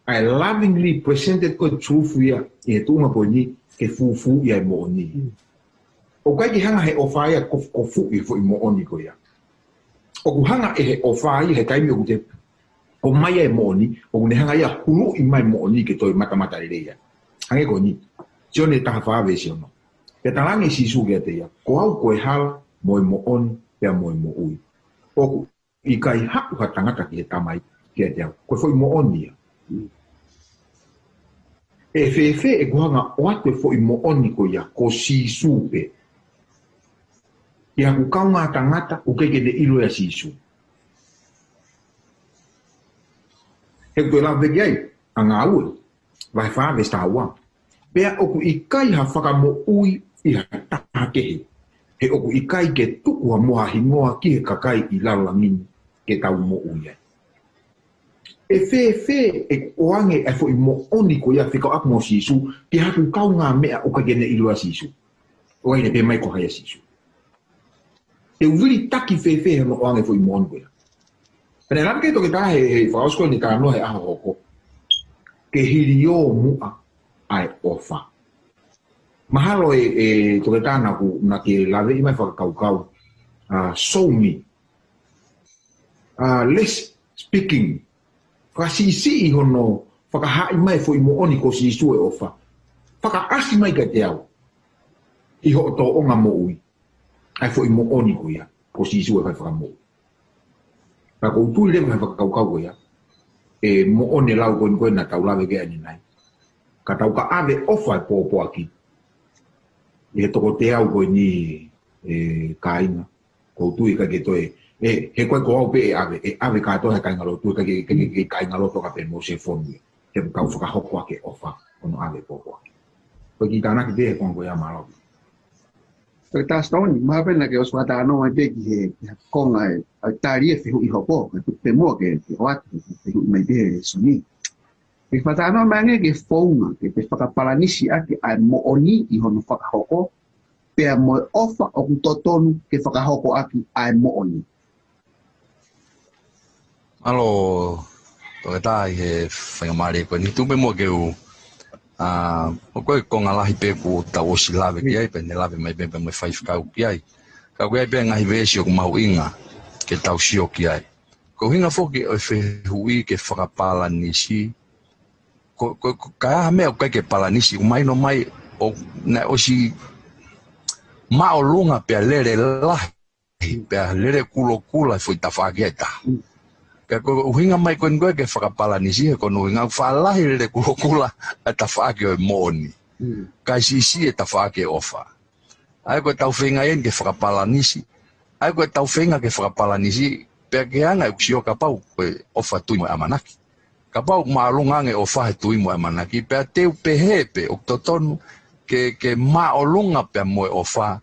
ʻa e lovingly presented ko e truth ia ʻi he tuʻunga ko eni ke fufū ia e moʻoni. ʻOku ʻikai ke hanga he ʻofa ia kofukofuʻi e foʻi moʻoni ko ia. ʻOku hanga ʻe he ʻofa ia he taimi ʻoku te ʻomai ai e moʻoni, ʻoku ne hanga ia huluʻi mai moʻoni ke toe matamata lelei ia. Hangē ko eni, Sione taha fā veesi ono. Pea talaange ʻe Sīsū kiate ia, ko au ko e hala, mo e moʻoni, pea mo e moʻui. ʻOku ʻikai haʻu ha tangata ki he Tamai kiate au. Ko e foʻi moʻoni ia. ʻE fēfē ʻeku hanga ʻo ʻoatu e foʻi moʻoni ko ia, ko Sīsū pē, ʻi haku kaungā tangata ʻoku ʻikai ke ne ʻilo ʻa Sīsū? He ʻoku toe lave ki ai ʻa Ngāue vahe fā veesi taha ua. Pea ʻoku ʻikai ha fakamoʻui ʻi ha taha kehe, he ʻoku ʻikai ke tuku ha mo ha hingoa ki he kakai ʻi lalo langi ni ke tau moʻui ai. ʻE fēfē ʻeku ʻoange ʻa e foʻi moʻoni ko ia fekauʻaki mo Sīsū ki haku kaungāmeʻa ʻoku ʻikai ke ne ʻilo ʻa Sīsū? ʻOku ʻikai ke ne pehē mai ko hai ʻa Sīsū. ʻE vilitaki fēfē hono ʻoange foʻi moʻoni ko ia? Pea ne lave ki ai ʻa Toketā he, he fakaʻosi ko eni talanoa he ʻaho hoko, ke hiliō muʻa ʻa e ʻofa. Mahalo ʻe, ʻe Toketā naʻa ku, naʻa ke laveʻi mai fakakaukau, uh, show me, uh, less speaking. Fakasiʻisiʻi hono fakahaaʻi mai foʻi moʻoni ko Sīsū e ʻofa. Fakaʻasi mai kiate au ʻi hoʻo tōʻonga moʻui ʻa e foʻi moʻoni ko ia, ko Sīsū e fai fakamoʻui. Ka ʻoku ou tui leva he fakakaukau ko ia, ʻe moʻoni e lau ko eni ko ē naʻa tau lave ki ai ʻanenai. Ka tau ka ʻave ʻofa e pōpoaki ʻi he toko teau ko eni, e kāinga. ʻOku ou tui ʻikai ke toe, ʻe, he ko e ko au pē ʻe ʻave, ʻe ʻave kātoa he kāingalotu, ʻikai ke, ke, ke, ke kāingalotu ka pē mo se fonu ia. He ʻoku tau fakahoko ʻaki e ʻofa hono ʻave e pōpoaki. Ko e kiʻi tānaki pē he konga ko ia, mālō. Toketā Stone, mahalo pē naʻa ke ʻosi fakatalanoa mai pē ki he, ki he konga e, ʻa e tali e fehuʻi hoko, ka tuku pē muʻa ke, ke ʻoatu, ke fehuʻi mai pē he soni. Ke fakatalanoa mai ange ki he founga, ke te fakapalanisi ʻaki ʻa e moʻoni ʻi hono fakahoko, pea mo e ʻofa ʻoku totonu ke fakahoko ʻaki ʻa e moʻoni. Mālō, Toketā, ʻi he faingamālie ko eni. Tuku pē muʻa ke u, ā, ʻoku ʻi ai e konga lahi pē kuo tau ʻosi lave ki ai, pea ne lave mai pē, pea mo e faifekau ki ai. Ka ʻoku ʻi ai pē ngaahi veesi ʻoku mahuʻinga ke tau sio ki ai. Ko e ʻuhinga foki ʻo e fehuʻi ke fakapalanisi, ko, ko, ko, ka ʻi ai ha meʻa ʻoku ʻikai ke palanisi, ʻoku mahino mai ʻoku, naʻe ʻosi māʻolunga pea lele lahi, pea lele kulokula e foʻi tafaʻaki ʻe taha. Mm. Ka ko e ʻuhinga mai ko eni ko ē ke fakapalanisi, he ko hono ʻuhinga ʻoku faʻa lahi e lele kulokula ʻa e tafaʻaki ʻo e moʻoni. Mm. Kae siʻisiʻi e tafaʻaki ʻo e ʻofa. ʻA ia ko ʻetau feinga eni ke fakapalanisi. ʻA ia ko ʻetau feinga ke fakapalanisi, pea ke hanga ʻo sio kapau ko e ʻofa tui mo e ʻamanaki. Kapau ʻoku māʻolunga ange e ʻofa he tui mo e ʻamanaki, pea te u pehē pē ʻoku totonu ke, ke māʻolunga pea mo e ʻofa,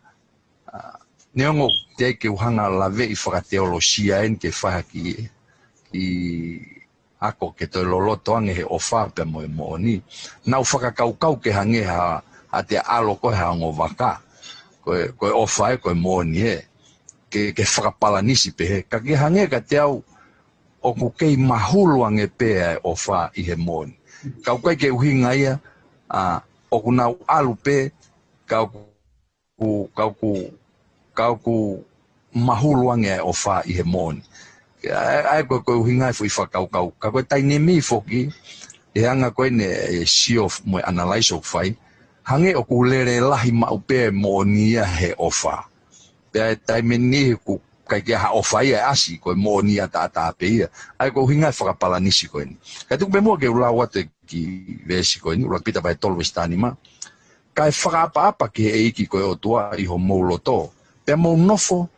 ā, neongo teʻeki ke u hanga ʻo laveʻi fakateolosia eni ke fai ha kiʻi, kiʻi ako ke toe loloto ange he ʻofa pea mo e moʻoni. Naʻa ku fakakaukau ke hangē ha, ha te ʻalu ko ē ha ongo vaka. Ko e, ko e ʻofa ē, ko e moʻoni ē. Ke, ke fakapalanisi pehē. Ka ke hangē kiate au ʻoku kei mahulu ange pē ʻa e ʻofa ʻi he moʻoni. Ka ʻoku ʻikai ke ʻuhinga ia, ā, ʻoku nau ʻalu pē, ka ʻoku ku, ka ʻoku, ka ʻoku mahulu ange ʻa e ʻofa ʻi he moʻoni. ʻA ia, ʻa ia ko e, ko e ʻuhinga e foʻi fakakaukau. Ka ko e taimi ni foki, ʻi he anga ko eni e sio mo e analyze ʻoku fai, hangē ʻoku lele lahi maʻu pē e moʻoni ia he ʻofa. Pea ʻi he taimi ni ʻoku ʻikai ke ʻi ai ha ʻofa ia ʻe ʻasi, ko e moʻoni ʻataʻatā pē ia. ʻA ia ko e ʻuhinga e fakapalanisi ko eni. Ka tuku pē muʻa ke u lau atu e kiʻi veesi ko eni, ʻUluaki Pita vahe tolu veesi taha nima. Kae fakaʻapaʻapa ki he ʻEiki ko e ʻOtua ʻi homou loto, pea mou nofo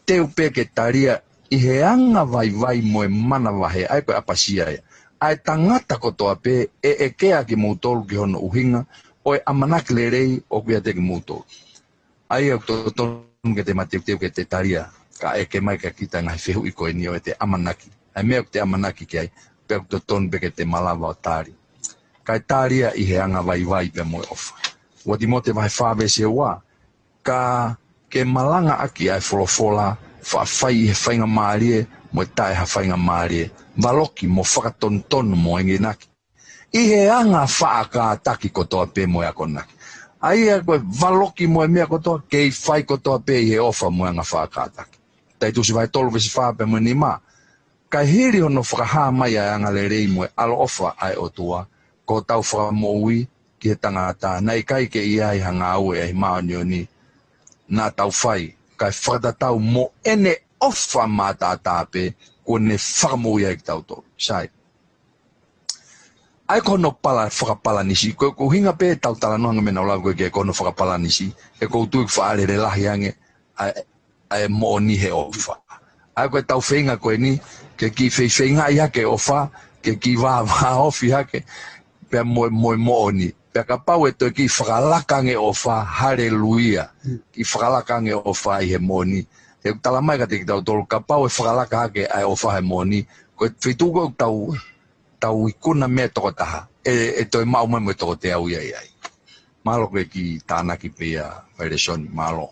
teu pē ke talia ʻi he anga vaivai mo e manavahē, ʻa ia ko e ʻapasia ia, ʻa e tangata kotoa pē ʻe ʻekea kimoutolu ki hono ʻuhinga ʻo e ʻamanaki lelei ʻoku ʻiate kimoutolu. ʻA ia ʻoku totonu ke te mateuteu ke te tali ia, ka ʻeke mai kia kita e ngaahi fehuʻi ko eni ʻo ʻete ʻamanaki. ʻA e meʻa ʻoku te ʻamanaki ki ai, pea ʻoku totonu pē ke te malava ʻo tali. Kae tali ia ʻi he anga vaivai pea mo e ʻofa. Ua Tīmote vahe fā veesi ua, ka ke malangaʻaki ʻa e folofola, faʻa fai ʻi he faingamālie mo e taʻe ha faingamālie, valoki mo fakatonutonu mo enginaki ʻi he anga faʻa kātaki kotoa pē mo e akonaki. ʻA ia ko e valoki mo e meʻa kotoa, kei fai kotoa pē ʻi he ʻofa mo e anga faʻa kātaki. Taitusi vahe tolu veesi fā pea mo e nima, kae hili hono fakahā mai ʻa e angalelei mo e ʻaloʻofa ʻa e ʻOtua, ko hotau fakamoʻui ki he tangata, naʻe ʻikai ke ʻi ai ha ngāue ʻa e māʻoniʻoni naʻa tau fai, kae fakatatau mo ʻene ʻofa maʻataʻatā pē, kuo ne fakamoʻui ai kitautolu. Sai. ʻA ia ko hono pala-, fakapalanisi, ko, ko e ʻuhinga pē ʻetau talanoa ange meʻa naʻa ku lave ko ē ki ai ko hono fakapalanisi, he ʻoku ou tui ʻoku faʻa lele lahi ange ʻa e, ʻa e moʻoni he ʻofa. ʻA ia ko ʻetau feinga ko eni, ke kiʻi feifeingaʻi hake ʻofa, ke kiʻi vāvāofi hake, pea mo, mo e moʻoni. Pea kapau ʻe toe kiʻi fakalaka ange ʻofa, haleluia. Kiʻi fakalaka ange ʻofa ʻi he moʻoni. He ʻoku tala mai kiate kitautolu, kapau ʻe fakalaka hake ʻa e ʻofa he moʻoni, ko e feituʻu ko ē ʻoku tau tau ikuna mei he tokotaha, ʻe, ʻe toe maʻu mai mo e toko teau ia ʻi ai. Mālō ko e kiʻi tānaki pē ia, Failesoni, mālō.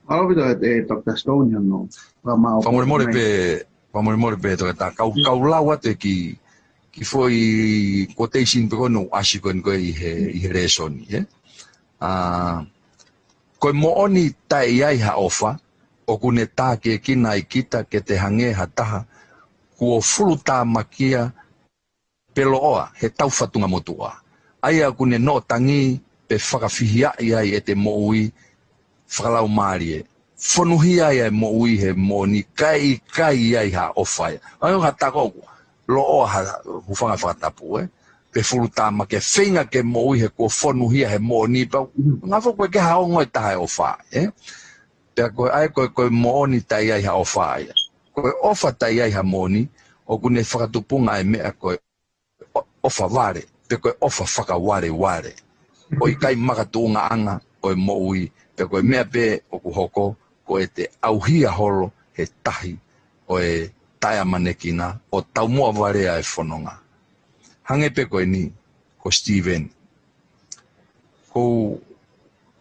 Mālō ʻaupito, ʻe, Doctor Stone, hono fakamāʻopoʻopo mai. Fakamolemole pē, fakamolemole pē, Toketā, kau, kau lau atu e kiʻi, kiʻi foʻi quotation pē ko ē naʻe ʻasi ko ē ko ē ʻi he, ʻi he lēsoni, ē? ʻA, ko e moʻoni taʻe ʻi ai ha ʻofa, ʻoku ne tākiekina ai kita ke te hangē ha taha kuo fulutāmakia pe loʻoa he taufatunga motuʻa. ʻA ia ʻoku ne noʻotangi pe fakafihiaʻi ai ʻete moʻui fakalaumālie. Fonuhia ai ʻa e moʻui he moʻoni kae ʻikai ʻi ai ha ʻofa ia. ʻA ia ʻoku hā taha ʻoku loʻoa ha hūfanga he fakatapu, ē? Pe fulutāmaki, feinga ke moʻui he kuo fonuhia he moʻoni pau. Ngā fo ko e ke ha ongo e taha e ʻofa, ē? Pea ko e ʻa e ko e, ko e moʻoni taʻe ʻi ai ha ʻofa ia. Ko e ʻofa taʻe ʻi ai ha moʻoni, ʻoku ne fakatupunga e meʻa ko e ʻo-, ʻofa vale, pe ko e ʻofa fakawalewale. ʻO ʻikai makatuʻungaʻanga ʻo e moʻui, pe ko e meʻa pē ʻoku hoko, ko ʻete ʻauhia holo he tahi ʻo e taʻeʻamanekina, ʻo taumuʻa valea e fononga. Hangē pē ko eni, ko Stephen. Ko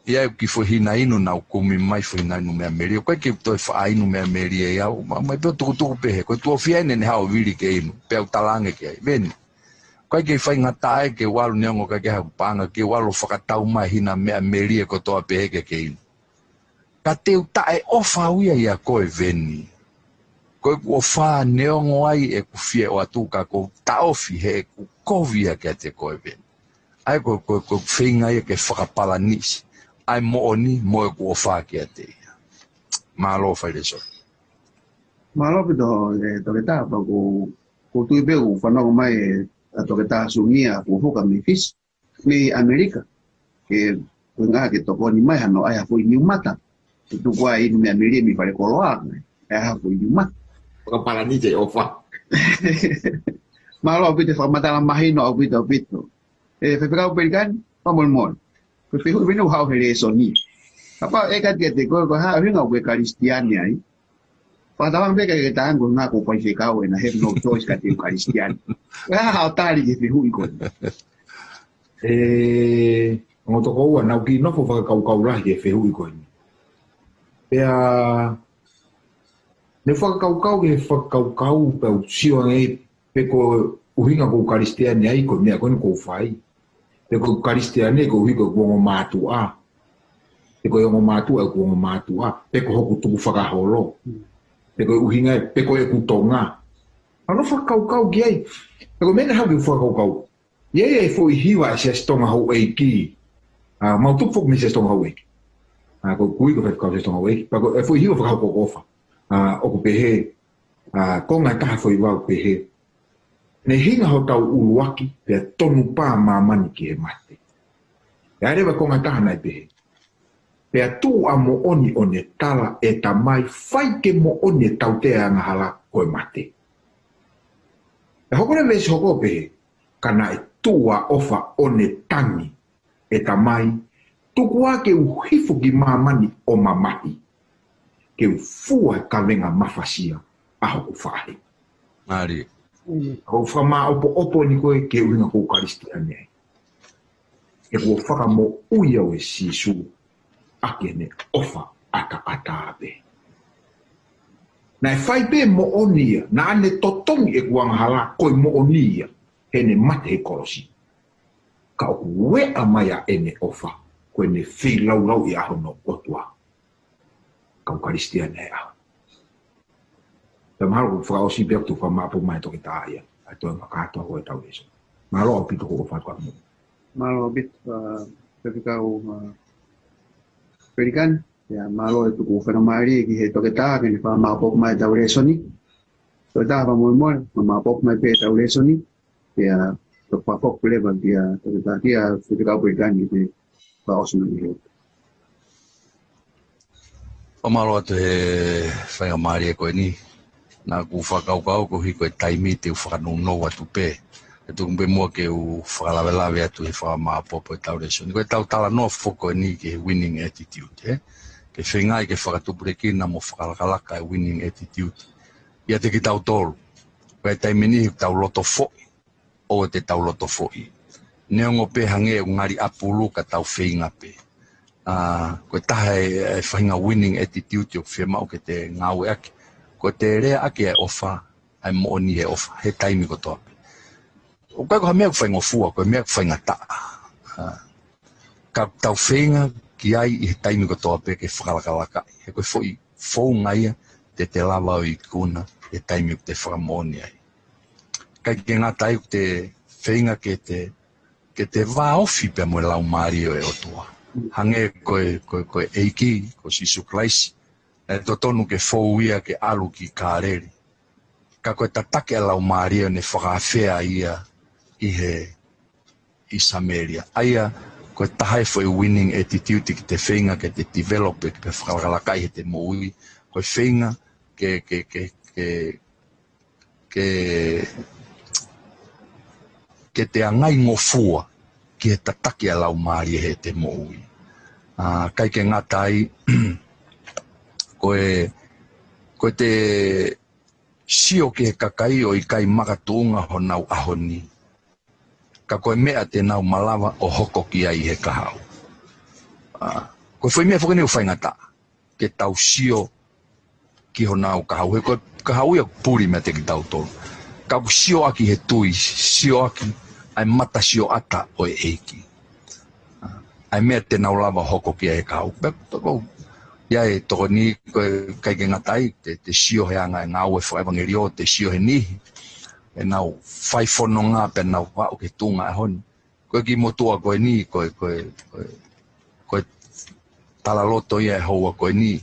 ia ʻoku kiʻi foʻi hina inu naʻa ku kumi mai, foʻi hina inu meʻa melie. ʻOku ʻikai ke toe faʻa inu meʻa melie ia au. Ma, mai pē ʻo tukutuku pehē. Ko e tuofia ʻene ne haʻu ʻo vili ke inu. Pea u talaange ki ai, Veni, ʻoku ʻikai ke faingataʻa ke u ʻalu neongo ʻikai ke haʻaku paʻanga ke u ʻalu ʻo fakatau mai hina meʻa melie kotoa pehē ke ke inu. Ka te u taʻeʻofa au ia ʻia koe, Veni. Ko ʻeku ʻofa neongo ai ʻeku fie ʻoatu ka ʻoku ou taʻofi heʻeku kovi ia kiate koe, Veni. ʻA ia ko, ko, ko e feinga ia ke fakapalanisi ʻa e moʻoni mo ʻeku ʻofa kiate ia. Mālō Failesoni. Mālō ʻaupito, ē, Toketā, pea ʻoku, ʻoku ou tui pē ʻoku fanongo mai ʻa Toketā Sungia Fukafuka mei Fisi, mei ʻAmelika. Ke, ko e ʻuhinga ke tokoni mai hano ʻai ha foʻi niu mata. Ke tuku ai inu meʻa melie mei falekoloa, ʻai ha foʻi niu mata. Fakapalanisi e ʻofa. Mālō ʻaupito, fakamatala mahino ʻaupito, ʻaupito. Ē, Faifekau Pelikani, fakamolemole. Ko e fehuʻi, Veni, ʻoku haʻu he lēsoni. Kapau ʻe kati kiate koe, ko e hā e ʻuhinga ʻoku ke Kalisitiane ai? Fakatauange pē ke ke talaange ko e ʻuhinga ko e faifekau ʻena, have no choice ka te u Kalisitiane. Ko e hā haʻo tali ki he fehuʻi ko eni? Ē, ongo tokoua, naʻa ku kiʻi nofo fakakaukau lahi ki he fehuʻi ko eni. Pea, ne fakakaukau ki he fakakaukau, pea u sio ange pe ko e ʻuhinga ʻoku ou Kalisitiane ai ko e meʻa ko eni ʻoku ou fai. Pe ko e Kalisitiane koeʻuhi ko ʻeku ongo mātuʻa. Pe ko e ongo mātuʻa ʻeku ongo mātuʻa. Pe ko hoku tukufakaholo. Pe ko e ʻuhinga, pe ko ʻeku Tonga. Naʻa ku fakakaukau ki ai. Pe ko e meʻa naʻe haʻu ki heʻeku fakakaukau. ʻI ai e foʻi hiva ʻa e Siasi Tonga Houʻeiki. ʻA, mau tupu foki mei he Siasi Tonga Houʻeiki. ʻA, ko e kui ko e faifekau Siasi Tonga Houʻeiki. Pea ko e foʻi hiva fakahoko ʻofa. ʻA, ʻoku pehē, ʻa, konga ʻe taha foʻi vao pehē. Ne hinga hotau ʻuluaki, pea tonu pā māmani ki he mate. ʻE ʻai leva konga ʻe taha naʻe pehē. Pea tuʻu ʻa moʻoni ʻo ne tala, ʻE Tamai, fai ke moʻoni e tautea angahala ko e mate. Hoko leva e veesi hoko pē, ka naʻe tuʻu ʻa ʻOfa ʻo ne tangi, ʻE Tamai, tuku ā ke u hifo ki māmani ʻo mamahi, ke u fua e kavenga mafasia ʻa hoku faʻahinga. Mālie. Ko e fakamāʻopoʻopo eni ko ē ke ʻuhinga ko e Kalisitiane ai. He kuo fakamoʻui au ʻe Sīsū ʻaki ʻene ʻofa ʻataʻatā pē. Naʻe fai pē moʻoni ia, naʻa ne totongi ʻeku angahala ko e moʻoni ia, heʻene mate he kolosi. Ka ʻoku ueʻa mai ʻa ʻene ʻofa, ko ʻene feilaulau ʻi he ʻao hono ʻOtua. Kau Kalisitiane ʻa e ʻaho. Pea mahalo ʻoku fakaʻosi pē ʻeku fakamāʻopoʻopo mai Toketā ia, ʻa e toe makātoa ko e tau lēsoni. Mālō ʻaupito ko e ʻofa atu ʻamu. Mālō ʻaupito, uh, Faifekau, uh, Pelikani, ia mālō e tuku faingamālie ki he Toketā, ke ne fakamāʻopoʻopo mai tau lēsoni. Toketā, fakamolemole, fakamāʻopoʻopo mai pē tau lēsoni. Ia, to fakafokouʻi leva kia Toketā, kia Faifekau Pelikani, ke fakaʻosi mai he. ʻO mālō atu he faingamālie ko eni. Naʻa ku fakakaukau ko e hiko e taimi te u fakanounou atu pē. ʻE tuku pē muʻa ke u fakalavelave atu he fakamāʻopoʻopo e tau lēsoni. Ko e tau talanoa foki ko eni ki he winning attitude, ē? Ke feingaʻi ke fakatupulekina mo fakalakalaka e winning attitude. ʻIate kitautolu. Ko e taimi ni he tau loto foʻi. ʻOua te tau loto foʻi. Neongo pē hangē ʻoku ngali ʻapulu ka tau feinga pē. ʻA, ko e taha e, e faʻahinga winning attitude ʻoku fiemaʻu ke te ngāueʻaki. Ko e te leaʻaki e ʻofa, ʻa e moʻoni he ʻofa, he taimi kotoa pē. ʻOku ʻikai ko ha meʻa ʻoku faingofua, ko e meʻa ʻoku faingataʻa. ʻA, ka tau feinga ki ai ʻi he taimi kotoa pē ke fakalakalaka. He ko e foʻi founga ia te te lava ʻo ikuna he taimi ʻoku te fakamoʻoni ai. ʻIkai ke ngata ai ʻoku te feinga ke te, ke te vāofi pea mo e Laumālie ʻo e ʻOtua. Hangē ko e, ko e, ko e ʻEiki, ko Sīsū Kalaisi. Naʻe totonu ke fou ia ke ʻalu ki Kāleli. Ka ko e tataki ʻa e Laumālie ʻo ne fakaafeʻi ia ʻi he ʻi Samēlia. ʻA ia, ko e taha e foʻi winning attitude ke te feinga ke te develop ʻe ke fakalakalaka ʻi heʻete moʻui. Ko e feinga ke, ke, ke, ke, ke, ke te angaingofua ki he tataki ʻa e Laumālie heʻete moʻui. ʻA, ʻikai ke ngata ai, ko e, ko e te sio ki he kakai ʻoku ʻikai makatuʻunga honau ʻaho ni. Ka ko e meʻa te nau malava ʻo hoko ki ai he kahaʻu. ʻA, ko e foʻi meʻa foki eni ʻoku faingataʻa, ke tau sio ki honau kahaʻu. He ko e kahaʻu ia ʻoku puli meiate kitautolu. Ka ʻoku sioʻaki he tui, sioʻaki ʻa e mata sioʻata ʻo e ʻEiki. ʻA e meʻa te nau lava hoko ki ai he kahaʻu. Pea toko, ia e tokoni ko e ʻikai ke ngata ai, te, te sio he anga e ngāue fakaʻevangeliō, te sio he niʻihi ʻenau fai fononga pea nau aʻu ki he tuʻunga ʻaho ni. Ko e kiʻi motuʻa ko eni, ko e, ko e, ko e, ko e talaloto ia e houa ko eni,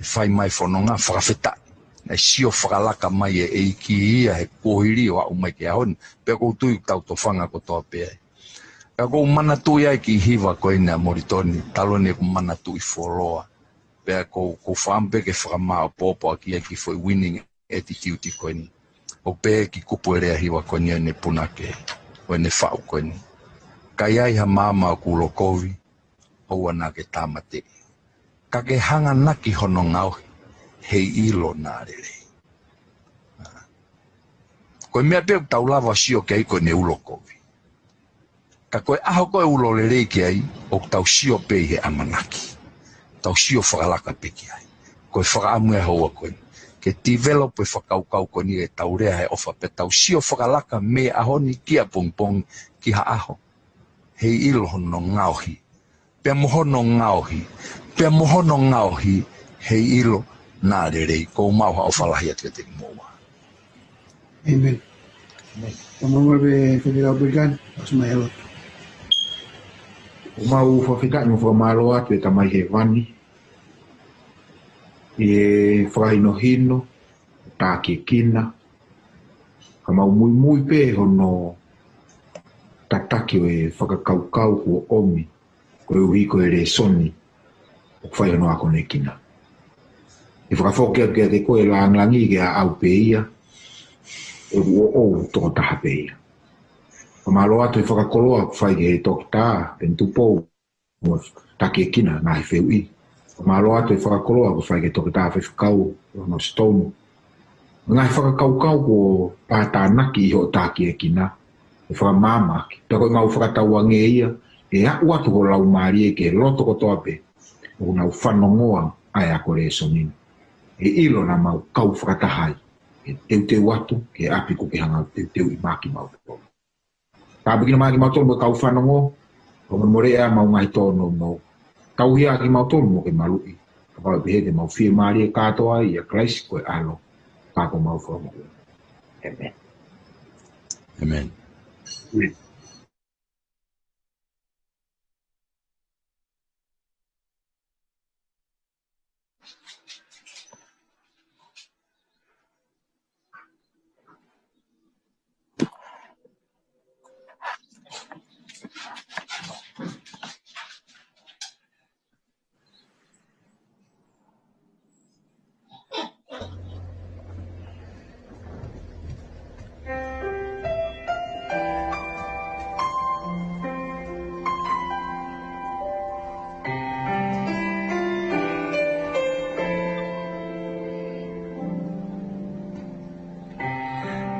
ʻe fai mai fononga fakafetaʻi. Naʻe sio fakalaka mai e ʻEiki ia he kuohili ʻo aʻu mai ki he ʻaho ni, pea ʻoku ou tui ʻoku tau tofanga kotoa pē ai. Ka ʻoku ou manatuʻi ai e kiʻi hiva ko eni ʻa Molitoni, taloni ʻeku manatuʻi fuoloa. Pea ʻoku ou, ʻoku ou fakaʻamu pē ke fakamāʻopoʻopo ʻaki ʻa e kiʻi foʻi winning attitude ko eni. ʻOku pehē e kiʻi kupu e lea hiva ko eni ʻo ʻene punake, ʻo ʻene faʻu ko eni. Ka ʻi ai ha maama ʻoku ulokovi, ʻoua naʻa ke tāmateʻi. Ka ke hanganaki hono ngaohi, heiʻilo naʻa lelei. Ko e meʻa pē ʻoku tau lava sio ki ai ko ʻene ulokovi. Ka ko e ʻaho ko ē ʻoku ulo lelei ki ai, ʻoku tau sio pē ʻi he ʻamanaki. Tau sio fakalaka pē ki ai. Ko e fakaʻamu e houa ko eni. Ke develop e fakakaukau ko eni ʻetau lea he ʻofa pea tau sio fakalaka mei he ʻaho ni ki ʻapongipongi ki ha ʻaho. Heiʻilo hono ngaohi. Pea mo hono ngaohi. Pea mo hono ngaohi. Heiʻilo naʻa lelei. ʻOku ou maʻu ha ʻofa lahi atu kiate kimoua. ʻĒmeni. Ka mau ʻave Faifekau Pelikani, ʻosi mai ʻalu. ʻOku mau fakafetaʻi mo fakamālō atu ʻe Tamai Hēvani. ʻI he fakahinohino, tākiekina. Ka mau muimui pē hono tataki ʻo e fakakaukau kuo ʻomi. Koeʻuhi ko e lēsoni ʻoku fai hono akonekina. ʻE fakafoki atu kiate koe e lāngilangi ke aʻau pē ia. ʻoku ʻoʻou toko taha pē ia. Fakamālō atu he fakakoloa kuo fai ki he toketā, Peni Tupou, mo e takiekina ngaahi fehuʻi. Fakamālō atu he fakakoloa kuo fai ki he toketā faifekau, Lionel Stone. Ngaahi fakakaukau kuo pātānaki ʻi hoʻo takiekina, ʻe fakamaama ʻaki. Pea ko e mau fakatauange ia, ʻe aʻu atu ho laumālie ki he loto kotoa pē ʻoku nau fanongoa ʻa e ako lēsoni ni. ʻE ʻilo naʻa mau kau fakataha ai, ʻe teuteu atu ki he ʻapi kuo ke hanga ʻo teuteuʻi maʻa kimautolu. Tāpuekina mai kimautolu mo e kau fanongo, ʻo mo moleʻa mau ngaahi tōnounou. Tauhi ʻa kimautolu mo ke maluʻi. Kapau ʻe pehē te mau fiemālie kātoa ʻia Kalaisi ko e ʻAlo, ka ko homau Fakamoʻui. ʻĒmeni. ʻĒmeni.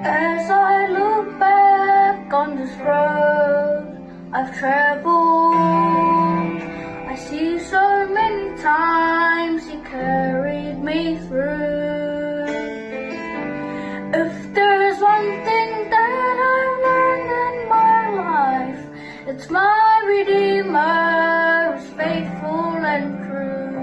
As I look back on this road I've traveled, I see so many times He carried me through. If there's one thing that I've learned in my life, it's my Redeemer is faithful and true.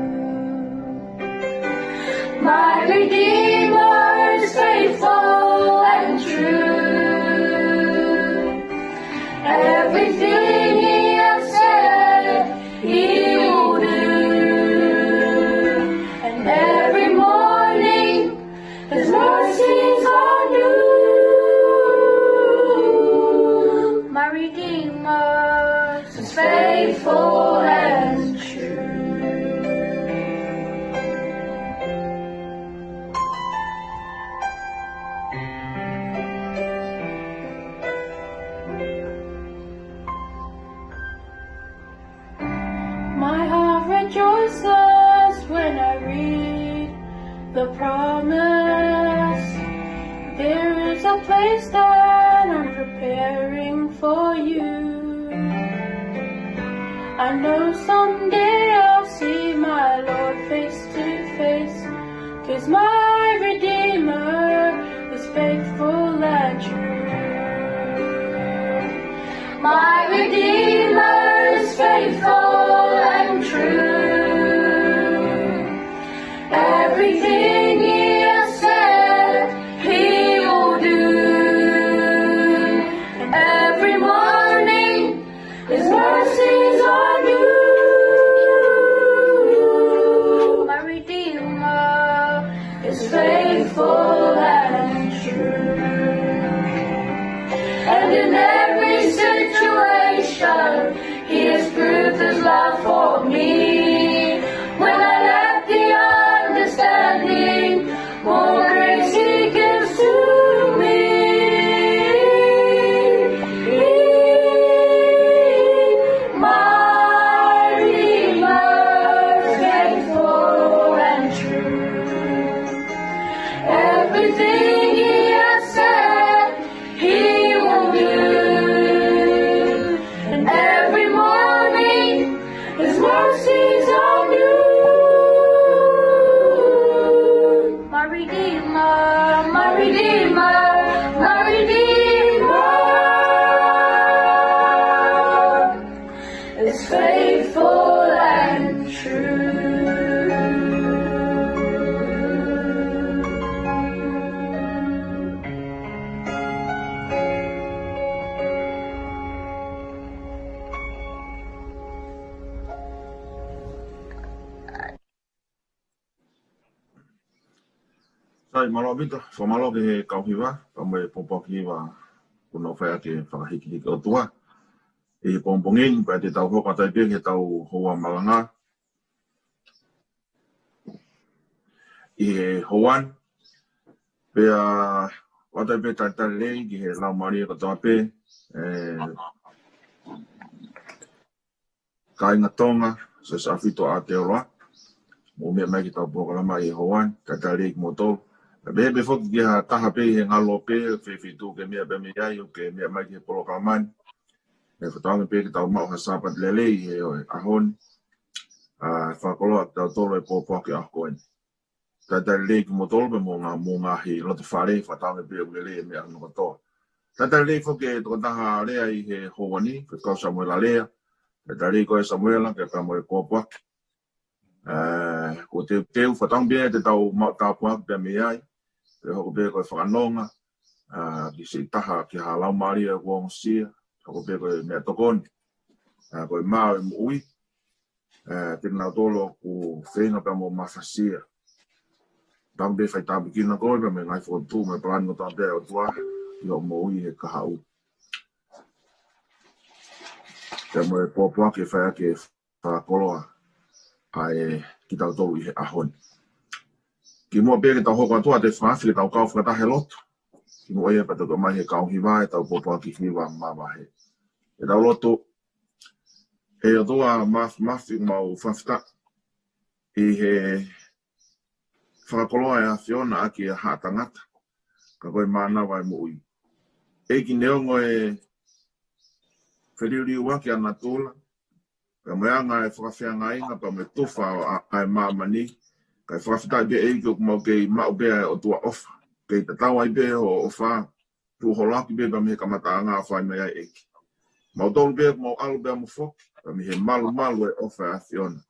My Redeemer is faithful and true. Everything He has said, He will do. And every morning, His mercies are new. My Redeemer is faithful and true. My heart rejoices when I read the promise. There is a place that I'm preparing for you. I know someday I'll see my Lord face to face. 'Cause my Redeemer is faithful and true. My Redeemer is faithful and true. Everything He has said, He will do. And every morning, His mercies are new. My Redeemer is faithful and true. And in every situation, He has proved His love for me. When I lack the understanding, more grace He gives to me. My Redeemer is faithful and true. Everything He has said, He will do. And every morning, His mercies are new. My Redeemer, my Redeemer, my Redeemer is faithful and true. Sai, mālō ʻaupito, fakamālō ki he kau hiva, pea mo e pongipongi hiva, kuo nau fai ʻaki e fakahikihiki ʻOtua ʻi he pongipongi ni, pea te tau hoko atu ai pē ki heʻetau houa malanga ʻi he houa ni. Pea ʻOatu pē talitali lelei ki he laumālie kotoa pē, ē, kāinga Tonga, Siasi ʻAfito ʻAotearoa, mou meʻa mai ki heʻetau polokalama ʻi he houa ni, talitali lelei kimoutolu. Pea pehē pē foki ki ha taha pē ʻi he ngalo pē, fefetuʻu ke meʻa pē mei ai, ʻoku ke meʻa mai ki he polokalama ni. ʻE fakatauange pē ke tau maʻu ha Sāpate lelei ʻi he ʻaho ni. ʻA, fakakoloa kitautolu he pōpoaki ʻaho ko eni. Talitali lelei kimoutolu pea mo e ngaahi, mo e ngaahi loto fale, fakatauange pē ʻoku lelei e meʻa hono kotoa. Talitali lelei foki e tokotaha lea ʻi he houa ni, ko e kau Samuela Lea. Talitali lelei koe Samuela, ke pea mo e pōpoaki. ʻE, ko e teuteu, fakatauange pē te tau maʻu tāpuaki pē mei ai. Ke hoko pē ko e fakanonga, ʻa, ki siʻi taha, ki ha laumālie kuo ongosia. Hoko pē ko e meʻatokoni. ʻA, ko e mā ʻo e moʻui. ʻE, te kinautolu ʻoku feinga pea mo mafasia. Tau pē fai tāpuekina koe, pea mo e ngaahi fokotuʻu, mo e palani kotoa pē ʻa e ʻOtua, ʻi hoʻo moʻui he kahaʻu. Pea mo e pōpoaki ʻe fai ʻaki e fakakoloa, ʻa e kitautolu ʻi he ʻaho ni. Kimuʻa pē ke tau hoko atu ʻa e fakaafe ke tau kau fakataha he lotu. Kimuʻa ia pea toki ʻomai he kau hiva ʻetau pōpoaki hiva mavahe. ʻE tau lotu. ʻE ʻOtua maf-, mafi mau fakafetaʻi ʻi he fakakoloa ʻa e ʻAfiona ʻaki ʻa haʻa tangata, ka ko e mānava ʻa e moʻui. ʻEiki neongo e feliuliuaki ʻa natula, pea mo e anga e fakafeangainga, pea mo e tufa ʻo ʻa, ʻa e māmani, kae fakafetaʻi pē ʻEiki ʻoku mau kei maʻu pē ʻa e ʻOtua ʻofa, kei tatau ai pē hoʻo ʻofa, tuʻu holo ʻaki pē pea mei he kamataʻanga ʻo fai mai ai ʻEiki. Mautolu pē ʻoku mau ʻalu pē ʻo mau foki, pea mei he malumalu e ʻofa ʻa e ʻAfiona.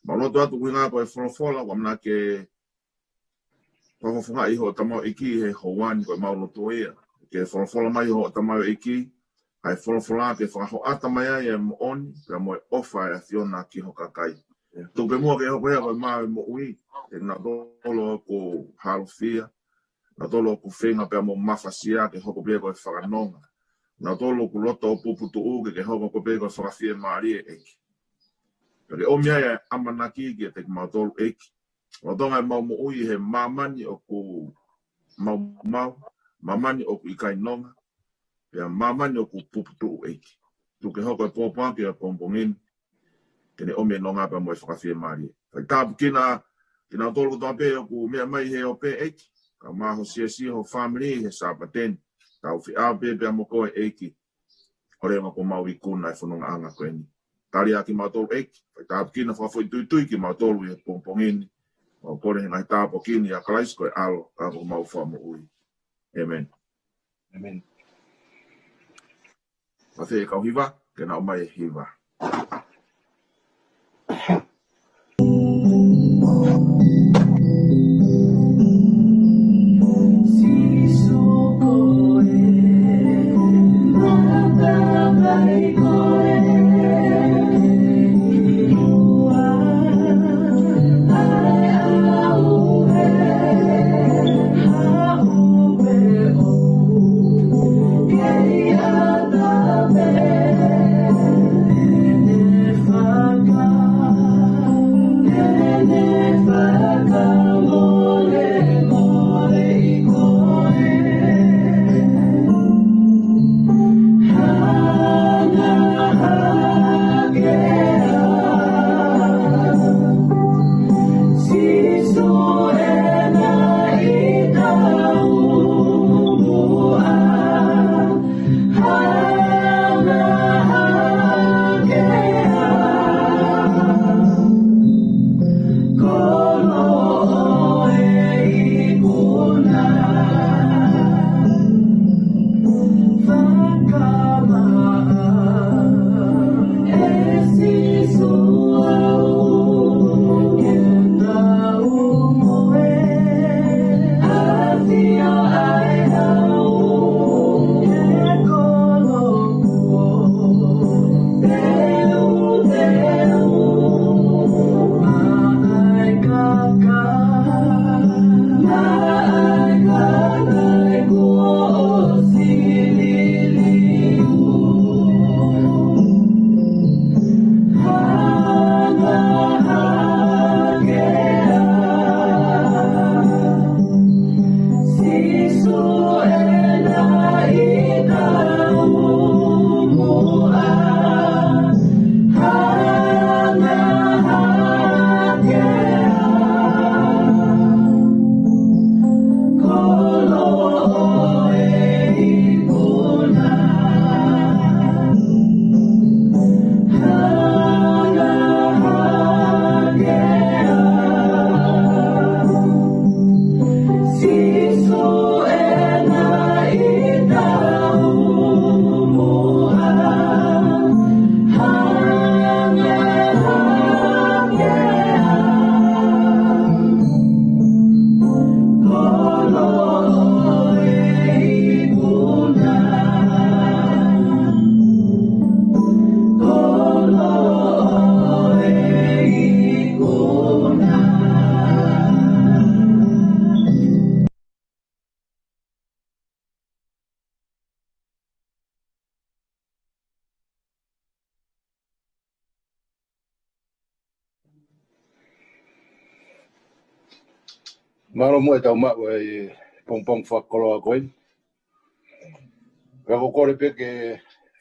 Mau lotu atu ʻuhinga ko e folofola, ʻoku mau ʻamanaki ke fakafofongaʻi hoʻo tamaioʻeiki he houa ni ko e mau lotu ia. Ke folofola mai hoʻo tamaioʻeiki, ʻa e folofola ke fakahoʻata mai ai e moʻoni, pea mo e ʻofa ʻa e ʻAfiona ki ho kakai. Tuku pē muʻa ke hoko ia ko e mā ʻo e moʻui, ʻe nautolu ʻoku halofia, nautolu ʻoku feinga pea mo mafasia ke hoko pē ko e fakanonga. Nautolu ʻoku loto puputuʻu ke ke hoko ko pē ko e fakafiemālie ʻEiki. Pea ke ʻomi ai e ʻamanaki kiate kimautolu ʻEiki. Lolotonga ʻemau moʻui he māmani ʻoku maumau, māmani ʻoku ʻikai nonga, pea māmani ʻoku puputuʻu ʻEiki. Tuku ke hoko e pōpoaki ʻa e pongipongi ni, ke ne ʻomi e nonga pea mo e fakafiemālie. Fai tāpuekina kinautolu kotoa pē ʻoku meʻa mai he ope ʻEiki. Kae ʻumaʻā ho siasi, ho fāmili he Sāpate ni. Tau feʻao pē pea mo koe ʻEiki. ʻO leva kuo mau ikuna e fonongaʻanga ko eni. Tali ʻa kimautolu ʻEiki. Fai tāpuekina fakafoʻituitui kimautolu ʻi he pongipongi ni. Mau kole he ngaahi tāpuaki ni ʻia Kalaisi ko e ʻAlo, ka ko homau Fakamoʻui. ʻĒmeni. ʻĒmeni. Mafai e kau hiva, ke na ʻomai e hiva. Mālō muʻa e tau maʻu e pongipongi fakakoloa ko eni. Pea ʻoku ou kole pē ke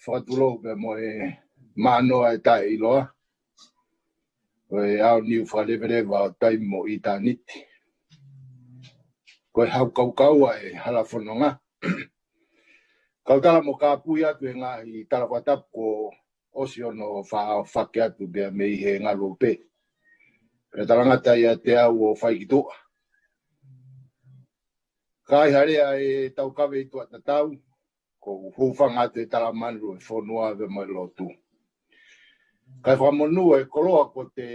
fakatulou pē mo e mānoa e taʻeʻiloa ʻo e aoniu fakaleveleva ʻo taimi mo ʻitāniti. Ko e hau kaukaua e hala fononga. Kau tala mo kāpui atu e ngaahi tala fakatapu kuo ʻosi hono faʻa fake atu pea mei he ngaluope. Pea talangata ia te au ʻo fai ki tuʻa. Ka ʻi he lea e tau kave ʻi tuʻa tatau, ʻoku ou hūfanga atu he tala manu e fonua pea mo e lotu. Kae fakamonū e koloa kuo te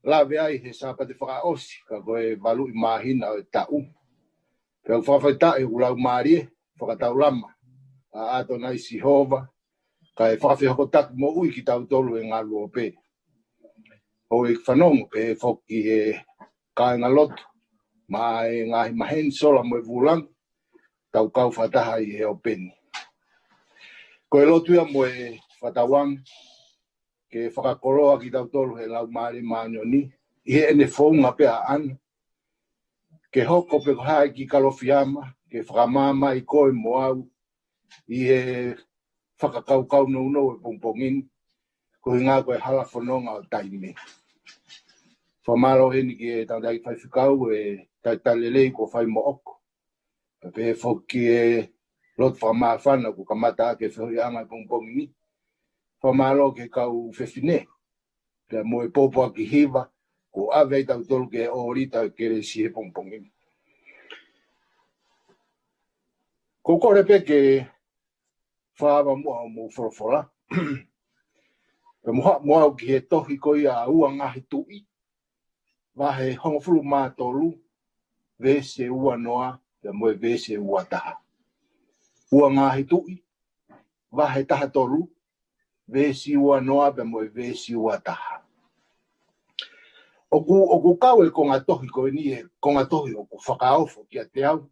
lave ai he Sāpate fakaʻosi, ka ko e valu ʻi māhina ʻo e taʻu. Pea ʻoku fakafetaʻi ʻoku laumālie fakataulama ʻa ʻAtonai Sihova, kae fakafehokotaki moʻui kitautolu he ngaluope. ʻOku ou fanongo pē foki he kāingalotu maʻa e ngaahi maheni sola mo e vūlangi, tau kau fakataha ʻi he ʻope ni. Ko e lotu ia mo e fakatauange ke fakakoloa kitautolu he Laumālie Māʻoniʻoni ʻi heʻene founga pē ʻaʻana. Ke hoko pē ko hai ki Kalofiama, ke fakamāmā ai koe mo au ʻi he fakakaukau nounou e pongipongi ni, ko e ʻuhinga ko e hala fononga ʻo taimi. Fakamālō heni ki he tangataʻeiki faifekau e talitali lelei kuo fai moʻoku. Pea pehē foki e lotu fakamāfana kuo kamata ʻaki e feohiʻanga e pongipongi ni. Fakamālō ki he kau fefine pea mo e pōpoaki hiva kuo ʻave ai tautolu ke ʻōlita e kelesi he pongipongi ni. ʻOku ou kole pē ke fakaava muʻa hoʻomou folofola. Pea mo haʻu mo au ki he tohi ko ia ʻa Ua Ngaahi Tuʻi, vahe hongofulu mā tolu, veesi ua noa pea mo e veesi ua taha. Ua Ngaahi Tuʻi, vahe taha tolu, veesi ua noa pea mo e veesi ua taha. ʻOku, ʻoku kau e konga tohi ko eni, e konga tohi ʻoku fakaofo kiate au.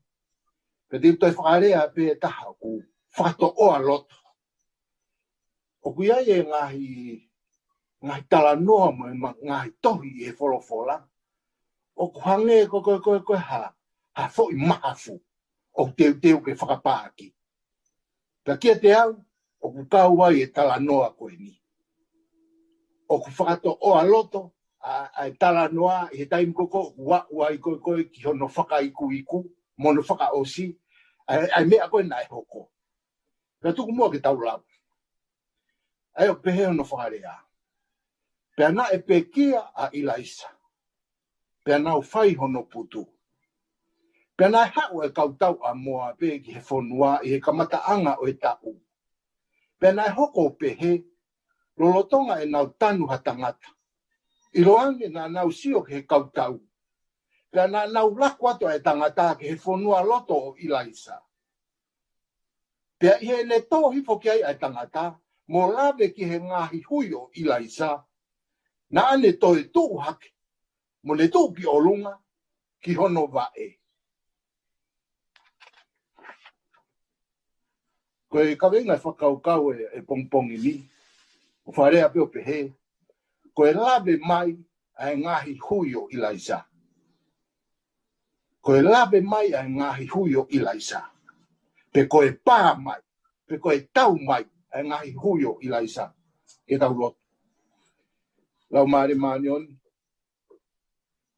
Pea te u toe fakalea pē taha ʻoku fakatoʻoa loto. ʻOku ʻi ai e ngaahi, ngaahi talanoa mo e ma-, ngaahi tohi ʻi he folofola ʻoku hangē ko e, ko e, ko e, ko e ha, ha foʻi mahafu ʻoku teuteu ke fakapaaki. Pea kiate au, ʻoku kau ai e talanoa ko eni. ʻOku fakatoʻoa loto ʻa, ʻa e talanoa ʻi he taimi ko ē ʻoku aʻu ai ko ē, ko ē ki hono fakaikuiku mo hono fakaʻosi ʻa e, ʻa e meʻa ko ē naʻe hoko. Pea tuku muʻa ke tau lau. ʻA ia ʻoku pehē hono fakalea: Pea naʻe pekia ʻa ʻIlaisa, pea nau fai hono putu. Pea naʻe haʻu e kau tauʻa Moape ki he fonua ʻi he kamataʻanga ʻo e taʻu. Pea naʻe hoko ʻo pehē, lolotonga ʻenau tanu ha tangata, ʻiloange naʻa nau sio ki he kau tau, pea naʻa nau laku atu ʻa e tangata ki he fonualoto ʻo ʻIlaisa. Pea ʻi heʻene tō hifo ki ai ʻa e tangata, mo lave ki he ngaahi hui ʻo ʻIlaisa, naʻa ne toe tuʻu hake, mo ne tuʻu ki ʻolunga, ki hono vaʻe. Ko e kaveinga e fakakaukau e, e pongipongi ni, ʻoku fakalea pē ʻo pehē, ko e lave mai ʻa e ngaahi hui ʻo ʻIlaisa. Ko e lave mai ʻa e ngaahi hui ʻo ʻIlaisa. Pe ko e pā mai, pe ko e tau mai ʻa e ngaahi hui ʻo ʻIlaisa. Ke tau lotu. Laumālie Māʻoniʻoni,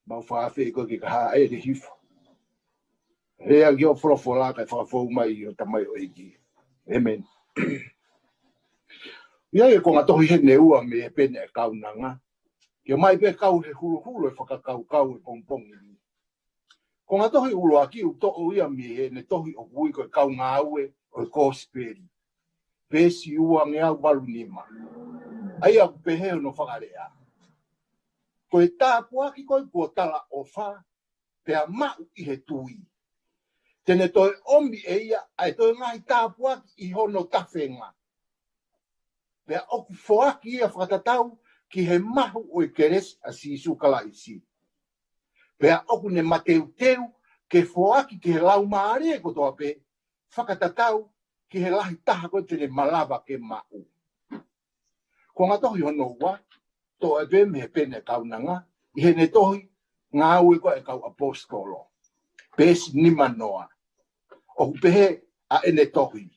mau fakaafeʻi koe ke ke hāʻele hifo. Lea ki hoʻo folofola kae fakafou mai ʻi ho tamaioʻeiki. ʻĒmeni. ʻI ai e konga tohi heni ʻe ua mei he Pene ʻa e Kaunanga. Ke ʻomai pē kau he huluhulu e fakakaukau e pongipongi ni. Konga tohi ʻuluaki ʻoku toʻo ia mei heʻene tohi ʻoku ui ko e Kau Ngāue ʻo e Kosipeli, veesi ua ngeau valu nima. ʻA ia ʻoku pehē hono fakalea: Ko e tāpuaki ko ē kuo talaʻofa pea maʻu ʻi he tui, te ne toe ʻomi ʻe ia ʻa e toe ngaahi tāpuaki ʻi hono tafenga. Pea ʻoku foaki ia fakatatau ki he mahu ʻo e kelesi ʻa Sīsū Kalaisi. Pea ʻoku ne mateuteu ke foaki ki he laumālie kotoa pē fakatatau ki he lahi taha ko ē te ne malava ke maʻu. Konga tohi hono ua, toʻo pē mei he Pene ʻa e Kaunanga, ʻi heʻene tohi Ngāue ko ē ʻa e Kau ʻAposetolo. Peesi nimanoa. ʻOku pehē ʻa ʻene tohi: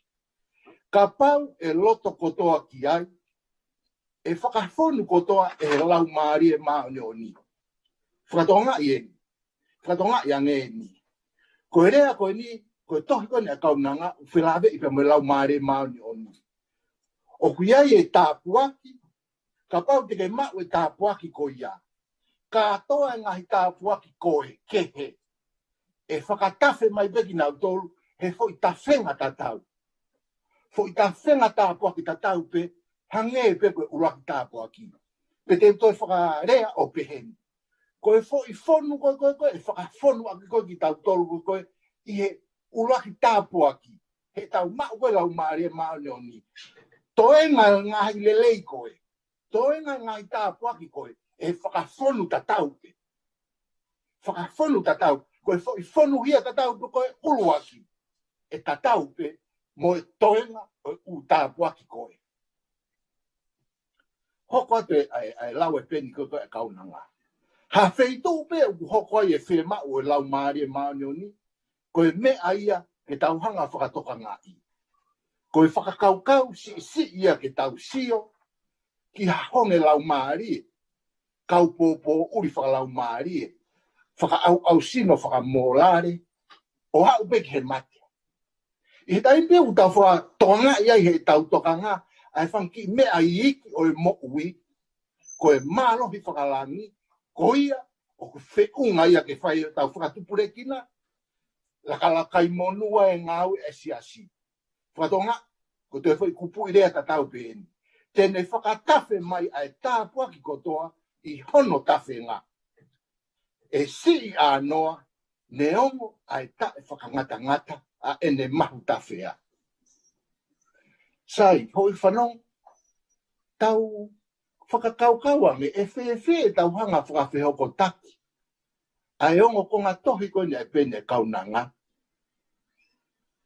Kapau ʻe loto kotoa ki ai, ʻe fakafonu kotoa ʻe he Laumālie Māʻoniʻoni. Fakatokangaʻi eni. Fakatokangaʻi ange eni. Ko e lea ko eni, ko e tohi ko eni ʻa e kaunanga, ʻoku felāveʻi pea mo e Laumālie Māʻoniʻoni. ʻOku ʻi ai e tāpuaki, kapau te ke maʻu e tāpuaki ko ia. Kātoa e ngaahi tāpuaki ko ē kehe, ʻe fakatafe mai pē kinautolu he foʻi tafenga tatau. Foʻi tafenga tāpuaki tatau pē, hangē pē ko e ʻuluaki tāpuaki. Pe te u toe fakalea ʻo pehē ni. Ko e foʻi fonu ko ē, ko ē, ko ē, ʻe fakafonu ʻaki ko ē kitautolu ko ē, ko ē, ʻi he ʻuluaki tāpuaki. Heʻetau maʻu ko ē Laumālie Māʻoniʻoni. Toenga ngaahi lelei ko ē. Toenga ngaahi tāpuaki ko ē, ʻe fakafonu tatau pē. Fakafonu tatau. Ko e foʻi fonuhia tatau pē ko ē ʻuluaki, ʻe tatau pē mo e toenga ʻo e ʻū tāpuaki ko ē. Hoko atu e, ʻa e, ʻa e lau e peesi ko ē ʻa e kaunanga. Ha feituʻu pē ʻoku hoko ai e fiemaʻu ʻo e Laumālie Māʻoniʻoni, ko e meʻa ia ke tau hanga fakatokangaʻi. Ko e fakakaukau siʻisiʻi ia ke tau sio ki ha honge laumālie, kau pōpōʻuli fakalaumālie, fakaʻauʻausino fakamōlale, ʻo aʻu pē ki he mate. ʻI he taimi pē ʻoku tau fakatokangaʻi ai heʻetau tokanga ʻa e fanga kiʻi meʻa iiki ʻo e moʻui, ko e mālohi fakalangi, ko ia ʻoku feʻunga ia ke fai ʻetau fakatupulekina, lakalaka ʻi monū e ngāue ʻa e siasi. Fakatokangaʻi, ko e toe foʻi kupuʻi lea tatau pē eni. Te ne fakatafe mai ʻa e tāpuaki kotoa ʻi hono tafenga. ʻE siʻi ʻānoa, neongo ʻa e taʻefakangatangata ʻa ʻene mahutafea. Sai, hoʻi fanongo, tau fakakaukau ange ʻe fēfē ʻetau hanga fakafehokotaki ʻa e ongo konga tohi ko eni ʻa e peesi ʻa e kaunanga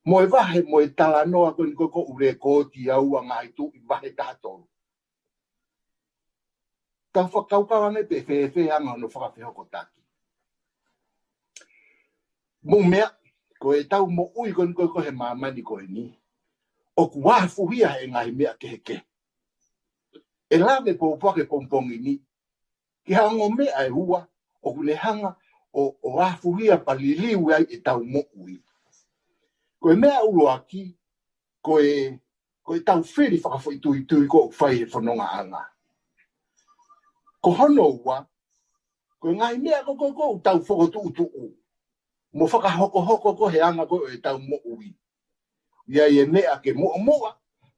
mo e vahe, mo e talanoa ko eni ko ē ʻoku ou lekooti ʻi he Ua Ngaahi Tuʻi vahe taha tolu. Tau fakakaukau ange pē ʻe fēfē anga hono fakafehokotaki. Mou meaʻi, ko ʻetau moʻui ko eni ko ē ʻi he māmani ko eni, ʻoku afuhia ʻe he ngaahi meʻa kehekehe. ʻE lave pōpoaki he pongipongi ni ki ha ongo meʻa ʻe ua ʻoku ne hanga ʻo, ʻo afuhia pea liliu ai ʻetau moʻui. Ko e meʻa ʻuluaki, ko e, ko ʻetau fili fakafoʻituitui ko ē ʻoku fai he fonongaʻanga. Ko hono ua, ko e ngaahi meʻa ko ē ʻoku tau fokotuʻutuʻu mo fakahokohoko ko ē he anga ko ē ʻo ʻetau moʻui. ʻI ai e meʻa ke muʻomuʻa,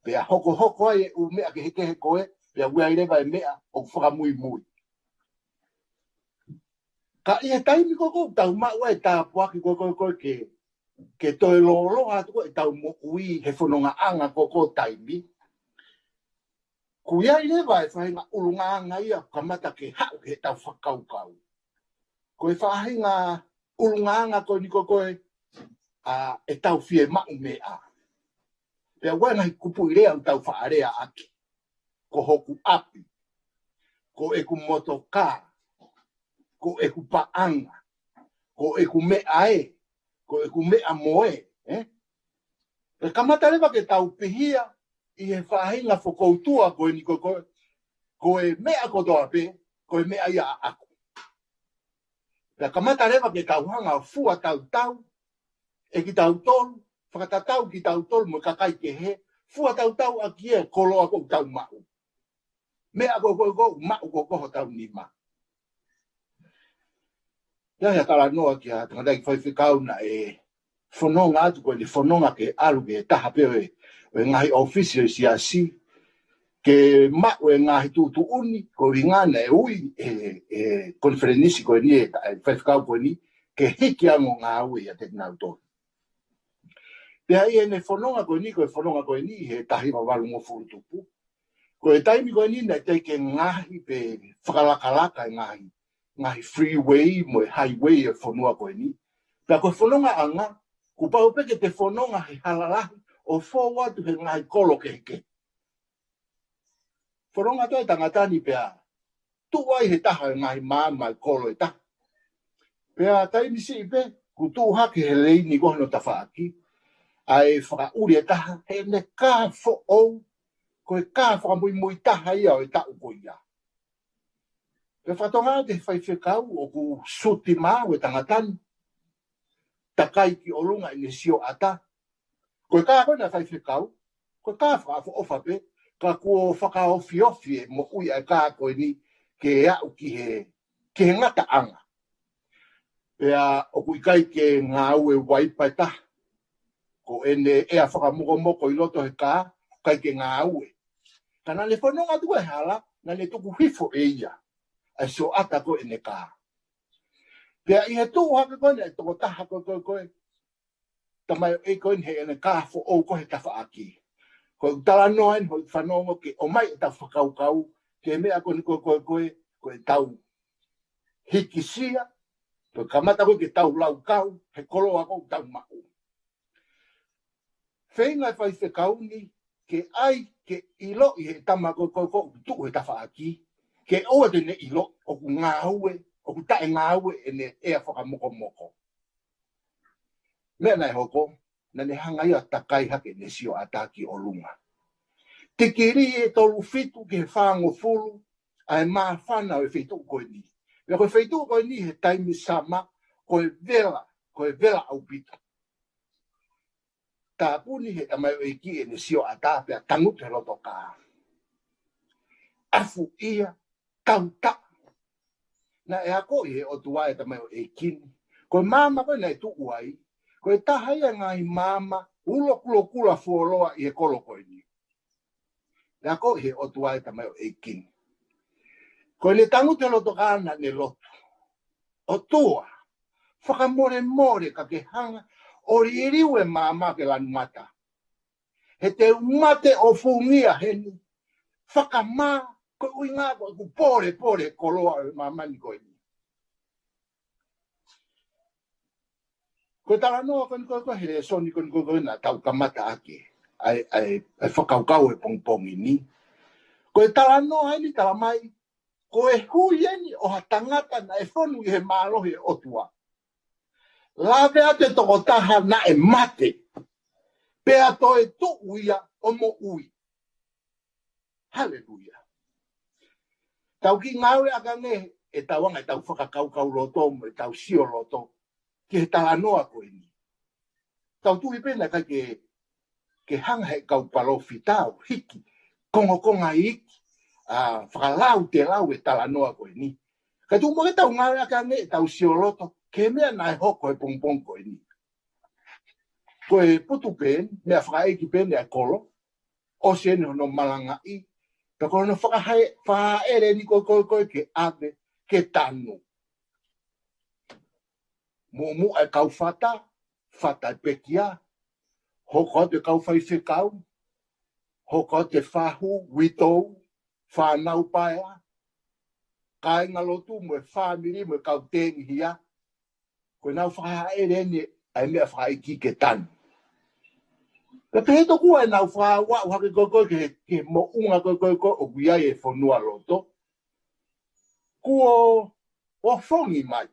pea hokohoko ai e ʻū meʻa kehekehe ko ē, pea ʻoku ʻi ai leva e meʻa ʻoku fakamuimui. Ka ʻi he taimi ko ē ʻoku tau maʻu ai e tāpuaki ko ē, ko ē, ko ē ke, ke toe lōloa atu ko ē ʻetau moʻui he fonongaʻanga ko ē ʻo e taimi, ʻoku ʻi ai leva e faʻahinga ʻulungaanga ia ʻoku kamata ke haʻu ki heʻetau fakakaukau. Ko e faʻahinga ʻulungaanga ko eni ko ē ʻa ʻetau fiemaʻu meʻa. Pea ʻoku ʻi ai e ngaahi kupuʻi lea ʻoku tau faʻa lea ʻaki. Ko hoku ʻapi, ko ʻeku motokā, ko ʻeku paʻanga, ko ʻeku meʻa ē, ko ʻeku meʻa mo ē, ē? Pea kamata leva ke tau pihia ʻi he faʻahinga fokoutua ko eni ko ē, ko ē, ko e meʻa kotoa pē, ko e meʻa ia ʻaʻaku. Pea kamata leva ke tau hanga ʻo fua tautau ʻe kitautolu, fakatatau kitautolu mo e kakai kehe, fua tautau ʻaki e koloa ʻoku tau maʻu. Meʻa ko ē ʻoku maʻu ko ē ʻi hotau nima. Pea ʻi he talanoa ki he tangataʻeiki faifekau naʻe fononga atu ko eni, fononga ke ʻalu ki he taha pē ʻo e, ʻo e ngaahi ʻōfisi ʻo e siasi, ke maʻu e ngaahi tuʻutuʻuni, ko e ʻuhinga naʻe ui e, e konifelenisi ko eni ʻe he faifekau ko eni, ke hiki ange ʻo ngāue ʻiate kinautolu. Pea ʻi heʻene fononga ko eni, ko e fononga ko eni he taha hiva valungofulu tupu. Ko e taimi ko eni naʻe teʻeki ke ngaohi pe fakalakalaka e ngaahi, ngaahi freeway mo e highway ʻo e fonua ko eni. Pea ko e fonongaʻanga, kuo pau pē ke te fononga he hala lahi ʻo fou atu he ngaahi kolo kehekehe. Fononga atu e tangata ni pea tuʻu ai he taha e ngaahi maama e kolo ʻe taha. Pea taimi siʻi pē, kuo tuʻu hake he leini ko hono tafaʻaki ʻa e fakaʻuli ʻe taha, heʻene kā foʻou, ko e kā fakamuimui taha ia ʻo e taʻu ko ia. Pea fakatokangaʻi ʻe he faifekau ʻoku suti maau e tangata ni, takai ki ʻolunga ʻene sioʻata. Ko e kā ko ē naʻe faifekau, ko e kā fakaʻofoʻofa pē, ka kuo fakaofiofi e moʻui ʻa e kā ko eni ke aʻu ki he, ki he ngataʻanga. Pea ʻoku ʻikai ke ngāue uaipa ʻe taha. Ko ʻene ʻea fakamokomoko ʻi loto he kā, ʻikai ke ngāue. Ka naʻa ne fononga atu ʻi he hala, naʻa ne tuku hifo ʻe ia ʻa e sioʻata ko ē ʻene kā. Pea ʻi he tuʻu hake ko ē ʻa e tokotaha ko ē, ko ē, ko ē, tamaioʻeiki ko eni heʻene kā foʻou ko ē he tafaʻaki. Ko e talanoa eni hoʻo fanongo ke ʻomai ʻetau fakakaukau ki he meʻa ko eni ko ē, ko ē, ko ē, ko ʻetau hikisia, ko e kamata ko ē ke tau laukau he koloa ko ē ʻoku tau maʻu. Feinga e faifekau ni ke ʻai ke ʻiloʻi he tama ko ē, ko ē, ko ē ʻoku tuʻu he tafaʻaki, ke ʻoua te ne ʻilo ʻoku ngāue, ʻoku taʻengāue ʻene ʻea fakamokomoko. Meʻa naʻe hoko, naʻa ne hanga ia ʻo takai hake ʻene sioʻata ki ʻolunga. Tikilī ʻe tolu fitu ki he fāngofulu ʻa e māfana ʻo e feituʻu ko eni. Pea ko e feituʻu ko eni he taimi summer, ko e vela, ko e vela ʻaupito. Tāpuni he tamaioʻeiki ʻene sioʻata pea tangutu he loto kā. ʻAfuʻia, tautaʻa. Naʻe akoʻi he ʻOtua e tamaioʻeiki ni. Ko e maama ko ē naʻe tuʻu ai, ko e taha ia e ngaahi maama ulo kulokula fuoloa ʻi he kolo ko eni. Naʻe akoʻi he ʻOtua e tamaioʻeiki ni. Ko ʻene tangutu he loto kā naʻa ne lotu: ʻOtua, fakamolemole ka ke hanga ʻo liliu e maama ke lanu mata. He te u mate ʻo fungia heni. Fakamā, ko e ʻuhinga ko ʻeku polepole koloa ʻo e māmani ko eni. Ko e talanoa ko eni ko ē, ko e he lēsoni ko eni ko ē, ko ē naʻa tau kamata ʻaki ʻa e, ʻa e, ʻa e fakakaukau he pongipongi ni. Ko e talanoa eni, talamai, ko e hui eni ʻo ha tangata naʻe fonu ʻi he mālohi ʻo e ʻOtua. Lave atu e tokotaha naʻe mate, pea toe tuʻu ia ʻo moʻui. Haleluia. Tau kiʻi ngāueʻaki ange ʻetau anga ʻetau fakakaukau loto mo ʻetau sio loto ki he talanoa ko eni. Tau tui pē naʻe ʻikai ke, ke hanga he kau palōfita ʻo hiki kongokonga iiki, ʻa, fakalautelau e talanoa ko eni. Ka tuku muʻa ke tau ngāueʻaki ange ʻetau sio loto ki he meʻa naʻe hoko he pongipongi ko eni. Ko e putu pē eni, meʻa fakaʻeiki pē eni ʻa e kolo, ʻosi eni hono malangaʻi, pea ko hono fakahae-, fakahaʻele eni ko ē, ko ē, ko ē ke ʻave ke tanu. Muʻomuʻa e kau fata, fata e pekia, hoko atu e kau faifekau, hoko atu e fahu, uitou, fānau paea, kāingalotu mo e fāmili mo e kau tengihia, ko ʻenau fakahaʻele eni ʻa e meʻa fakaʻeiki ke tanu. Pea pehē tokua ʻenau fakaaʻu hake ko ē, ko ē, ki he, ki he moʻunga ko ē, ko ē, ko ē, ʻoku ʻi ai e fonua loto. Kuo, ʻo fongi mai.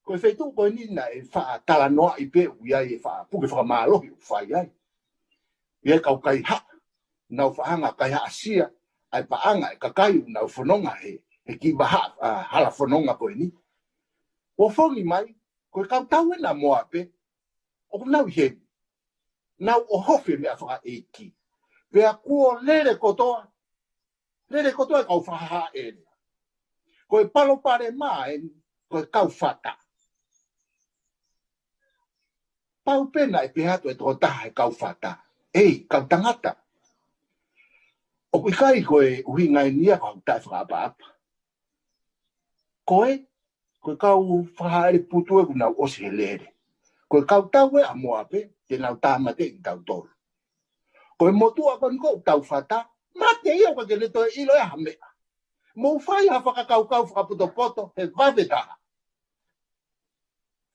Ko e feituʻu ko eni naʻe faʻa talanoaʻi pē ʻoku ʻi ai e faʻa puke fakamālohi ʻoku fai ai. ʻI ai e kau kaihaʻa, nau faʻa hanga ʻo kaihaʻasia ʻa e paʻanga e kakai ʻoku nau fononga he, he kiʻi vahaʻa, ʻa, hala fononga ko eni. ʻO fongi mai, ko e kau tau ena ʻa Moape, ʻoku nau ʻi heni. Nau ʻohofi e meʻa fakaʻeiki. Pea kuo lele kotoa, lele kotoa e kau fakahaʻele. Ko e palopalema eni, ko e kau fata. Pau pē naʻe pehē atu e tokotaha he kau fata: ʻEi, kau tangata, ʻoku ʻikai ko e ʻuhinga eni ia ko haʻaku taʻefakaʻapaʻapa. Ko e, ko e kau fakahaʻele putu ē kuo nau ʻosi he lele. Ko e kau tau ē ʻa Moape, te nau tāmateʻi kitautolu. Ko e motuʻa ko eni ʻoku tau fata, mate ia ʻoku ʻikai ke ne toe ʻilo ʻe ha meʻa. Mou fai ha fakakaukau fakapotopoto he vave taha.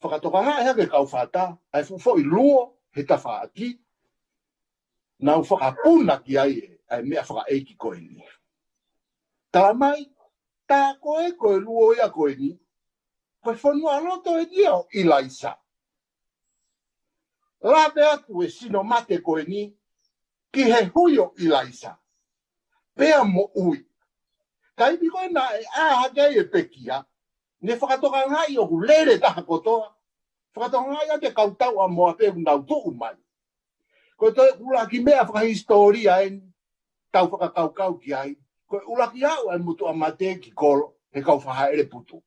Fakatokangaʻi hake kau fata, ʻa e fuʻu foʻi luo he tafaʻaki, nau fakapuna ki ai e, ʻa e meʻa fakaʻeiki ko eni. Talamai, tā ko ē ko e luo ia ko eni, Ko e fonualoto eni ia ʻo ʻIlaisa. Lave atu e sino mate ko eni ki he hui ʻo ʻIlaisa. Pea moʻui. Taimi ko ē naʻe ʻā hake ai e pekia, ne fakatokangaʻi ʻoku lele taha kotoa. Fakatokangaʻi ʻa e kau tauʻa Moape ʻoku nau tuʻu mai. Ko e toe ʻuluaki meʻa fakahisitōlia eni, tau fakakaukau ki ai. Ko e ʻuluaki aʻu ʻa e motuʻa mate ki kolo, he kau fakahaʻele putu.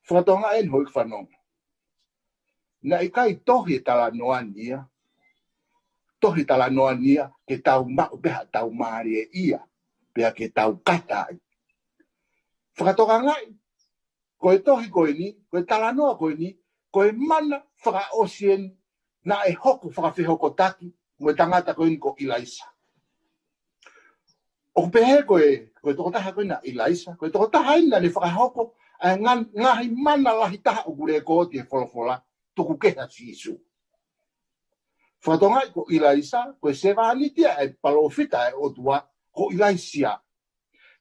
Fakatokangaʻi eni houʻeiki fanongo. Naʻe ʻikai tohi e talanoa ni ia. Tohi e talanoa ni ia, ke tau maʻu pē haʻatau mālie ia. Pea ke tau kata ai. Fakatokangaʻi, ko e tohi ko eni, ko e talanoa ko eni, ko e mana fakaʻosi eni, naʻe hoko fakafehokotaki, mo e tangata ko eni ko ʻIlaisa. ʻOku pehē ko e, ko e tokotaha ko ena ʻIlaisa, ko e tokotaha ena ne fakahoko, ʻa e ngan-, ngaahi mana lahi taha ʻoku lekooti he folofola, tuku kehe ʻa Sīsū. Fakatokangaʻi ko ʻIlaisa, ko e sevāniti ʻa e palōfita ʻa e ʻOtua, ko ʻIlaisiā.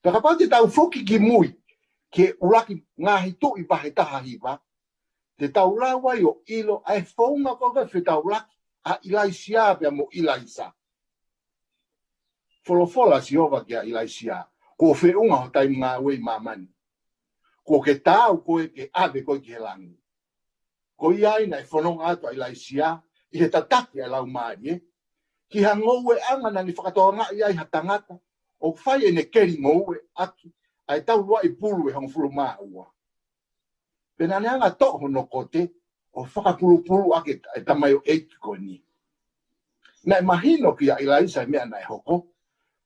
Pea kapau te tau foki ki mui, ki he ʻuluaki Ngaahi Tuʻi vahe taha hiva, te tau lau ai ʻo ʻilo, ʻa e founga ko ē fetaulaki, ʻa ʻIlaisiā pea mo ʻIlaisa. Folofola Sihova kia ʻIlaisiā, kuo feʻunga ho taimi ngāue ʻi māmani. Kuo ke taau koe ke ʻave koe ki he langi. Ko ia ai naʻe fononga atu ʻa ʻIlaisiā, ʻi he tataki ʻa e Laumālie, ki ha ngoueʻanga naʻa ne fakatokangaʻi ai ha tangata, ʻoku fai ʻene keli ngoue ʻaki, ʻa e tauluaʻi pulu ʻe hongofulu mā ua. Pea naʻa ne hanga toʻo hono kote, ʻo fakapulupulu ʻaki e tamaioʻeiki ko eni. Naʻe mahino kia ʻIlaisa e meʻa naʻe hoko,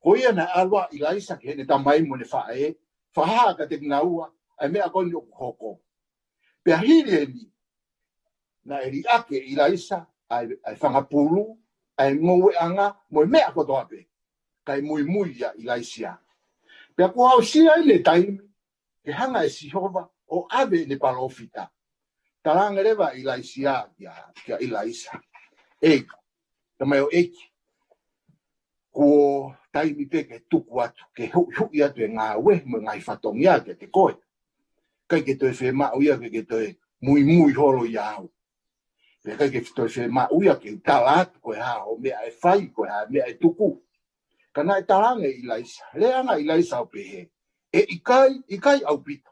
ko ia naʻe ʻalu ʻa ʻIlaisa ki heʻene tamai mo ʻene faʻē, fakahā kiate kinaua, ʻa e meʻa ko eni ʻoku hoko. Pea hili eni, naʻe liʻaki ʻe ʻIlaisa, ʻa e, ʻa e fanga pulu, ʻa e ngoueʻanga, mo e meʻa kotoa pē. Kae muimui ʻa ʻIlaisiā. Pea kuo aʻusia eni e taimi, ke hanga ʻe Sihova, ʻo ʻave ʻene palōfita. Talaange leva ʻe ʻIlaisiā kia, kia ʻIlaisa. ʻEi, tamaioʻeiki. Kuo taimi pē ke tuku atu, ke huʻihuʻi atu e ngāue mo e ngaahi fatongia kiate koe. ʻIkai ke toe fiemaʻu ia ke, ke toe muimui holo ʻia au. Pea ʻikai ke toe fiemaʻu ia ke u tala atu ko e hā hoʻo meʻa ʻe fai, ko e hā meʻa ʻe tuku. Ka naʻe talaange ʻe ʻIlaisa, leaʻanga ʻIlaisa ʻo pehē, ʻe ʻikai, ʻikai ʻaupito.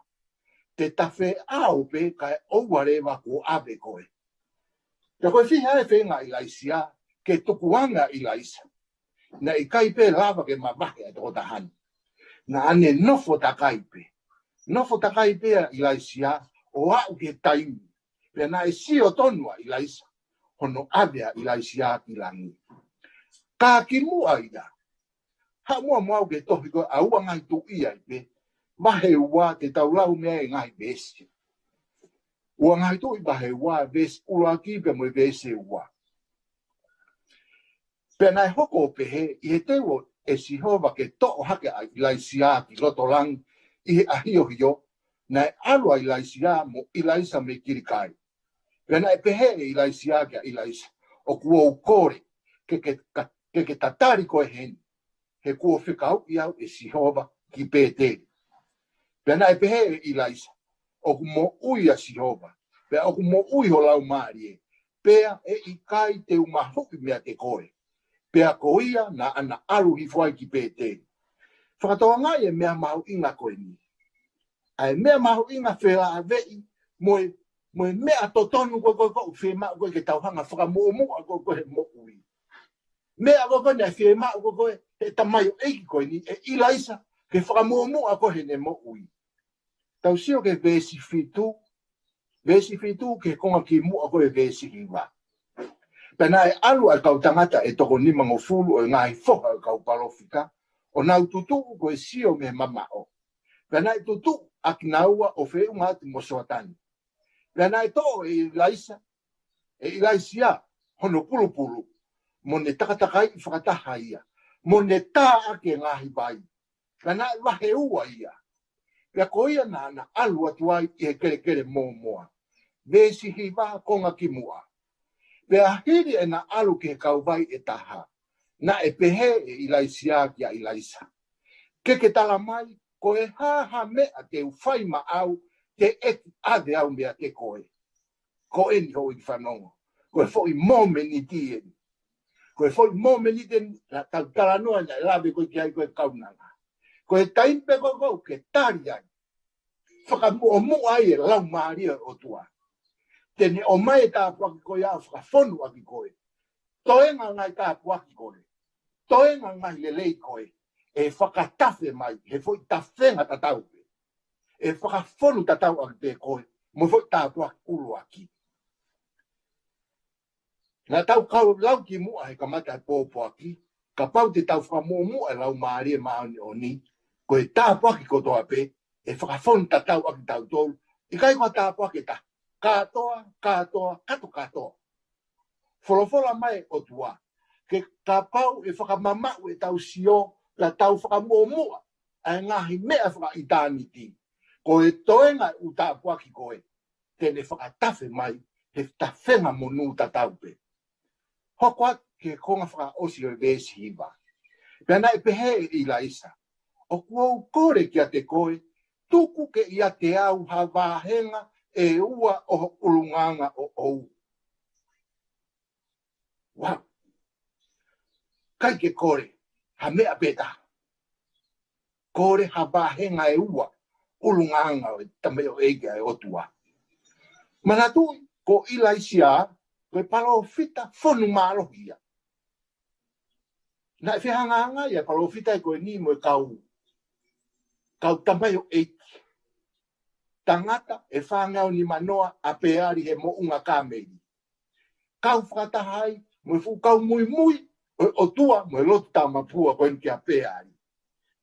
Te ta feʻao pē kae ʻoua leva kuo ʻave koe. Pea ko e fiha e feinga ʻa ʻIlaisiā, ke tukuange ʻa ʻIlaisa. Naʻe ʻikai pē lava ke mavahe ʻa e tokotaha ni. Naʻa ne nofo takai pē. Nofo takai pē ʻa ʻIlaisiā, ʻo aʻu ki he taimi. Pea naʻe sio tonu ʻa ʻIlaisa, hono ʻave ʻa ʻIlaisiā ki langi. Ka kimuʻa ia. Haʻu muʻa mo au ki he tohi ko ē ʻa Ua Ngaahi Tuʻi ai pē. Vahe ua te tau lau mei ai e ngaahi veesi. Ua Ngaahi Tuʻi vahe ua, veesi ʻuluaki pea mo e veesi ua. Pea naʻe hoko ʻo pehē, ʻi he teu ʻe Sihova ke toʻo hake ʻa ʻIlaisiā ki loto langi ʻi he ʻahiohio, naʻe ʻalu ʻa ʻIlaisiā mo ʻIlaisa mei Kilikai. Pea naʻe pehē ʻe ʻIlaisiā kia ʻIlaisa, ʻoku ou kole, ke ke, ka, ke ke tatali koe heni, he kuo fekauʻi au ʻe Sihova ki Pēteli. Pea naʻe pehē ʻe ʻIlaisa, ʻoku moʻui ʻa Sihova, pea ʻoku moʻui ho laumālie, pea ʻe ʻikai te u mahuʻi meiate koe. Pea ko ia naʻa na ʻalu hifo ai ki Pēteli. Fakatokangaʻi e meʻa mahuʻinga ko eni. ʻA e meʻa mahuʻinga felāveʻi, mo e, mo e meʻa totonu ko ē, ko ē, ko ē, fiemaʻu ko ē ke tau hanga fakamuʻomuʻa ko ē, ko ē he moʻui. Meʻa ko ē, ko ē naʻe fiemaʻu ko ē, ko ē, he tamaioʻeiki ko eni, ʻe ʻIlaisa, ke fakamuʻomuʻa ko ē heʻene moʻui. Tau sio ki he veesi fitu, veesi fitu ki he konga kimuʻa ko ē veesi hiva. Pea naʻe ʻalu ʻa e kau tangata ʻe toko nimangofulu ʻo e ngaahi foha ʻo e kau palōfita, ʻo nau tutuʻu ko e sio mei he mamaʻo. Pea naʻe tutuʻu ʻa kinaua ʻo feʻunga atu mo Soatani. Pea naʻe toʻo ʻe ʻIlaisa, ʻe ʻIlaisiā, hono pulupulu, mo ne takatakai fakataha ia, mo ne tā ʻaki e ngaahi vai. Pea naʻe vahe ua ia. Pea ko ia naʻa na ʻalu atu ai ʻi he kelekele mōmoa. Veesi hiva konga kimuʻa. Pea hili ʻena ʻalu ki he kauvai ʻe taha, naʻe pehē ʻe ʻIlaisiā kia ʻIlaisa, ke ke tala mai, Ko e hā ha meʻa te u fai maʻau, teʻeki ʻave au meiate koe. Ko eni houʻeiki fanongo. Ko e foʻi momeniti eni. Ko e foʻi momeniti eni, naʻa tau talanoa naʻe lave ko ē ki ai ko e kaunanga. Ko e taimi pē ko ē ʻoku ke tali ai. Fakamuʻomuʻa ai e laumālie ʻo e ʻOtua. Te ne ʻomai e tāpuaki ko ia ʻo fakafonu ʻaki koe. Toenga ngaahi tāpuaki ko ē. Toenga ngaahi lelei ko ē. ʻE fakatafe mai, he foʻi tafenga tatau pē. ʻE fakafonu tatau ʻaki pē koe, mo e foʻi tāpuaki ʻuluaki. Naʻa tau kau lau ki muʻa he kamata e pōpoaki, kapau te tau fakamuʻomuʻa e laumālie māʻoniʻoni, ko e tāpuaki kotoa pē, ʻe fakafonu tatau ʻaki tautolu, ʻikai ko ha tāpuaki ʻe taha, kātoa, kātoa, kato kātoa. Folofola mai ʻOtua, ke kapau ʻe fakamamaʻu ʻetau sio, ka tau fakamuʻomuʻa, ʻa e ngaahi meʻa fakaʻitāniti, ko e toenga ʻū tāpuaki ko ē, te ne fakatafe mai, he tafenga monū tatau pē. Hoko atu ki he konga fakaʻosi ʻo e veesi hiva. Pea naʻe pehē ʻe ʻIlaisa, ʻOku ou kole kiate koe, tuku ke ʻiate au ha vāhenga ʻe ua ʻo ho ʻulungaanga ʻoʻou. Wow. ʻIkai ke kole ha meʻa pē taha. Kole ha vāhenga ʻe ua ʻulungaanga ʻo e tamaioʻeiki ʻa e ʻOtua. Manatuʻi, ko ʻIlaisa, ko e palōfita fonu mālohi ia. Naʻe fehangahangai ʻa e palōfita ko eni mo e kau, kau tamaioʻeiki. Tangata ʻe fāngeau nimanoa ʻa Pēali he moʻunga Kāmeli. Kau fakataha ai mo e fuʻu kau muimui ʻo e ʻOtua mo e lotu tāmapua ko eni kia Pēali.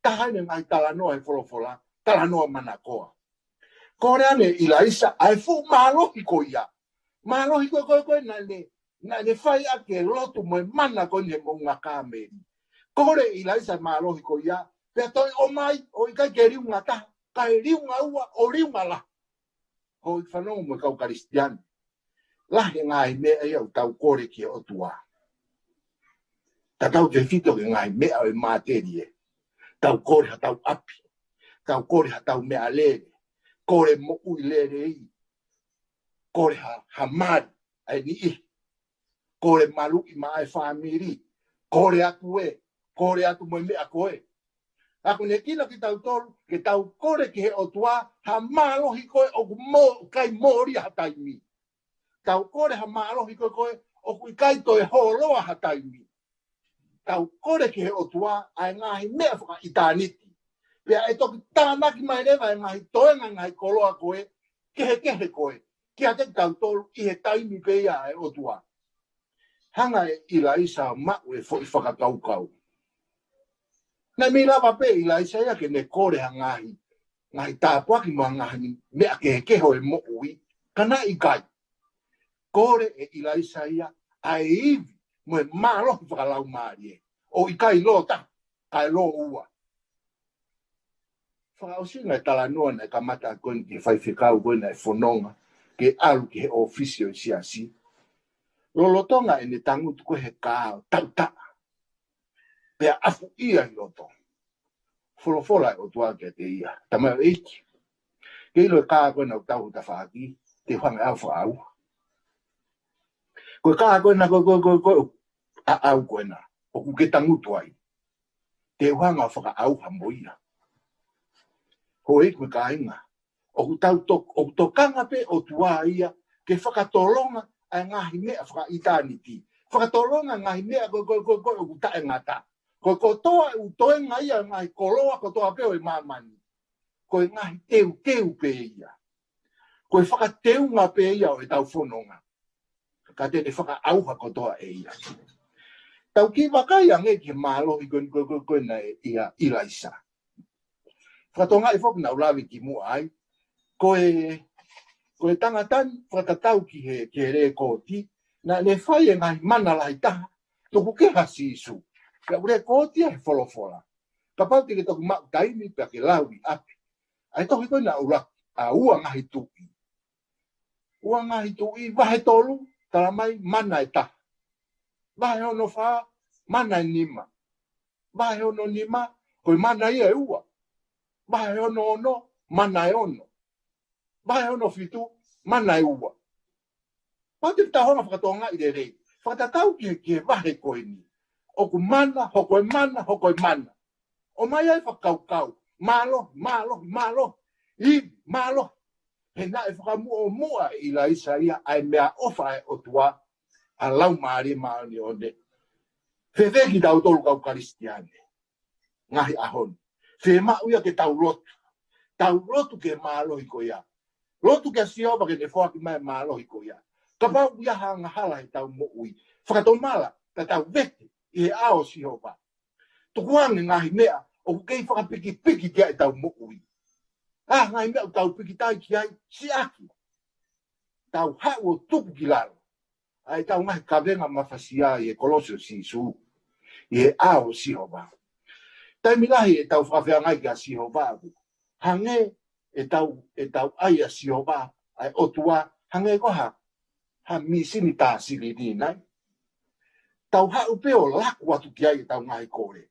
Taha eni e ngaahi talanoa he folofola, talanoa manakoa. Kole ange ʻe ʻIlaisa ʻa e fuʻu mālohi ko ia. Mālohi ko ē, ko ē, ko ē naʻa ne, naʻa ne fai ʻaki e lotu mo e mana ko eni he moʻunga Kāmeli. Kole ʻe ʻIlaisa e mālohi ko ia, pea toe ʻomai, ʻo ʻikai ke liunga taha, kae liunga ua ʻo liunga lahi. Houʻeiki fanongo mo e kau Kalisitiane. Lahi e ngaahi meʻa ia ʻoku tau kole ki he ʻOtua. Tatau tefito ki he ngaahi meʻa ʻo e matelie. Tau kole haʻatau ʻapi. Tau kole haʻatau meʻalele. Kole moʻui lelei. Kole ha, ha mali ʻa e niʻihi. Kole maluʻi maʻa e fāmili. Kole atu ē. Kole atu mo e meʻa ko ē. Ka ʻoku ne kina kitautolu, ke tau kole ki he ʻOtua, ha mālohi ko ē ʻoku mo, ʻikai mōlia ha taimi. Tau kole ha mālohi ko ē, ko ē ʻoku ʻikai toe holoa ha taimi. Tau kole ki he ʻOtua, ʻa e ngaahi meʻa fakaʻitāniti. Pea ʻe toki tānaki mai leva e ngaahi toenga, ngaahi koloa ko ē, kehekehe ko ē, kiate kitautolu ʻi he taimi pē ia ʻa e ʻOtua. Hanga ʻe ʻIlaisa ʻo maʻu e foʻi fakakaukau. Naʻe mei lava pē ʻIlaisa ia ke ne kole ha ngaahi, ngaahi tāpuaki mo ha ngaahi meʻa kehekehe ʻo e moʻui, ka naʻe ʻikai. Kole ʻe ʻIlaisa ia ʻa e ivi mo e mālohi fakalaumālie, ʻo ʻikai lō taha, kae lō ua. Fakaʻosinga e talanoa naʻe kamata ko eni ki he faifekau ko ē naʻe fononga ke ʻalu ki he ʻōfisi ʻo e siasi. Lolotonga ʻene tangutu ko ē he kā ʻo tautaʻa. Pea ʻafuʻia ʻi loto. Folofola e ʻOtua kiate ia. Tamaioʻeiki. Ke ʻilo e kā ko ena ʻoku tau tafaʻaki, te u hanga ʻe au fakaʻauha. Ko e kā ko ena ko, ko, ko, ko, ʻaʻau ko ena. ʻOku ke tangutu ai. Te u hanga ʻo fakaʻauha mo ia. Houʻeiki mo e kāinga. ʻOku tau to-, ʻoku tokanga pē ʻOtua ia ke fakatolonga ʻa e ngaahi meʻa fakaʻitāniti. Fakatolonga ngaahi meʻa ko, ko, ko, ko, ʻoku taʻengata. Ko, kotoa ʻū toenga ia ngaahi koloa kotoa pē ʻo e māmani. Ko e ngaahi teuteu pē ia. Ko e fakateunga pē ia ʻo ʻetau fononga. Ka te ne fakaʻauha kotoa ʻe ia. Tau kiʻi vakai ange ki he mālohi ko eni, ko, ko, ko ena ʻia ʻIlaisa. Fakatokangaʻi foki naʻa ku lave ki muʻa ai. Ko e, ko e tangata ni, fakatatau ki he, ki he lēkooti, naʻa ne fai e ngaahi mana lahi taha, tuku kehe ʻa Sīsū. Pea ʻoku lēkooti ia he folofola. Kapau te ke toki maʻu taimi pea ke lau ʻi ʻapi. ʻA e tohi ko ena ʻuluaki, ʻa Ua Ngaahi Tuʻi. Ua Ngaahi Tuʻi, vahe tolu, tala mai, mana ʻe taha. Vahe hono fā, mana ʻe nima. Vahe hono nima, ko e mana ia ʻe ua. vahe ono ono, mana ʻe ono. Vahe ono fitu, mana ʻe ua. Pau te tau hanga ʻo fakatokangaʻi lelei. Fakatatau ki he, ki he vahe ko eni. ʻOku mana, hoko e mana, hoko e mana. ʻOmai ai e fakakaukau. Mālohi, mālohi, mālohi. Ivi, mālohi. He naʻe fakamuʻomuʻa ʻe ʻIlaisa ia ʻa e meʻaʻofa ʻa e ʻOtua, ʻa e Laumālie Māʻoniʻoni. Fēfē kitautolu kau Kalisitiane ngaahi ʻaho ni? Fiemaʻu ia ke tau lotu. Tau lotu ki he mālohi ko ia. Lotu kia Sihova ke ne foaki mai e mālohi ko ia. Kapau ʻoku ʻi ai ha angahala heʻetau moʻui, fakatomala, ka tau vete ʻi he ʻao ʻo Sihova. Tukuange ngaahi meʻa ʻoku kei fakapikipiki ki ai ʻetau moʻui. ʻA e ngaahi meʻa ʻoku tau pikitai ki ai, siʻaki. Tau haʻu ʻo tuku ki lalo ʻa ʻetau ngaahi kavenga mafasia ʻi he kolosi ʻo Sīsū, ʻi he ʻao ʻo Sihova. Taimi lahi ʻetau fakafeangai kia Sihova ʻoku hangē ʻetau, ʻetau ʻai ʻa Sihova, ʻa e ʻOtua, hangē ko ha, ha mīsini tā silini nai. Tau haʻu pē ʻo laku atu ki ai ʻetau ngaahi kole.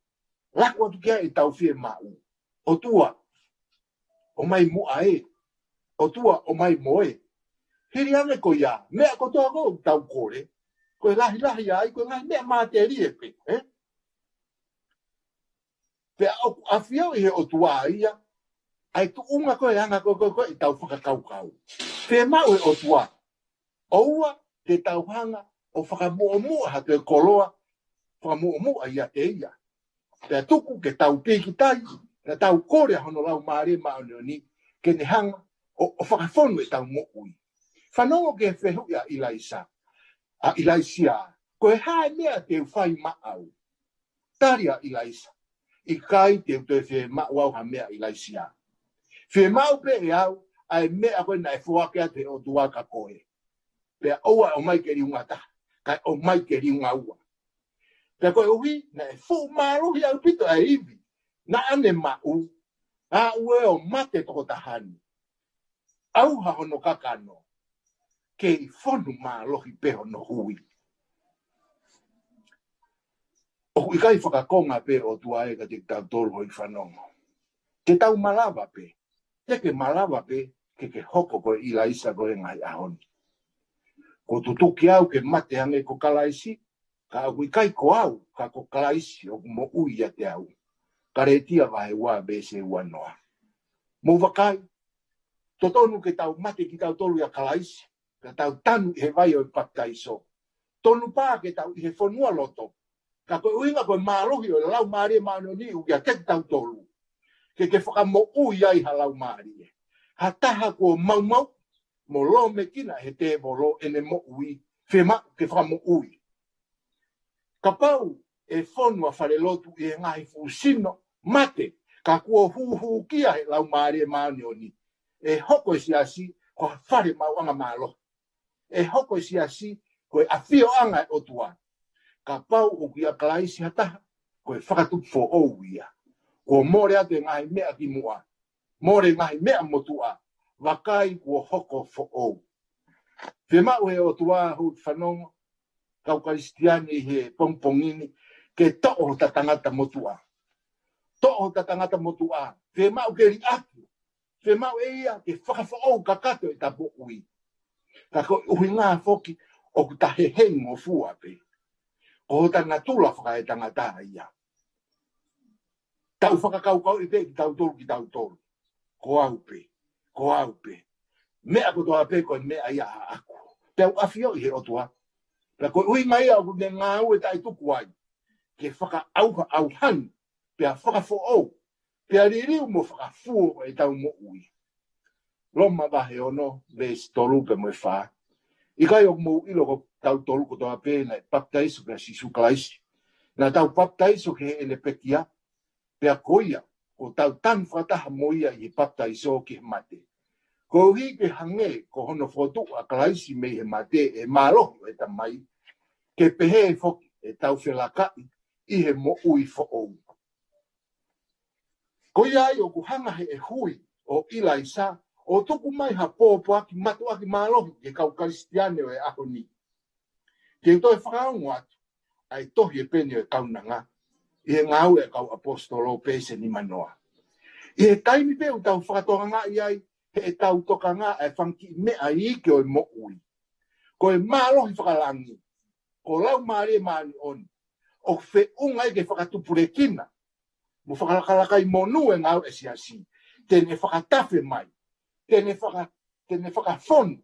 Laku atu ki ai ʻetau fiemaʻu. ʻOtua, ʻomai muʻa ē. ʻOtua, ʻomai mo ē. Hili ange ko ia, meʻa kotoa ko ē ʻoku tau kole, ko e lahilahi ai, ko e ngaahi meʻa matelie pē, ē? Pea ʻoku ʻafioʻi ʻe he ʻOtua ia ʻa e tuʻunga ko ē, anga ko ē, ko ē, ko ē ʻetau fakakaukau. Fiemaʻu ʻe he ʻOtua, ʻoua te tau hanga ʻo fakamuʻomuʻa ha toe koloa, fakamuʻomuʻa ʻiate ia. Pea tuku ke tau pikitai, pea tau kole ʻa hono Laumālie Māʻoniʻoni ke ne hanga ʻo, ʻo fakafonu ʻetau moʻui. Fanongo ki he fehuʻi ʻa ʻIlaisa, ʻa ʻIlaisiā, ko e hā e meʻa te u fai maʻau? Tali ʻa ʻIlaisa, ʻikai te u toe fiemaʻu au ha meʻa, ʻIlaisiā. Fiemaʻu pē ʻe au ʻa e meʻa ko ē naʻe foaki atu ʻe he ʻOtua kia koe. Pea ʻoua ʻe ʻomai ke liunga taha, kae ʻomai ke liunga ua. Pea koeʻuhi naʻe fuʻu mālohi ʻaupito ʻa e ivi naʻa ne maʻu, aʻu ē ʻo mate tokotaha ni, ʻauha hono kakano, kei fonu mālohi pē hono hui. ʻOku ʻikai fakakonga pē ʻOtua ē kiate kitautolu hoʻo fanongo. Te tau malava pē, te ke malava pē ke ke hoko ko e ʻIlaisa ko ē he ngaahi ʻaho ni. Kuo tutuki au ke mate hangē ko Kalaisi, ka ʻoku ʻikai ko au, ka ko Kalaisi ʻoku moʻui ʻiate au. Kalētia vahe ua veesi ua noa. Mou vakai, totonu ke tau mate kitautolu ʻia Kalaisi, ka tau tanu ʻi he vai ʻo e papitaiso. Tonu pē ke tau ʻi he fonualoto, ka ko e ʻuhinga ko e mālohi ʻo e Laumālie Māʻoniʻoni ʻoku ʻiate kitautolu, ke ke fakamoʻui ai ha laumālie. Ha taha kuo maumauʻi mo lōmekina ʻe he tēvolo ʻene moʻui, fiemaʻu ke fakamoʻui. Kapau ʻe fonu ʻa falelotu ʻi he ngaahi fuʻu sino mate, ka kuo hūhūkia ʻe he Laumālie Māʻoniʻoni, ʻe hoko e siasi ko ha fale maʻuʻanga mālohi. ʻE hoko e siasi ko e ʻafioʻanga ʻo e ʻOtua. Kapau ʻoku ʻia Kalaisi ha taha, ko e fakatupu foʻou ia. Kuo mole atu e ngaahi meʻa kimuʻa, mole e ngaahi meʻa motuʻa, vakai kuo hoko foʻou. Fiemaʻu ʻe he ʻOtua, hoʻo fanongo, kau Kalisitiane ʻi he pongipongi ni, ke toʻo hota tangata motuʻa. Toʻo hota tangata motuʻa. Fiemaʻu ke liʻaki. Fiemaʻu ʻe ia ke fakafoʻou kakato ʻeta moʻui. Ka ko e ʻuhinga foki ʻoku ta heheingofua pē. Ko hota natula fakaetangata ia. Tau fakakaukauʻi pē kitautolu, kitautolu. Ko au pē, ko au pē. Meʻa kotoa pē ko e meʻa ia ʻaʻaku. Pea ʻoku ʻafioʻi ʻe he ʻOtua. Pea ko e ʻuhinga ia ʻoku ne ngāue taʻetuku ai, ke fakaʻauha, ʻauhani, pea fakafoʻou, pea liliu mo fakafuo ʻetau moʻui. Loma vahe ono, veesi tolu pea mo e fā. ʻIkai ʻoku mou ʻilo ko tautolu kotoa pē naʻe papitaiso kia Sīsū Kalaisi? Naʻa tau papitaiso ki heʻene pekia, pea ko ia, kuo tau tanu fakataha mo ia ʻi he papitaiso ki he mate. Koeʻuhi ke hangē ko hono fokotuʻu ʻa Kalaisi mei he mate ʻi he mālohi ʻo e Tamai, ke pehē foki ʻetau felakaʻi ʻi he moʻui foʻou. Ko ia ai ʻoku hanga ʻe he hui ʻo ʻIlaisa ʻo tuku mai ha pōpoaki mātuʻaki mālohi ki he kau Kalisitiane ʻo e ʻaho ni. Te u toe fakaongo atu ʻa e tohi ʻe Peni ʻo e Kaunanga, ʻi he Ngāue ʻa e Kau ʻAposetolo, peesi nimanoa. ʻI he taimi pē ʻoku tau fakatokangaʻi ai, heʻetau tokanga ʻa e fanga kiʻi meʻa iiki ʻo e moʻui. Ko e mālohi fakalangi, ko e Laumālie Māʻoniʻoni, ʻoku feʻunga ai ke fakatupulekina mo fakalakalaka monū e ngāue ʻa e siasi. Te ne fakatafe mai, te ne faka-, te ne fakafonu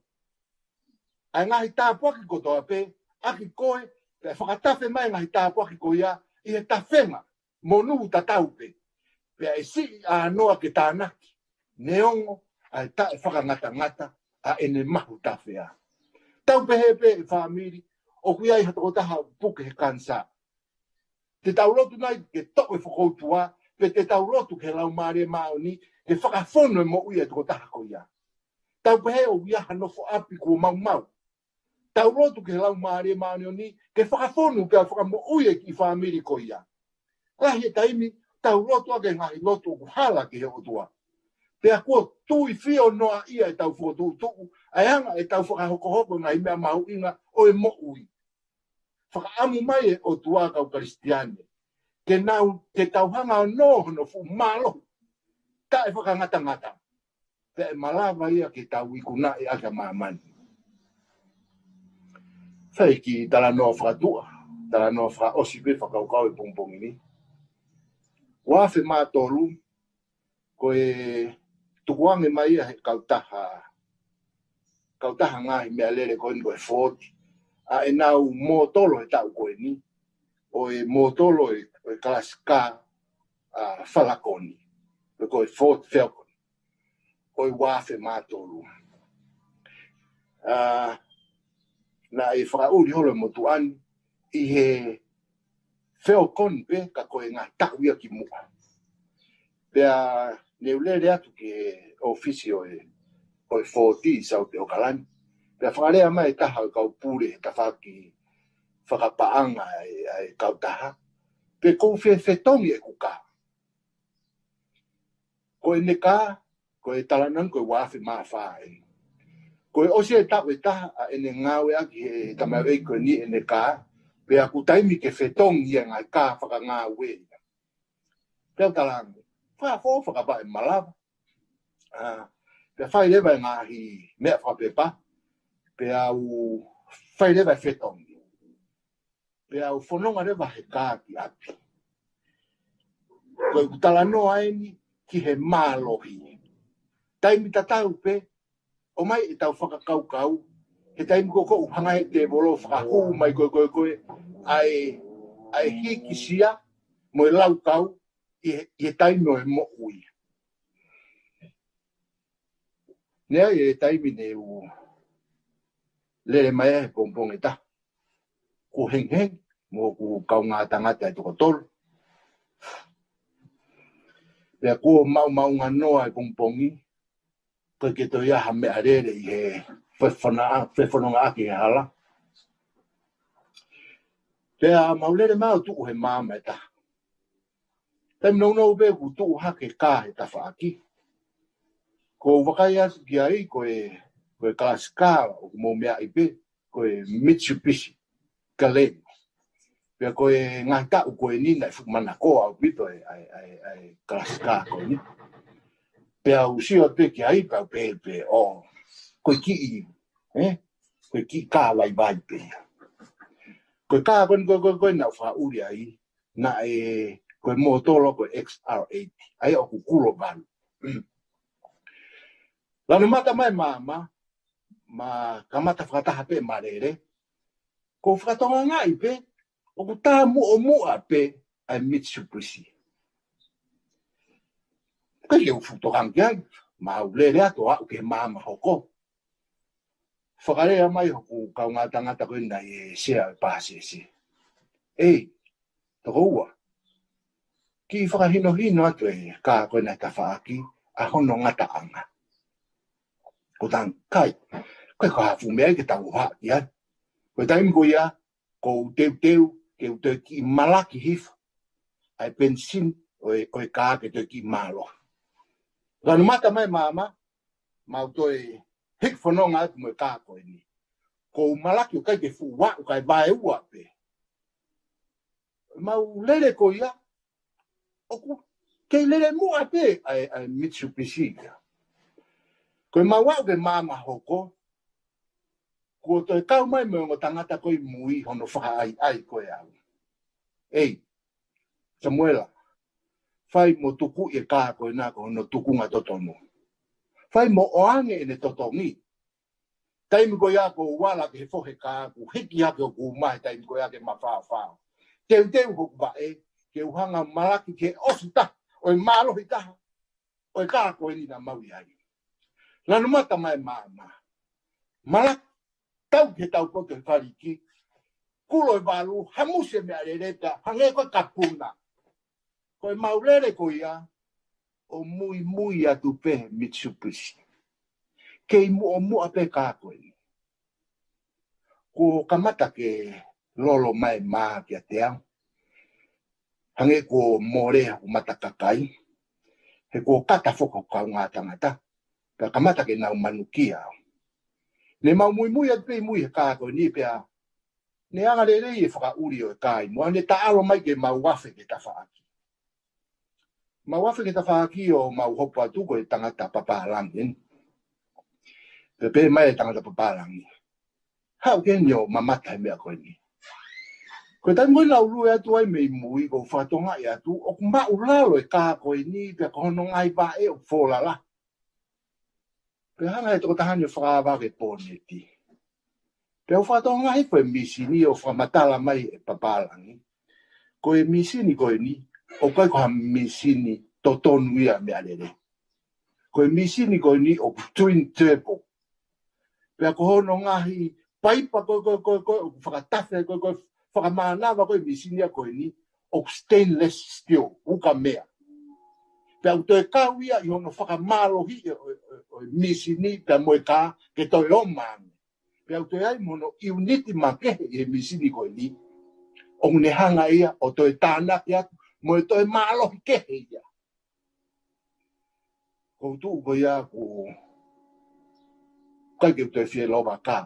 ʻa e ngaahi tāpuaki kotoa pē ʻaki koe, pea fakatafe mai e ngaahi tāpuaki ko ia ʻi he tafenga monū tatau pē. Pea ʻe siʻi ʻānoa ke tānaki, neongo ʻa e taʻefakangatangata ʻa ʻene mahu tafea. Tau pehē pē ʻe fāmili, ʻoku ʻi ai ha tokotaha ʻoku puke he kanisā. Te tau lotu nai ke toʻo e fokoutua, pe te tau lotu ki he Laumālie Māʻoniʻoni ke fakafonu e moʻui ʻa e tokotaha ko ia? Tau pehē ʻoku ʻi ai ha nofo ʻapi kuo maumau. Tau lotu ki he Laumālie Māʻoniʻoni ke fakafonu pea fakamoʻui e kiʻi fāmili ko ia. Lahi e taimi, tau lotu ʻaki e ngaahi lotu ʻoku hala ki he ʻOtua. Pea kuo tuifio noaʻia ʻetau fokotuʻutuʻu, ʻa e anga ʻetau fakahokohoko e ngaahi meʻa mahuʻinga ʻo e moʻui. Fakaʻamu mai e ʻOtua kau Kalisitiane, ke nau, ke tau hanga ʻo nō hono fuʻu mālohi taʻefakangatangata, pea ʻe malava ia ke tau ikunaʻi ʻaki ʻa māmani. Fai e kiʻi talanoa fakatuʻa, talanoa fakaʻosi pē fakakaukau e pongipongi ni. Uaafe mā tolu, ko e tukuange mai ia he kautaha, kautaha ngaahi meʻalele ko eni ko e Ford, ʻa ʻenau mōtolo he taʻu ko eni, ʻo e mōtolo ʻo e, ʻo e kalasi kā, ʻa, Falakoni, pe ko e Ford Falcon, ʻo e uaafe mā tolu. ʻA, naʻe fakaʻuli holo e motuʻa ni ʻi he Falcon pē, ka ko e ngaahi taʻu ia kimuʻa. Pea ne u lele atu ki he ʻōfisi ʻo e, ʻo e Ford ʻi South Auckland. Pea fakalea mai e taha ʻo e kau pule he tafaʻaki fakapaʻanga ʻa e, ʻa e kautaha. Pea ʻoku ou fie fetongi ʻeku kā. Ko ʻene kā, ko e talanoa ko e uaafe mā fā eni. Ko e ʻosi e taʻu ʻe taha ʻa ʻene ngāueʻaki he tamaioʻeiki ko eni ʻene kā, pea ʻoku taimi ke fetongi ia e ngaahi kā fakangāue ia. Pea u talaange, fakaʻofoʻofa kapau ʻe malava. ʻA, pea fai leva e ngaahi meʻa fakapepa, pea u fai leva e fetongi. Pea u fononga leva he kā ki ʻapi. Ko ʻeku talanoa eni ki he mālohi. Taimi tatau pē, ʻomai ʻetau fakakaukau, he taimi ko ē ʻoku hanga he tēvolo ʻo fakahū mai ko ē, ko ē, ko ē, ʻa e, ʻa e hikisia mo e laukau ʻi he, ʻi he taimi ʻo e moʻui. Ne ʻi ai e taimi ne u lele mai ai he pongipongi ʻe taha. Kuo hengihengi, mo ʻeku kaungā tangata ʻe toko tolu. Pea kuo maumau nganoa e pongipongi, ʻikai ke toe ʻi ai ha meʻalele ʻi he fefona-, fefonongaʻaki he hala. Pea mau lele mai ʻo tuʻu he maama ʻe taha. Taimi nounou pē kuo tuʻu hake e kā he tafaʻaki. Ko u vakai atu ki ai ko e, ko e kalasi kā ʻoku mou meaʻi pē, ko e Mitsubishi Galant. Pea ko e ngaahi taʻu ko eni naʻe fuʻu manakoa ʻaupito e, ʻa e, ʻa e, ʻa e kalasi kā ko eni. Pea u sio pē ki ai, pea u pehē pē, ʻō, ko e kiʻi, ē? Ko e kiʻi kā vaivai pē. Ko e kā ko eni, ko, ko, ko ē naʻa ku fakaʻuli ai, naʻe, ko e mōtolo ko e X R eight, ʻa ia ʻoku kulo valu. Lanu mata mai maama, ma kamata fakataha pē ma lele, ko u fakatokangaʻi pē, ʻoku tā muʻomuʻa pē ʻa e Mitsubishi. Ka ʻi ai ʻeku fuʻu tokanga ki ai, mau lele atu ʻo aʻu ki he maama hoko. Fakalea mai hoku kaungā tangata ko ē naʻe ʻi he sea ʻo e pāsese. ʻEi, tokoua, kiʻi fakahinohino atu e kā ko ena he tafaʻaki ʻa hono ngataʻanga. Ko tang kai, ko e ka hafu meʻa ke tau haʻi ai. Ko e taimi ko ia, ko u teuteu ke u toe kiʻi malaki hifo ʻa e penisini ʻo e, ʻo e kā ke toe kiʻi mālohi. Lanu mata mai maama, mau toe hiki fononga atu mo e kā ko eni. Ko u malaki ʻo ʻikai ke fuʻu aʻu, kae vaeua pē. Mau lele ko ia, ʻoku Kei lele muʻa pē ʻa e, ʻa e Mitsubishi ia. Ko e mau aʻu ke maama hoko, kuo toe kau mai mo e ongo tangata ko ē ʻi mui hono fakaʻaiʻai ko ē au. Ei, Samuela, fai mo tukuʻi e kā ko ena ko hono tukunga totonu. Fai mo ʻoange ʻene totongi. Taimi ko ia ʻoku ou ala ki he fohe kā, kuo hiki hake hoku uma he taimi ko ia ke mafaofao. Teuteu hoku vaʻe, ke u hanga ʻo malaki ki he ʻosi taha ʻo e mālohi taha ʻo e kā ko eni naʻa mau ʻi ai. Lanu mata mai maama. Malaki, tau ki he taupotu he faliki. Kulo e valu, hamusi e meʻalele pea hangē ko e kapuna. Ko e mau lele ko ia, ʻo muimui atu pē he Mitsubishi. Kei muʻomuʻa pē kā ko eni. Kuo kamata ke lolo mai mā kiate au. Hangē kuo mole hoku mata kakai. He kuo kata foki hoku kaungā tangata. Pea kamata ke nau manukia au. Ne mau muimui atu pē ʻi mui he kā ko eni pea ne anga lelei e fakaʻuli ʻo e kā ʻi muʻa, ne taʻalo mai ke mau afe ki tafaʻaki. Mau afe ki tafaʻaki ʻo mau hopo atu ko e tangata papālangi eni. Pea pehē mai e tangata papālangi, haʻu ke ni ʻo mamata he meʻa ko eni. Ko e taimi ko ē naʻa ku lue atu ai mei mui, ʻoku ou fakatokangaʻi atu ʻoku maʻulalo e kā ko eni, pea ko hono ngaahi vaʻe ʻoku fōlala. Pea hanga ʻe he tokotaha ni ʻo fakaava ʻaki e poneti. Pea u fakatokangaʻi ko e mīsini ʻoku fakamatala mai ʻe papālangi. Ko e mīsini ko eni, ʻoku ʻikai ko ha mīsini totonu ia meʻalele. Ko e mīsini ko eni ʻoku twin turbo. Pea ko hono ngaahi paipa ko ē, ko ē, ko ē, ko ē, ʻoku fakatafe, ko ē, ko ē, fakamānava ko ē mīsini ia ko eni, ʻoku stainless steel, ukamea. Pea ʻoku toe kau ia ʻi hono fakamālohiʻi ʻo, ʻo, ʻo, ʻo e mīsini, pea mo e kā, ke toe ō mai ange. Pea ʻoku toe ʻi ai mo hono ʻiuniti makehe ʻi he mīsini ko eni. ʻOku ne hanga ia ʻo toe tānaki atu, mo e toe mālohi kehe ia. Ko u tuʻu ko ia ʻoku ʻikai ke u toe fie lova kā.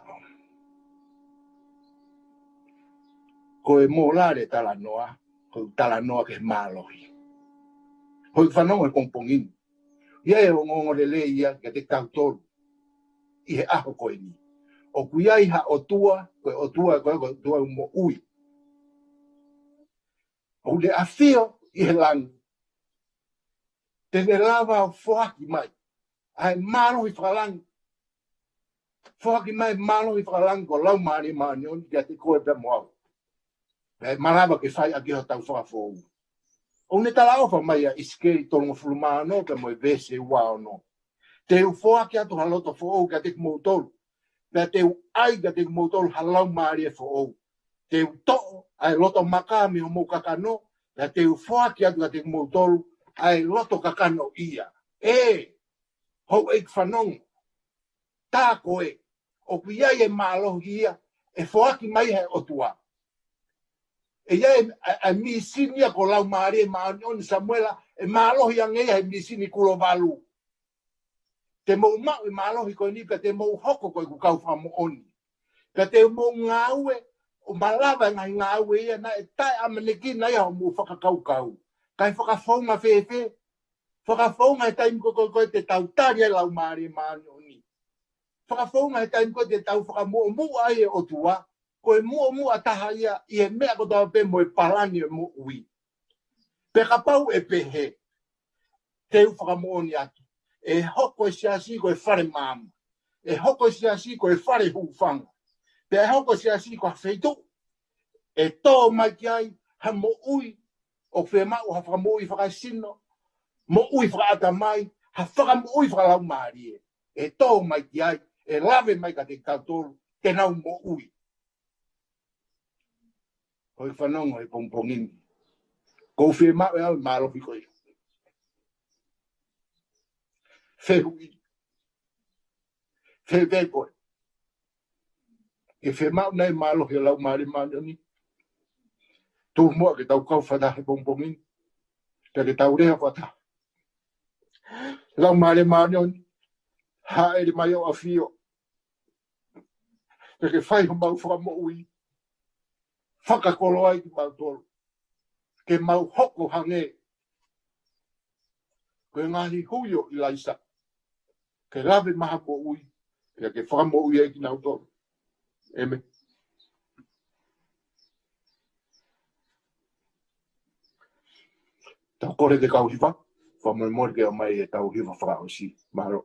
Ko e mōlale talanoa, ko e talanoa ki he mālohi. Ko e fanongo he pongipongi ni. ʻI ai e ongoongolelei ia kiate kitautolu ʻi he ʻaho ko eni. ʻOku ʻi ai ha ʻOtua, ko e ʻOtua, ko e, ko e ʻOtua moʻui. ʻOku ne ʻafio ʻi he langi. Te ne lava ʻo foaki mai ʻa e mālohi fakalangi. Foaki mai mālohi fakalangi ko e Laumālie Māʻoniʻoni kiate koe pea mo au. Pea ʻe malava ke fai ʻaki hotau fakafoʻou. ʻOku ne talaʻofa mai ʻa ʻIsikeli tolungofulu mā ono pea mo e veesi ua ono. Te u foaki atu ha loto foʻou kiate kimoutolu. Pea te u ʻai kiate kimoutolu ha laumālie foʻou. Te u toʻo ʻa e loto maka mei homou kakano, pea te u foaki atu kiate kimoutolu ʻa e loto kakano ia. ʻE, houʻeiki fanongo, tā ko ē, ʻoku ʻi ai e mālohi ia ʻe foaki mai he ʻOtua. ʻE ʻi ai e, ʻa, ʻa e mīsini ia ko e Laumālie Māʻoniʻoni, Samuela, ʻe mālohi ange ia he mīsini kulo valu. Te mou maʻu e mālohi ko eni, pea te mou hoko ko ʻeku kau fakamoʻoni. Pea te mou ngāue ʻo malava e ngaahi ngāue ia naʻe taʻeʻamanekina ia hoʻomou fakakaukau. Kae fakafounga fēfē? Fakafounga he taimi ko ē, ko ē, ko ē te tau tali ai e Laumālie Māʻoniʻoni. Fakafounga he taimi ko ē te tau fakamuʻomuʻa ai e ʻOtua, ko e muʻomuʻa taha ia ʻi he meʻa kotoa pē mo e palani e moʻui. Pea kapau ʻe pehē, te u fakamoʻoni atu, ʻe hoko e siasi ko e fale maama. ʻE hoko e siasi ko e fale hūfanga. Pea ʻe hoko e siasi ko ha feituʻu ʻe tō mai ki ai ha moʻui, ʻoku fiemaʻu ha fakamoʻui fakasino, moʻui fakaʻatamai, ha fakamoʻui fakalaumālie. ʻE tō mai ki ai, ʻe lave mai kiate kitautolu, te nau moʻui. Ko e fanongo he pongipongi ni. ʻOku ou fiemaʻu ʻe au e mālohi ko ia. Fehuʻi. Fēfē koe? ʻE fiemaʻu nai e mālohi ʻo e Laumālie Māʻoniʻoni? Tuku muʻa ke tau kau fakataha he pongipongi ni. Pea ke tau lea fakataha. Laumālie Māʻoniʻoni, hāʻele mai ʻo ʻafio. Pea ke fai homau fakamoʻui. Fakakoloa ai kimautolu. Ke mau hoko hangē ko e ngaahi hui ʻo ʻIlaisa, ke lave maʻa ha moʻui, pea ke fakamoʻui ai kinautolu. ʻĒmeni. Tau kole ki he kau hiva, fakamolemole ke ʻomai ʻetau hiva fakaʻosi. Mālō.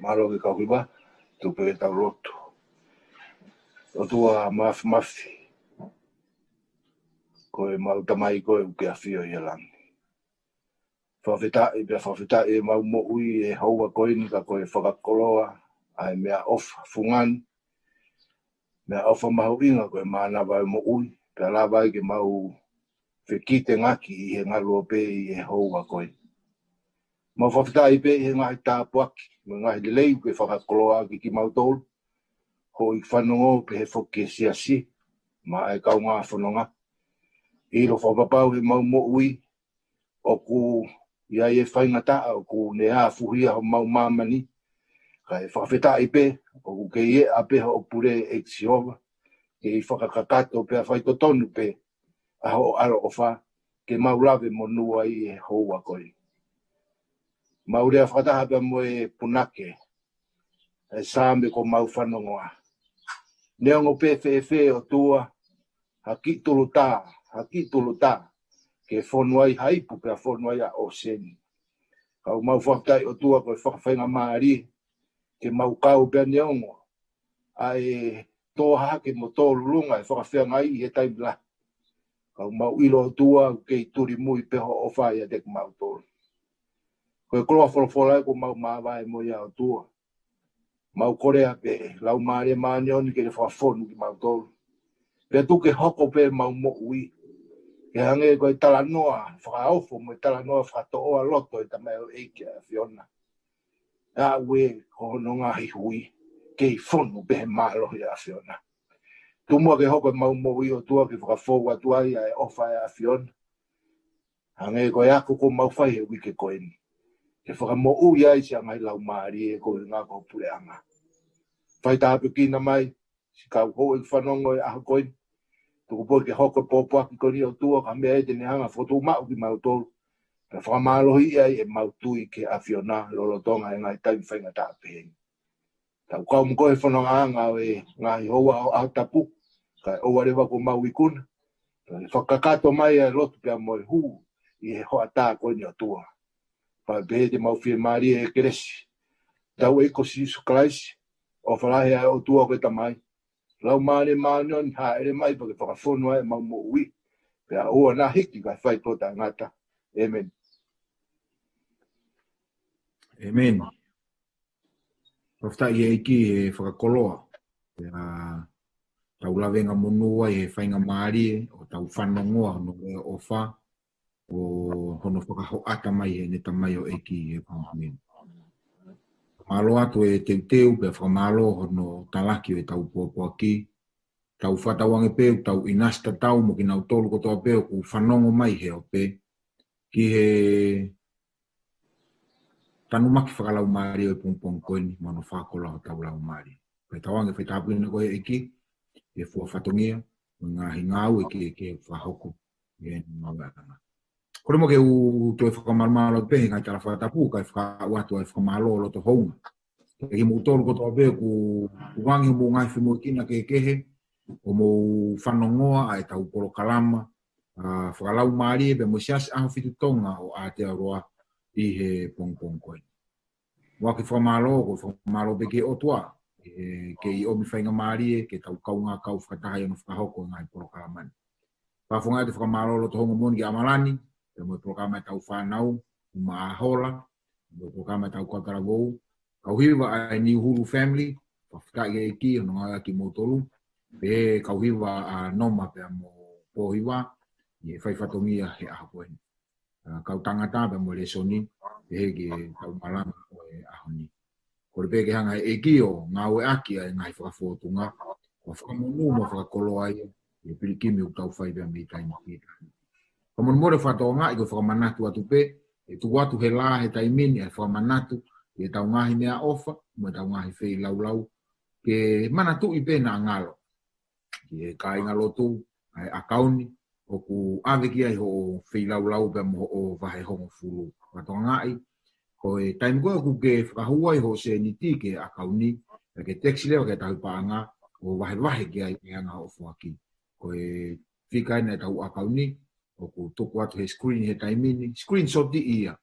Mālō ki he kau hiva, tuku pē ke tau lotu. ʻOtua Māfimafi, ko ʻemau Tamai koe ʻoku ke ʻafio ʻi he langi. Fakafetaʻi, pea fakafetaʻi ʻemau moʻui he houa ko eni ka ko e fakakoloa ʻa e meʻaʻofa fungani, meʻaʻofa mahuʻinga ko e mānava ʻo e moʻui, pea lava ai ke mau fekitengaki ʻi he ngaluope ʻi he houa ko eni. Mau fakafetaʻi pē ʻi he ngaahi tāpuaki, mo e ngaahi lelei ʻoku ke fakakoloaʻaki kimautolu, hoʻo fanongo pehē foki ki he siasi, maʻa e kaungā fononga. ʻIlo fakapapau heʻemau moʻui, ʻoku ʻi ai e faingataʻa ʻoku ne ʻafuhia homau māmani. Kae fakafetaʻi pē, ʻoku kei ʻi ai pē hoʻo pule ʻEiki Sihova, kei fakakakato pea faitotonu pē ʻa hoʻo ʻaloʻofa, ke mau lave monū ai he houa ko eni. Mau lea fakataha pea mo e punake, ʻa e Saame kuo mau fanongoa. Neongo pē fēfē ʻOtua, ha kiʻi tulutā, ha kiʻi tulutā, ke fonu ai ha ipu pea fonu ai ha ʻōseni. Ka ʻoku mau fakafetaʻi ʻOtua ko e fakafaingamālie, ke mau kau pea neongo ʻa e tō hake mo tō lulunga e fakafeangai ʻi he taimi lahi. Ka ʻoku mau ʻilo ʻOtua ʻoku kei tulimui pē hoʻo ʻofa ʻiate kimautolu. Ko e koloa folofola ē kuo mau māvae mo ia ʻOtua. Mau kole ā pē Laumālie Māʻoniʻoni ke ne fakafonu kimautolu. Pea tuku ke hoko pē ʻemau moʻui ke hangē ko e talanoa fakaofo mo e talanoa fakatoʻoa loto ʻo e tamaioʻeiki ʻa e ʻAfiona. ʻA ē ko hono ngaahi hui kei fonu pē he mālohi ʻa e ʻAfiona. Tuku muʻa ke hoko ʻemau moʻui ʻOtua ke fakafou atu ai ʻa e ʻofa ʻa e ʻAfiona. Hangē ko e ako kuo mau fai he uike ko eni. Ke fakamoʻui ai siʻa ngaahi laumālie ko e ngaahi ko puleʻanga. Fai tāpuekina mai siʻa kau houʻeiki fanongo ʻi he ʻaho ko eni. Tuku pē ke hoko e pōpoaki ko eni ʻOtua ko ha meʻa ē te ne hanga ʻo fokotuʻu maʻu kimautolu. Pea fakamālohiʻi ai ʻemau tui ki he ʻAfiona lolotonga e ngaahi taimi faingataʻa pehē ni. Tau kau mo koe he fonongaʻanga ʻo e ngaahi houa ʻo e ʻaho tapu, kae ʻoua leva kuo mau ikuna. Pea fakakakato mai ʻa e lotu pea mo e hū ʻi he hoʻatā ko eni ʻOtua. Pea pehē te mau fiemālie he kelesi ʻa hotau ʻEiki ko Sīsū Kalaisi, ʻofa lahi ʻa e ʻOtua ko e Tamai, Laumālie Māʻoniʻoni hāʻele mai pea ke fakafonu ai ʻemau moʻui. Pea ʻoua naʻa hiki kae fai pē ʻo taʻengata. ʻĒmeni. ʻĒmeni. Fakafetaʻi ʻEiki he fakakoloa. Pea tau lavengamonū ai he faingamālie ʻo tau fanongoa hono ʻofa ʻo hono fakahoʻata mai heʻene tamaioʻeiki he pāmeni. Mālō atu e teuteu pea fakamālō hono talaki ʻo e tau pōpoaki. Tau fakatauange pē ʻoku tau ʻinasi tatau mo kinautolu kotoa pē ʻoku fanongo mai he ope ki he tanumaki fakalaumālie ʻo e pongipongi ko eni mo hono fakakoloa hotau laumālie. Pea tauange fai tāpuekina koe ʻEiki he fua fatongia mo e ngaahi ngāue kehekehe ʻoku fakahoko ʻi he ngāue ʻa e ʻAfiona. Kole muʻa ke u toe fakamalumalu atu pē he ngaahi tala fakatapu kae fakaaʻu atu ʻa e fakamālō loto houngaʻia kiate kimoutolu kotoa pē ʻoku tukuange hoʻomou ngaahi femoʻuekina kehekehe ʻo mou fanongoa ʻa e tau polokalama fakalaumālie pea mo e Siasi ʻAhofitu Tonga ʻo Aotearoa ʻi he pongipongi ko eni. Muʻa ke fakamālō, ko e fakamālō pē ki he ʻOtua he kei ʻomi faingamālie ke tau kaungā kau fakataha ʻi hono fakahoko e ngaahi polokalama ni. Fakafofongaʻi atu e fakamālō loto houngaʻia moʻoni kia ʻAmalani pea mo e polokalama ʻa e tau fānau, Uma ʻa Hola, mo e polokalama ʻa e tau kau talavou, kau hiva ʻa e Niuhulu family, fakafetaʻi ki he ʻEiki hono ngāue ʻaki kimoutolu, pea kau hiva ʻa Noma pea mo Pōhiva ʻi he fai fatongia he ʻaho ko eni. ʻA, kau tangata pea mo e lēsoni, pehē ki he tau malanga ʻo e ʻaho ni. Kole pē ke hanga he ʻEiki ʻo ngāueʻaki ʻa e ngaahi fakafōtunga ko e fakamonū mo e fakakoloa ia ʻi he pilikimi ʻoku tau fai pea mei taimi ki taimi. Fakamolemole fakatauange ʻi ko e fakamanatu atu pē, ʻe tuku atu he lā he taimi ni ʻa e fakamanatu ʻi he tau ngaahi meʻaʻofa mo e tau ngaahi feilaulau, ke manatuʻi pē naʻa ngalo ki he kāingalotu ʻa e ʻakauni ʻoku ʻave ki ai hoʻo feilaulau pea mo hoʻo vahe hongofulu. Fakatauange ko e taimi ko ē ʻoku ke fakahū ai hoʻo sēniti ki he ʻakauni, pea ke text leva ki he tauhi paʻanga ʻo vahevahe ki ai ʻa e anga hoʻo foaki. Ko e fika ʻeni ʻa e tau ʻakauni ʻoku tuku atu he screen he taimi ni, screenshot ia,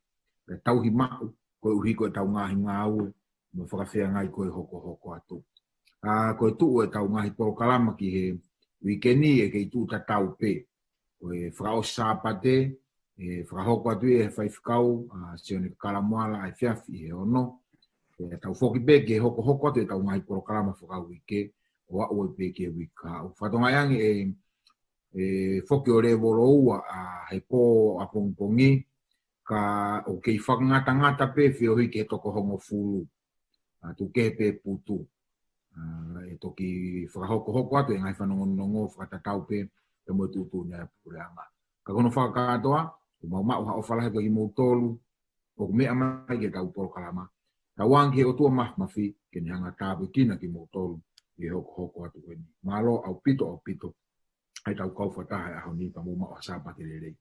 pea tauhi maʻu koeʻuhi ko e tau ngaahi ngāue mo e fakafeangai ko ē ʻe hokohoko atu. ʻA, ko e tuʻu e tau ngaahi polokalama ki he uike ni ʻe kei tuʻu tatau pē. Ko e fakaʻosi Sāpate, ʻe fakahoko atu ia ʻe he faifekau, ʻa, Sione Kakalamoala ʻa e efiafi ʻi he ono. ʻE tau foki pē ki he hokohoko atu e tau ngaahi polokalama fakauike ʻo aʻu ai pē ki he uike kahaʻu. Fakatauange ʻe, ʻe foki ʻo lēvolo ua ʻa he pō ʻapongipongi, ka ʻoku kei fakangatangata pē feohi ki he toko hongofulu. ʻA, tuku kehe pē putu. ʻA, ʻe toki fakahokohoko atu e ngaahi fanongonongo fakatatau pē pea mo e tuʻutuʻuni ʻa e puleʻanga. Ka ko hono fakakātoa, ʻoku mau maʻu ha ʻofa lahi kia kimoutolu ʻoku meʻa mai ki he tau polokalama. Tauange ki he ʻOtua Māfimafi ke ne hanga ʻo tāpuekina kimoutolu ʻi he hokohoko atu ko eni. Mālō ʻaupito, ʻaupito ʻa e tau kau fakataha he ʻaho ni, pea mou maʻu ha Sāpate lelei.